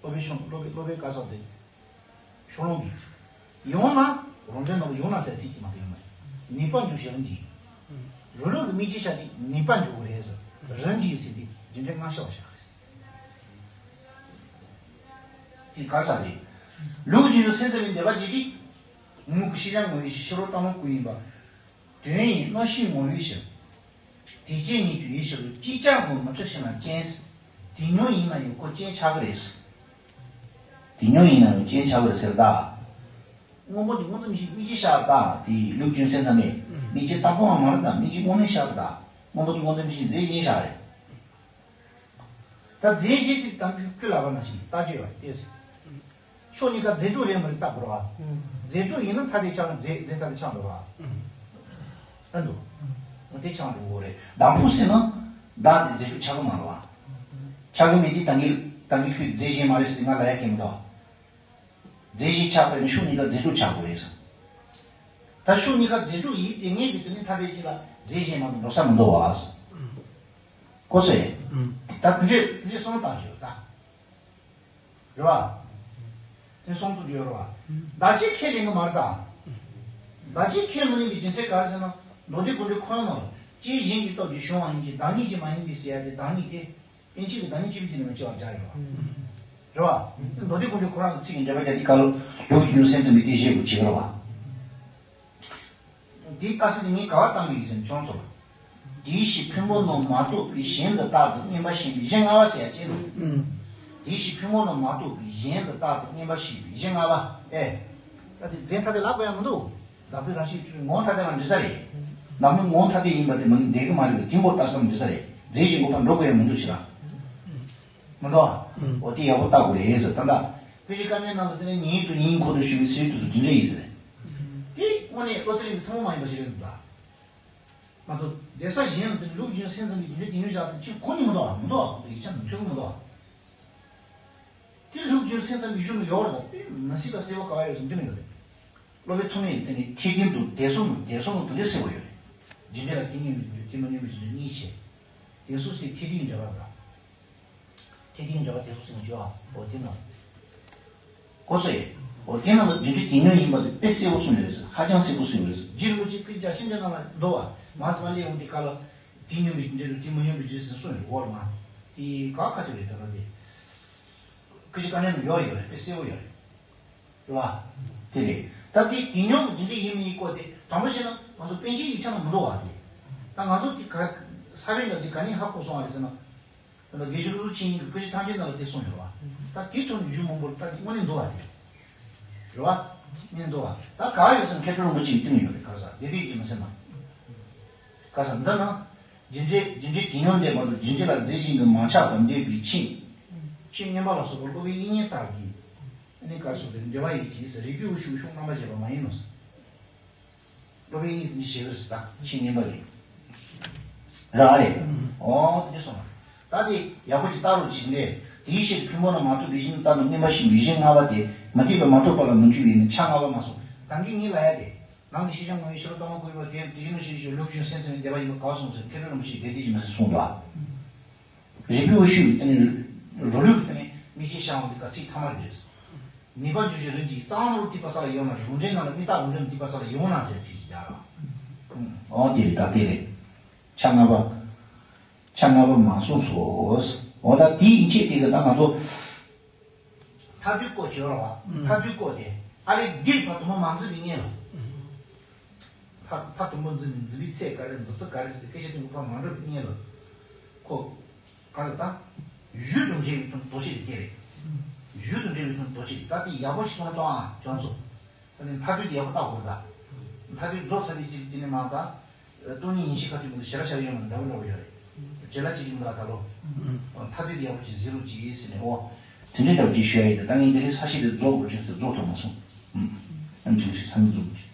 སློབ་དཔོན་ཤོང་སློབ་དཔོན་སློབ་དཔོན་བཀའ་ཟབ་དེ། ཤོ་ལོང་གི། ཡང་ན། རང་འགྲེལ་ནང་ཡང་ན་ཟེར་ཚིག་གཅིག་མ་གཏོགས་ཡོད་མ་རེད། ནུས་པ་འཇུག་ཞེས་རང་གིས། རུ་ལུགས་ཀྱི་དམིགས་རྐྱེན་བཞག་སྟེ་ནུས་པ་འཇུག་གི་རེད་ཟེར། རང་གིས་ཟེར་ཏེ་རྒྱུ་འབྲས་སྔ་ཕྱི་བ་བཞག་གི་རེད། དེ་ག་རེ་ཟེར་རེད། ལུགས་རྒྱུན་དུ་སེམས་ཙམ་པའི་འདོད་པ་བྱེད་དེ། ངོ་བོ་ཤེས་བྱ་ངོ་བོའི་ཕྱིར་ཕྱི་རོལ་བཏང་ལུང་ཀུན་ཡིན་པ། དོན་ཡིན་རྣམ་ཤེས་ངོ་བོའི་ཕྱིར། དེ་རྐྱེན་ཉིད་ཀྱང་ཡིན་ཕྱིར་རོ། ཅིག་ཅར་གོང་མི་འཕྲོད་ཕྱིར་ན་རྐྱེན། དེ་ཉིད་ཡིན་ན་ཡང་ཁོ་རྐྱེན་ཆགས་ཀྱི་རེད། དེ་ཉིད་ཡིན་ན་ཡང་རྐྱེན་ཆགས་ཀྱི་རེད་ཟེར་ད། སྔོན་པོ་དེ་མངོན་སུམ་ཞིག་དམིགས་རྐྱེན་བཞག་ད་དེ་ལུགས་རྒྱུན་སེམས་ཙམ་མེད། དམིགས་རྐྱེན་བཏགས་པའང་མ་རེད་ད་དམིགས་རྐྱེན་དངོས་གནས་བཞག་ད། སྔོན་པོ་དེ་མངོན་སུམ་ཞིག་རྫས་གཞན་བཞག་རེད། ད་རྫས་གཞན་ཞིག་དང་ཁུ་ཁུ་ལ་བ་ན་ཞིག་ལྟ་རྒྱུ་ཡོད་དེ་ཟེར། ཕྱོགས་གཉིས་ཀ་རྫས་གྲུབ་རེད་མ་རེད་བལྟ་དགོས་རེད་བ། རྫས་གྲུབ་ཡིན་ན་ཐ་དད་ཆགས་ན་རྫས་རྫས་ཐ་དད་ཆགས་འགྲོ་རེད་བ། ཨ་འདུག་དེ་ཆགས་འགྲོ་དགོས་རེད། དང་པོ་ཟེར་ན། བདག་དེ་རྫས་གྲུབ་ཆགས་ཀྱི་མ་རེད་བ། ཆགས་ཀྱི་མེད་དེ་ད་གིན་ད་གིན་ཁོས་རྫས་གཞན་མ་རེད་ཟེར་ང་ལ་ཡ་གི་མི་འདུག་རྫས་གཞན་ཆགས་པ་ཡིན་ན་ཕྱོགས་གཉིས་ཀ་རྫས་གྲུབ་ཆགས་དགོས་རེད་ཟེར། ད་ཕྱོགས་གཉིས་ཀ་རྫས་གྲུབ་ཡིན་དེ་ངེས་པའི་དོན་ནི་ཐ་དད་གཅིག་ལ་རྫས་གཞན་མ་གཏོགས་འགྲོ་ས་མི་འདུག་བ་ཟེར། གོ་སོང་ངས། ད་དེ་འདྲས་དེ་འདྲས་གསུངས་བཏང་ཞིག་ད། རེད་བ། དེ་གསུང་ཐུབ་ཀྱི་ཡོད་རེད་བ། བདག་ཅན་ཁས་ལེན་གྱི་མ་རེད་ད། བདག་ཅན་ཁས་མི་ལེན་པའི་རྒྱུ་མཚན་ག་རེ་ཟེར་ན། མདོ་སྡེ་དགོངས་འགྲེལ་ཁོ་རང་ནང་ལ། ཅིག་གཞན་གྱི་སྟོབས་ཀྱིས་བྱུང་བ་ཡིན་གྱི་བདག་ཉིད་ཀྱིས་མ་ཡིན་པའི་ཟེར་ཡ་དེ་བདག་ཉིད་དེ། དབྱེ་བྱེད་ཀྱི་བདག་ཉིད་སྐྱེ་བོའི་རྒྱུད་ལ་མི་སྐྱེ་བར་སྦྱར་ཡོད་རེད་བ། རེད་བ། མདོ་སྡེ་དགོངས་འགྲེལ་ཁོ་རང་གི་ཚིག་གི་འགྲེལ་པ་རྒྱག་དུས་སྐབས་ལ་ལུགས་རྒྱུན་སེམས་ཙམ་པའི་དེ་བཞེད་དགོས་བྱེད་ཀྱི་རེད་བ། དེའི་ལྟ་ཚུལ་ངས་ག་བ་བཏང་གི་ཡོད་ཟེར་ན་ཁྱོད་ཚོ་ལ། དེའི་ཕྱིར་ཕུང་པོ་རྣམས་མ་རྟོགས་པའི་གཞན་དུ་རྟག་ཏུ་མངོན་པར་ཤེས་པའི་གཞན་ལྔ་པ་ཟེར་ཡ་ཅན་དུ། དེའི་ཕྱིར་ཕུང་པོ་རྣམས་མ་རྟོགས་པའི་གཞན་དུ་རྟག་ཏུ་མངོན་པར་ཤེས་པའི་གཞན་ལྔ་པ་ཨེ། ད་དེ་རྫས་ཐ་དད་ལབ་དགོས་ཡ་མི་འདུག་བདག་པོའི་རང་བཞིན་གྱི་ངོ་བོ་ཐ་དད་ལ་འགྲིག་ས་རེད། བདག་པོའི་ངོ་བོ་ཐ་དད་ཡིན་པ་དེ་མ་ཡིན་བསྡད་ཀྱི་མ་རེད་པས་དེ་མགོ་ལྟ་ས་མི་འགྲིག་ས་རེད། རྫས་གཞན་གོ་འཕང་འགྲོ་དགོས་ཡ་མི་འདུག་ཞེ་དྲག་མི་འདུག་ཨ། འོ་དེ་ཡག་པོ་ལྟ་དགོས་རེད་ཟེར་ད་ལྟ། ཀུན་གཞི་དཀའ་གནད་ནང་ལ་དེ་ནས་ཉིད་དུ་ཉིད་འཁོར་དུ་ཞུགས་པའི་ཚུལ་དུ་སུ་དེ་འདྲ་ཡིན་ཟེར། དེ་དངོས་གནས་བློ་གསལ་རིག་པའི་ཐུན་མོང་མ་ཡིན་པ་ཞིག་རེད་འདུག་ད། མ་གཏོགས་བསྡད་ས་གཞན་ལ་དེ་ལུགས་རྒྱུན་སེམས་ཙམ་གྱི་རྒྱུ་འབྲས་དེ་ཉིད་བཞག་ཟེར་ཁྱེད་གོ་ནི་མི་འདུག་ཨ་མི་འདུག་ཨ་ཁོང་ཚོ་ཡིག་ཆ་ནང་ཐོན་གི་མི་འདུག་ཨ། དེ་ལུགས་རྒྱུན་སེམས་ཙམ་གྱི་གཞུང་ལ་ཡོད་རེད་ད་དཔེ་མི་སྲིད་པ་གསལ་པོ་ག་བ་ཡོད་ཟེར་འདི་མི་ཡོད་རེད། སློབ་དཔོན་ཐོགས་མེད་ཀྱི་དེ་ནི་ཐེག་ཆེན་དུ་དེ་གསུམ་དེ་གསུམ་དུ་དེ་འདྲ་གསལ་པོ་ཡོད་རེད། རྒྱུ་འབྲས་ལ་དེ་མངོན་པའི་རྒྱུ་འབྲས་དེ་མི་མངོན་པའི་རྒྱུ་འབྲས་གཉིས་བྱས། དེ་གསུམ་སྟེ་ཐེག་ཆེན་འགྲེལ་པ་དང་། ཐེག་ཆེན་འགྲེལ་པ་དེ་གསུམ་ཟེར་གྱི་ཡོད་ཨ། འོ་དེ་ནང་། གོ་སོང་ངས། འོ་དེ་ནང་ལ་རྒྱུ་འབྲས་དེ་མངོན་ཡིན་པ་དེ་དཔེ་གསལ་པོ་གསུངས་ཡོད་རེད་ཟེར་ཧ་ཅང་གསལ་པོ་གསུངས་ཡོད་རེད་ཟེར། རྗེ་རིན་པོ་ཆེ་སྐུ་ཕྱྭ་ཤིང་འབྲས་ནང་ལ་འདུག་བ། མ་ཟིན་པ་སླེབས་འོང་དེ་ག་ལ། དེ་མངོན་པའི་རྒྱུ་འབྲས་དང་དེ་མི་མངོན་པའི་རྒྱུ་འབྲས་ཟེར་གསུངས་ཡོད་འོག་ལ་མ། དེ་ག་ཁ་ཐུག་རེད་ད་ལ་དེ། སྐུ་ཕྱྭ་དཀའ་གནད་ནང་ཡོད་རེད་ཡོད་རེད་དཔེ་གསལ་པོ་ཡོད་རེད། རེད་བ། དེ་རེད། ད་དེ་དེ་ཉོ་གི་འདི་འདྲ་ཡིན་མི་ཡིན་སྐོར་དེ་དྲང་པོ་བཤད་ན་ང་ཚོ་པཎ་ཆེན་ཡིག་ཆ་ན་མི་འདུག་བ་དེ། ད་ང་ཚོ་དེ་ག་ས་བོན་ལ་དེ་ག་ནས་ཧ་གོ་སོང་བ་རེད་ཟེར་ན། ད་དགེ་བཤེས་ཀླུ་སྒྲུབ་ཆོས་དབྱིངས་ཀྱིས་སྐུ་ཕྱྭ་ཐམས་ཅད་རྣམས་ལ་དེ་གསུངས་ཡོད་བ། ད་དེ་ཐོག་ནས་ཞུ་མང་པོར་ད་དེ་དངོས་གནས་འདུག་བ་དེ། རེད་བ། དངོས་གནས་འདུག་བ། ད་ག་ཡོད་ཟེར་ན་མཁས་གྲུབ་རིན་པོ་ཆེའི་སྟེང་ཡོད་རེད། ག་རེ་ཟེར་དེ་དེ་ཡིན་གྱི་མ་ཟེར་ན། ག་རེ་ཟེར་འདི་ན། རྒྱུ་འབྲས་རྒྱུ་འབྲས་དེ་ཉིད་འདས་པ་དང་རྒྱུ་འབྲས་ལ་རྫས་གཞན་གྱིས་མ་ཆགས་པར་འདོད་པའི་ཕྱིར། ཕྱིར་མངོན་པ་ལ་སོགས་པ་སློབ་པའི་དབྱིག་གཉེན་ལྟར་གྱི། ཨ་ནི་ག་རེ་ཟེར་དེ་འབྲེལ་བ་ཡིན་གྱི་ཟེར་རིགས་པས་དབུལ་ཞིང་ཤུགས་རྣམ་པར་བྱེད་པ་མ་ཡིན་ནོ་ཟེར། སློབ་དཔོན་གཉིས་དེ་ནི་ཞེས་པར་སྲིད་ད་ཕྱིར་ངན་པ་རེད། ར་རེད། ཨོ་དེ་འདྲ་སོང་། ད་དེ་ཡག་པོ་ཅིག་བལྟ་རོགས་བྱེད་ནས་དེའི་ཕྱིར་ཕུང་པོ་རྣམས་མ་ཐོབ་པའི་ཕྱིར་ལྟར་དུ་མངོན་པར་ཤེས་པའི་གཞི་ལྔ་པ་དེ་མུ་སྟེགས་པས་མ་ཐོབ་པ་ལ་མི་འགྱུར་བས་ནི་ཆ་ལྔ་པ་མ་སོང་། ད་གིན་ངས་ལབ་ཡ་དེ། ནང་གི་ཤེས་བྱ་དངོས་ཡོད་ཤེས་རབ་ལྟ་བ་བཀོད་པ་དེ་དེ་ཡིན་ནོ་ཞེས་ཞེས་ལུགས་གཞན་སེམས་ཙམ་ནི་འདས་པ་ཡིན་པ་ག་སོང་ཟེར་མཁས་གྲུབ་རིན་པོ་ཆེས་དེ་དེ་ཡིན་མ་ཟེར་གསུངས་ལ། རིགས་པས་དབུལ་ཞིང་དེ་ནི་རོ་ལུས་ཀྱི་དེ་ནི་མིག་ཆུའི་ཤ་བ་འདི་ག་ཚིག་ཐ་མ་རེད། ནུས་པ་འགྱུར་ཞིང་རིམ་གྱིས་གཙང་མ་རུ་གཏིབས་པ་ས་ལ་ཡོང་ན་རུ་འདྲེན་ནང་ལ་མི་རྟག་རུ་འདྲེན་གཏིབས་པ་ས་ལ་ཡོང་ན་ཟེར་ཚིག་ཅིག་རྒྱག་ར། ཨོ་དེ་རེད་ད་དེ་རེད། ཆ་ལྔ་པ། ཆ་ལྔ་པ་མ་གསུངས་སོ། འོ་ད་དེ་ཡིན་ཆེད་དེ་ག་ད་ང་ཚོ། མཐའ་དུས་སྐོར་བྱེད་རོགས་བ། མཐའ་དུས་སྐོར་དེ་ཨ་རེ་འདིར་ཕ་དུ་མ་མང་ཚིག་གི་ངེས་ལ། མཐའ་མཐའ་དུམ་བུ་འཛིན་ནས་འཛིན་པའི་ཚད་ག་རེ་འཛིན་ཚུལ་ག་རེ་དེ་སྐད་ཆ་དེ་ངོ་ཕར་མ་འགྲོ་བའི་གཉེན་ལ། ཁོ། ག་ལ་ད། གཞུ་དང་འབྲེལ་བའི་དོན་དོ་ཆེ་རེ་སྐད་རེད། གཞུ་དང་འབྲེལ་བའི་དོན་དོ་ཆེ་རེ་ད་དེ་ཡག་པོ་ཞིག་སོང་བཏང་ཨ་ཅང་སོ། ད་ནི་མཐའ་དུས་དེ་ཡག་པོ་བལྟ་དགོས་ད། མཐའ་དུས་རྫོགས་ཚར་བའི་རྗེས་ཀྱི་ནི་མ་ད། སྟོང་ཉིད་ཡིན་ཤེས་ཁ་ཐུག་མི་འདུག་ཞེ་ལ་ཤར་ཡོང་མི་འདྲ་བོ་འདྲ་བོ་ཡོད་རེད། བྱེད་ལ་ཅིག་ཡིན་ད་ད་ལོ། མཐའ་དུས་དེ་ཡག་པོ་ཅིག་གཟིགས་རོགས་ཅིག་ཟེར་ནས་ཨོ། དེ་འདྲའི་འདྲ་བོ་ཅིག་ཞུ་ཡ་ཡིན་ད་ད་ངས་དེ་རིང་ས་གཞི་དེ་རྫོགས་དགོས་ཅིག་ཟེར་རྫོགས་ཐུབ་མ་སོང་། ཨ་ནི་དེ་རིང་ས་གཞི་རྫོགས་དགོས་ཅིག